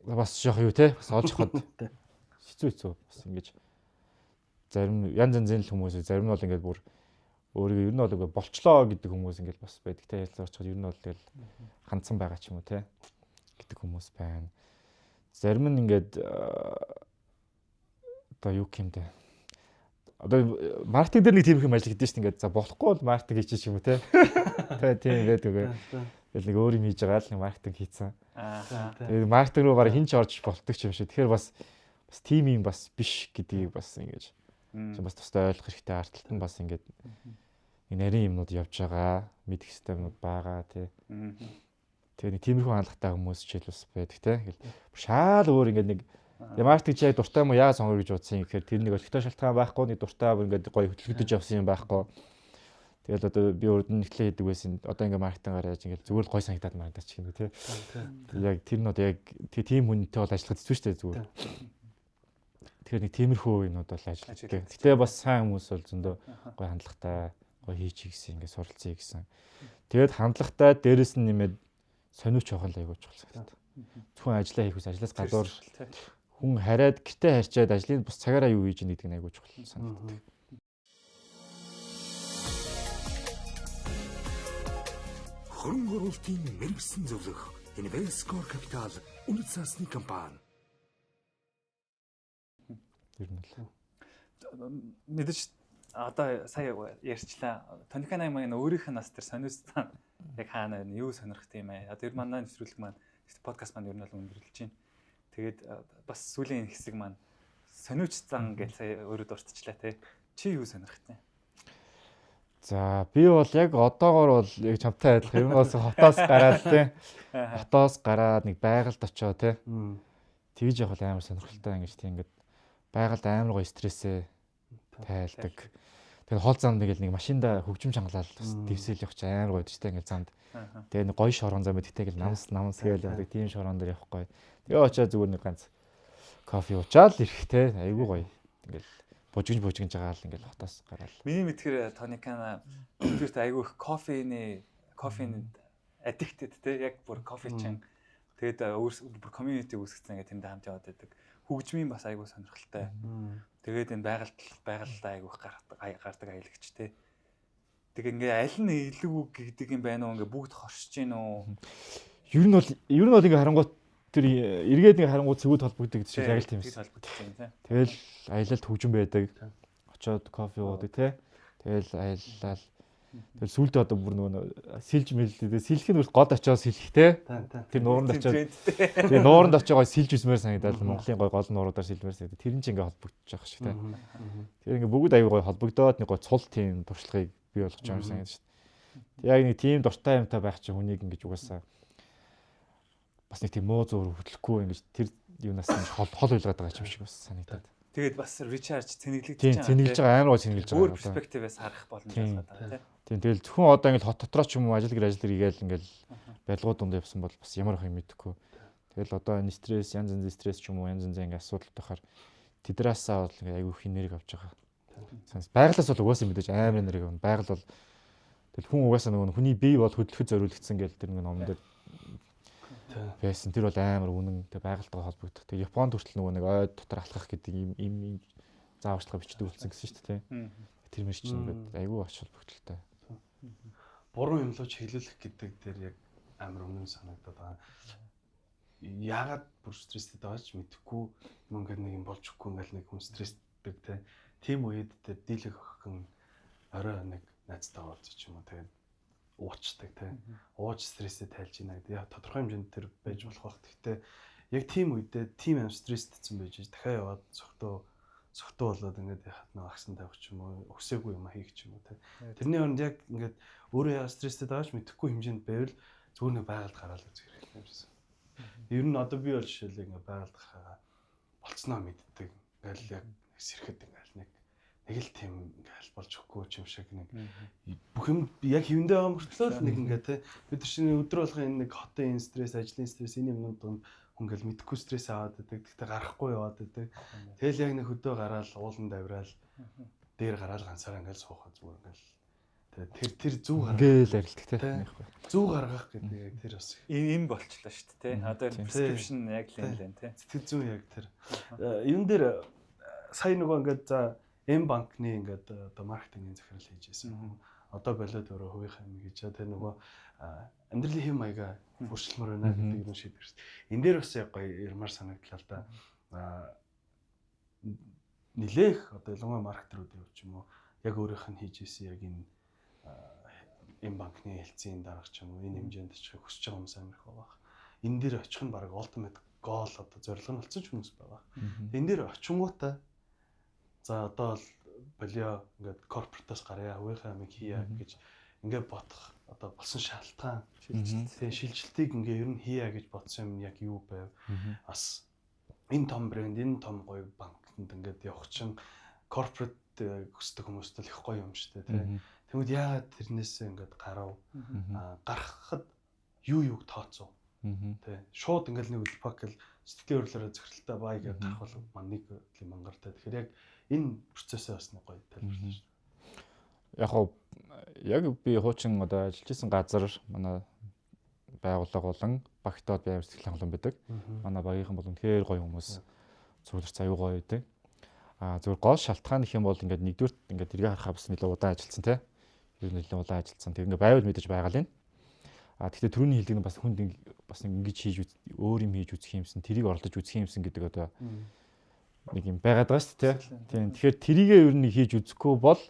B: бас жоох юу те бас олж авахд хэцүү бас ингэж зарим янз янзын л хүмүүс, зарим нь бол ингээд бүр өөрийгөө ер нь бол ингээд болчлоо гэдэг хүмүүс ингээд бас байдаг те, ярилцаж очиход ер нь бол тэгэл хандсан байгаа ч юм уу те гэдэг хүмүүс байна. Зарим нь ингээд одоо юу гэмдэ одоо маркетинг дээр нэг тийм их юм ажил гэдэг чинь ингээд за болохгүй бол маркетинг хийчих юм уу те. Тэ тийм байдаг үгүй. Тэгэл нэг өөр юм хийж байгаа л нэг маркетинг хийцэн. Тэгээд маркетинг руу бараг хин ч орж болдог юм шиг. Тэгэхээр бас тим юм бас биш гэдгийг бас ингэж бас тусдаа ойлгох хэрэгтэй. Ард талд нь бас ингээд нарийн юмнууд явж байгаа, мэдэх хэрэгтэй юмнууд байгаа тий. Тэгээ нэг тиймэрхүү хандлагатай хүмүүс ч бас байдаг тий. Ингээл шаал өөр ингээд нэг маркетинг чи яг дуртай юм уу яа сонгоё гэж бодсон юм гэхээр тэр нэг олигтой шалтгаан байхгүй, нэг дуртай бүр ингээд гоё хөдөлгөдөж явсан юм байхгүй. Тэгэл одоо би урд нь нэгтлээ хийдэг байсан. Одоо ингээд маркетингаар яаж ингээд зүгээр л гоё санагдаад марагдаж ч юм уу тий. Яг тэр нь одоо яг тийм хүнтэй бол ажиллах хэцүү шүү дээ зүгээр. Тэгэхээр нэг тиймэрхүү юмнууд бол ажилладаг. Гэтэ бас сайн хүмүүс бол зөндөө гоё хандлагатай, гоё хийчих гэсэн ингээд суралцъя гэсэн. Тэгээд хандлагатай дээрэс нь нэмээд сониуч явах нь айгүй чухал санагдаад. Зөвхөн ажиллаа хийх ус ажлаас гадуур хүн хараад гэртээ харьчаад ажлын бус цагаараа юу хийж ийн гэдэг нь айгүй чухал санагддаг.
D: Хөрөнгө оруулалтын мэргэсэн зөвлөх Invescore Capital үнэт сансны компани.
B: Ер нь л
A: мэдээж одоо сая ярьчлаа. Тоникана маань өөрийнх нь бас тэр сониуцсан яг хаана байна, юу сонирхох юм бэ? Одоо ер манай нэвтрүүлэг маань подкаст маань ер нь бол өндөрлөж байна. Тэгээд бас сүүлийн хэсэг маань сониуч зан гэж сая өөрөө дурдчихлаа те. Чи юу сонирхох вэ?
B: За би бол яг одоогор бол яг чамтай адилхан ер нь бас хотоос гараад те. Хотоос гараад нэг байгальд очоо те. Тэгж явах амар сонирхолтой ингэж тийм ингээд байгальд амар гоё стрессээ тайлдаг. Тэгээд хоол замд нэг машинда хөгжим чангалал бас дэвсэл явах чи амар гоё ч тийм ингээд замд. Тэгээд нэг гоё шорон зам байдаг те, намс намс гээл явдаг тийм шорон дээр явах гоё. Тэгээ очоо зүгээр нэг ганц кофе уучаал ирэх те, айгүй гоё. Ингээл бужигж байгаа л ингээл хотоос гараал.
A: Миний мэдхээр Тоникана тэрт айгүй их кофений addicted те, яг бүр кофе чин. Тэгээд өөр бүр community үүсгэсэн ингээд тэнд хамт яваад байдаг. Хөгжмийн бас айгүй сонирхолтой. Тэгээд энэ байгальтай айгүй гардаг аялагч те. Тэгээ ингээ аль нь илүү гэдэг юм байна уу, ингээ бүгд хоршиж гин үү?
B: Ер нь бол ингээ харангуут тэр эргээд ингээ харангуут цэгүүд холбогддог гэдэг чинь яг л тийм
A: юм.
B: Тэгэл аялалд хөгжим байдаг. Очоод кофе уудаг те. Тэгэл аяллал. Тэгэл сүулдэ одоо бүр нөгөө сэлж мэлдээ. Сэлэх нь бүр гол очоод сэлэх те. Тэр нууранд очоод. Тэгээ нууранд очоо гой сэлж үзмээр санагдал. Монголын гой гол нууруудаар сэлмээр санагдал. Тэр нь ч ингээ холбогдож байгаа шиг те. Тэр ингээ бүгд аюу гой холбогдоод нэг гой цул тийм туршлагыг бий болгож байгаа юм санагдаж шүү дээ. Яг нэг тийм дуртай юмтай байх чинь хүнийг ингэж угаасаа бас нэг тийм муу зуур хөдлөхгүй ингэж тэр юунаас ингэж хол уйлгаад байгаа юм шиг бас санагдаад.
A: Тэгээд бас recharge цэнэглэгдэж
B: байгаа. Тийм, цэнэглэж байгаа, амар гой цэнэглэж байгаа.
A: Өөр перспективээс харах боломж олгоод байгаа тийм.
B: Тийм, тэгэл зөвхөн одоо ингэж хот дотроо ч юм уу ажил гэр ажил хийгээл ингээл барилгууд дунд явсан бол бас ямар их юм мэдэхгүй. Тэгэл одоо энэ стресс, янз янзын стресс ч юм уу янз янзын ингэ асуудал тохоор тэдраасаа бол ингээ айгүй их энерги авч байгаа. Байгалаас бол угаасаа мэдээж амар энерги авна. Байгаль бол тэгэл хүн угаасаа нөгөө хүний бие бол хөдлөхөд зориулагдсан гэл тэр нэг номон дээр байсан. Тэр бол амар үнэн. Тэг байгальтайгаа холбогдох. Тэг Японд хүртэл нөгөө нэг ой дотор алхах гэдэг ийм Зааварчилгаа бичдэг болсон гэсэн шүү дээ, тий. Тэр мэр чинь ингээд айгүй ач холбогдолтой.
C: Буруу юм руу чиглүүлэх гэдэг дээр яг амар өмнө санагдаад байгаа. Яагаад бүр стресстэй байгаа ч мэдэхгүй юм, ингээд нэг юм болж өгөхгүй, ингээд нэг хүн стрессдэг, те. Тийм үед тэр дийлэх охин орой нэг найзтайгаа уулзах ч юм уу, тэгээд уучдаг, те. Ууж стрессээ тайлж ийна гэдэг. Яг тодорхой хэмжээнд тэр байж болох байх. Гэхдээ яг тийм үедээ тийм аим стресстсэн байж дахиад яваад согтуу болоод ингээд яхад нэг агсан тавих ч юм уу, өсөөгүй юм хийх ч юм уу, те. Тэрний оронд яг ингээд өөрөө яа стресстэй байгаа ч мэдэхгүй хэмжээнд байвал зүгээр нэг байгальд гараал үзэх хэрэгтэй юм шиг. Ер нь одоо би бол жишээлбэл ингээд байгальд гарахаа болцсноо мэддэг. Ингээл яг сэрэхэд ингээл нэг л тийм ингээл болж өгөхгүй юм шиг нэг бүх юм яг хэвэндээ байгаа мөртлөө л нэг ингээд, те, бид нар чинь өдөр болгон энэ нэг хотын энэ стресс, ажлын стресс, энэ юмнууд донд хүн ингээл мэдэхгүй стресс аваад байдаг. Гэхдээ гарахгүй яваад байдаг. Тэгэл яг нэг хөдөө гараал ууланд авираал дээр гараал ганцаараа ингээл суухаа зүгээр ингээл тэгээ тэр зүв гаргах
B: ингээл арилдаг, те.
C: Зүв гаргах гэдэг яг тэр бас
A: им болчлаа шүү дээ, те. Одоо prescription яг л юм лэн, те.
C: Сэтгэл зүйн яг тэр. Юун дээр сая нөгөө ингээд за М банкны ингээд одоо маркетингийн захирал хийж байсан. Одоо болоод өөрөө хувийнхаа юм хийж байгаа. Тэр нөгөө амьдралын хэв маягаа өөрчлөмөр байна гэдэг юм шийдвэр. Энэ дээр бас яг гоё ярмаар санагдлаа л да. Нилээх одоо ялангуяа маркетеруудын хувьд ч юм уу яг өөрийнх нь хийж исэн яг энэ М банкны хэлтсийн дарга ч юм уу энэ хэмжээнд очихыг хүсэж байгаа хүмүүс амар их байгаа. Энэ дээр очих нь баг ultimate goal, одоо зорилго нь болсон ч хүмүүс байгаа. Энэ дээр очингуудаа за одоо л болио, ингээд корпоратаас гарья, хувийнхаа амийг хийя гэж ингээд бодох одоо болсон шалтгаан, шилжилт, шилжилтийг ингээ ер нь хийя гэж бодсон юм яг юу байв? Бас энэ том брэнд, энэ том гоё банкнд ингээд явах чинь корпорат хүсдэг хүмүүст л их гоё юм шүү дээ, тий. Тэгмэд яагаад тэрнээсээ ингээд гарав? Гарахад юу юуг тооцов? Тий. Шууд ингээд нэг үлпак гэл сэтгэлийн өөрлөрөө захиралтай бай гэж гарах бол мань нэг юм мангартай. Тэгэхээр яг энэ процессээ бас нэг гоё тайлбарлана шүү
B: дээ. Яг хоо яг би хуучин одоо ажиллаж исэн газар манай байгууллага болон багтаад би амар сэтгэл хангалуун байдаг. Манай багийнхан бол үнэхээр гоё хүмүүс. Цугларч аюу гоё байдаг. А зөвхөн гол шалтгаан гэх юм бол ингээд нэгдүгürt ингээд тэргээ харахаа бас нэлээд удаан ажилласан, те. Ер нь нэлээд удаан ажилласан. Тэр ингээд байвал мэдээж байгаа л юм. А тэгэхээр түрүүний хэлдэг нь бас хүнд бас нэг ингэж хийж өөр юм хийж үзэх юмсан, тэрийг оролдож үзэх юмсан гэдэг одоо нэг юм байгаад байгаа шүү дээ. Тийм. Тэгэхээр тэрийгээ ер нь хийж үзэхгүй бол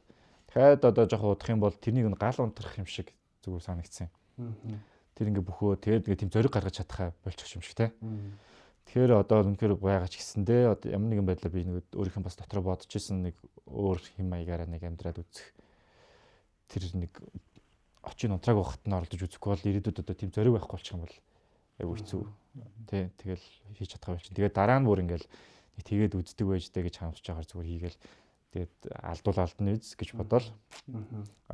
B: дахиад одоо жоохон удах юм бол тэрнийг нь гал унтрах юм шиг зүгээр санагдсан. Тэр ингээ бүхөө тэгээд ингээ тийм зориг гаргаж чадхаа болчих юм шиг, те. Тэгэхээр одоо үнэхээр байгаа ч гэсэндээ одоо ямар нэгэн байдлаар би нэг өөрийнх нь бас дотроо бодож исэн нэг өөр хэм маягаараа нэг амьдраад үзэх тэр нэг очийг унтрааг байхад нь оролдож үзэхгүй бол ирээдүйд одоо тийм зориг байхгүй болчих юм бол айгүй хэцүү. Тэ, тэгэл хийж чадхаа болчих. Тэгээд дараа нь бүр ингээл нэг тэгээд үздэг байж дээ гэж харамсаж байгаагаар зүгээр хийгээл тэгээд алдвал алдна үз гэж бодоол.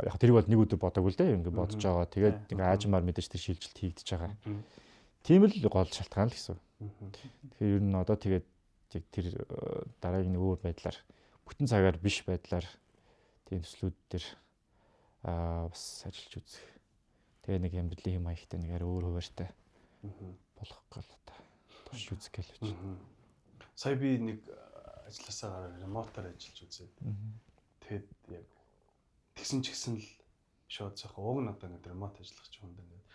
B: Яг тэрийг бол нэг өдөр бодоогүй л дээ. Ингээ бодож байгаа. Тэгээд ингээ аажмаар мэдээж тэр шилжилт хийгдэж байгаа. Тийм л гол шалтгаан л гэсэн. Тэгэхээр ер нь одоо тэгээд тэр дараагийн нэг өөр байдлаар бүтэн цагаар биш байдлаар тийм төслүүд дээр бас ажиллаж үзэх. Тэгээ нэг амьдралын хэм маягтай нэг арай өөр хуваарьтай болох гал одоо турш үзэх гээл байж.
C: Сая би нэг ажилласаа гараад remote оор ажиллаж үзээд. Тэгээд яг тэгсэн ч гэсэн л шууд цаах уг нь одоо ингээд remote ажиллах ч хүнд ингээд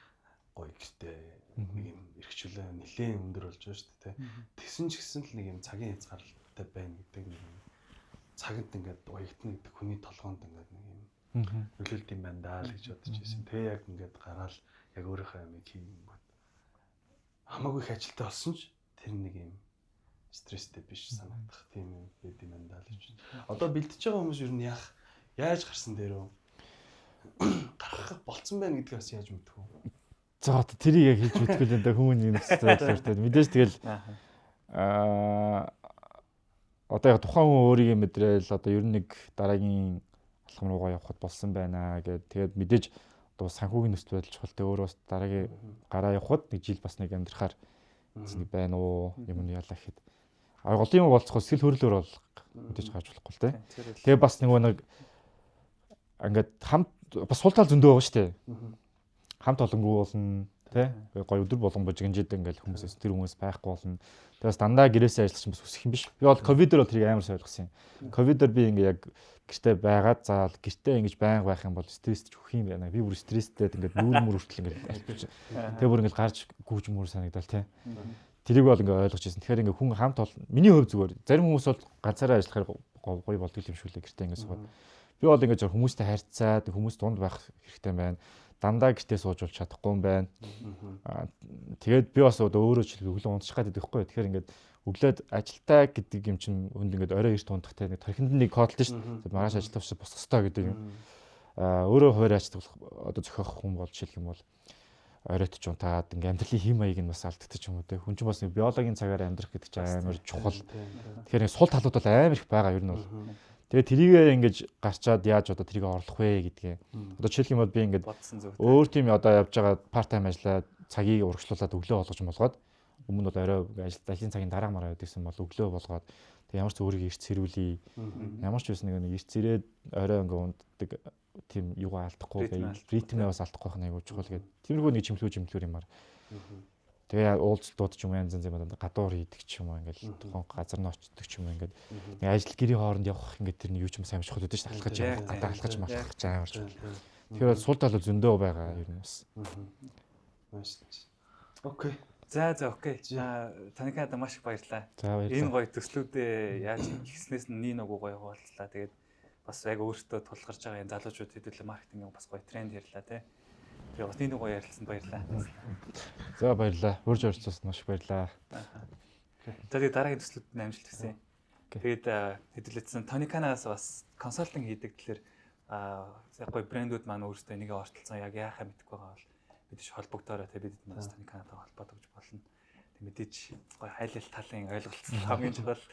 C: гоё гэртээ нэг юм эрхчлөө нэлээд өндөр болж байгаа шүү дээ. Тэгсэн ч гэсэн л нэг юм цагийн хязгаарлалтай байна гэдэг нэг юм цагт ингээд уягдна гэдэг хүний толгоонд ингээд нэг юм нөлөөлт юм байна даа л гэж бодож байсан. Тэгээ яг ингээд гараал яг өөрийнхөө ямыг хийнгүүт хамаагүй их ажилтай болсон ч тэр нэг юм стресстэй биш санагдах тийм юм байд юм байна даа л гэж. Одоо бэлтэж байгаа хүмүүс ер нь яаж гарсан дээрөө гарах болцсон байна гэдгийг бас яаж мэдэх вэ?
B: За одоо тэрийг яг хийж мэдэхгүй л энэ хүмүүний нөхцөл байдлаар тэгээд мэдээж тэгэл одоо яг тухайн хүн өөрийгөө мэдрээл одоо ер нь нэг дараагийн алхам руугаа явхад болсон байна гэд тэгээд мэдээж одоо санхүүгийн нөхцөл байдал чухал тэ өөрөө бас дараагийн гараа явхад нэг жил бас нэг амьдрахаар нэг байна уу юм нь яалаа гэхэд голын юм болцох сэтгэл хөдлөлөөр бол мэдээж гарч болохгүй л тэ. Тэгээ бас нэг ингээд хамт бас сул тал зөндөө байгаа шүү дээ. Хамт олонгүй болно. Тэ? Гоё өдөр болгон бужигнжид ингээл хүмүүс тэр хүмүүс байхгүй болно. Тэгээ бас дандаа гэрээсээ ажиллах чинь бас өсөх юм биш. Би бол ковидор бол тэрийг амар сайн ойлгосон юм. Ковидор би ингээ яг гэртээ байгаад заал гэртээ ингэж байнга байх юм бол стресстэй өгөх юм байна. Би бүр стресстэй ингээд нүүр мүр хүртэл ингээд альбиж. Тэгээ бүр ингээд гарч гүйж мүр санагдал тэ. Тэрийг бол ингээ ойлгож ирсэн. Тэгэхээр ингээ хүн хамт бол миний хувьд зүгээр. Зарим хүмүүс бол ганцаараа ажиллахаар гоё болдог юм шүү лээ гэртээ ингээ суугаад. Би бол ингээ жоо хүмүүстэй харьцаад хүмүүс дунд байх хэрэгтэй байна. Дандаа гэртээ сууж бол чадахгүй юм байна. Тэгээд би бас өөрөө жишээлбэл өглөө унтчих гээд байдаг хгүй. Тэгэхээр ингээд өглөөд ажилтаа гэдэг юм чинь хүнд ингээд орой эрт унтахтай нэг торхинд нэг кодлоо шүү дээ. Маргааш ажилтаа босох ёстой гэдэг юм. Өөрөө хуваар ажиллах одоо зохиох хүн бол жишээлх юм бол оройтч унтаад ингээ амьдралын хэм маяг нь бас алдагдчих юм уу те. Хүн чинь бас нэг биологийн цагаар амьдрах гэдэг чинь амар чухал. Тэгэхээр нэг сул талууд бол амар их байгаа ер нь бол. Тэгээ тэрийгээ ингэж гарчаад яаж одоо тэрийг орлох вэ гэдгээ. Одоо жишээлх юм бол би ингээд өөр тийм одоо явж байгаа part time ажиллаа цагийг урагшлуулад өглөө болгож молгоод өмнө бол орой ажил ажлын цагийн дараа мараа байдаг гэсэн бол өглөө болгоод тэг ямар ч өөрийгөө эрт сэрүүлье. Ямар ч байсан нэг эрт сэрээд орой ингээ унтдаг тийм юугаа алдахгүй ритмээ бас алдахгүй байх нь аягүй чухал гэдэг. Тиймэрхүү нэг чимлүү юмар. Тэгээ уулзалтууд ч юм уу янз янз юм гадуур хийдэг ч юм уу ингээл тухайн газар нь очдөг ч юм уу ингээд нэг ажил гэрийн хооронд явах ингээд тэр нэг юу ч юм сайн чухал байдаг шүү дээ. Алхаж явах, гадаа алхаж малхах ч амар чухал. Тэгэхээр сул тал зөндөө байгаа ер нь бас.
C: Nice. Окей.
A: За окей. Таникада маш их баярлалаа. Энэ гоё төслүүдээ яаж хийснээс нь нэг нүгөө гоё хуваалцлаа. Тэгээд бас яг өөртөө тулгарч байгаа энэ залуучууд хэдүүлээ маркетинг бас гоё тренд ярьлаа тий. Тэгээ бас нэг гоё ярилцсанд баярлалаа.
B: За баярлалаа. Урьж оролцсонд маш их баярлалаа.
A: За тэгээ дараагийн төслүүдэд нь амжилт хүсье. Тэгээд хэдүүлээдсэн Тониканаас бас консалтинг хийдэг тэгэхээр гоё брэндүүд маань өөрсдөө нэгэ ортолцсон яг яахаа мэдэхгүй байгаа бол мэдээж холбогдоорой те бид бас Тониканатаа холбоод өгч болно. Тэг мэдээж гоё айл ал талын ойлголцол хамгийн чухал.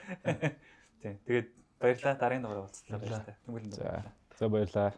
A: Тийм. Тэгээд баярлалаа. Дараагийн дугаараар уулзлаа. Баярлалаа. Тэмүүлэн.
B: За баярлалаа.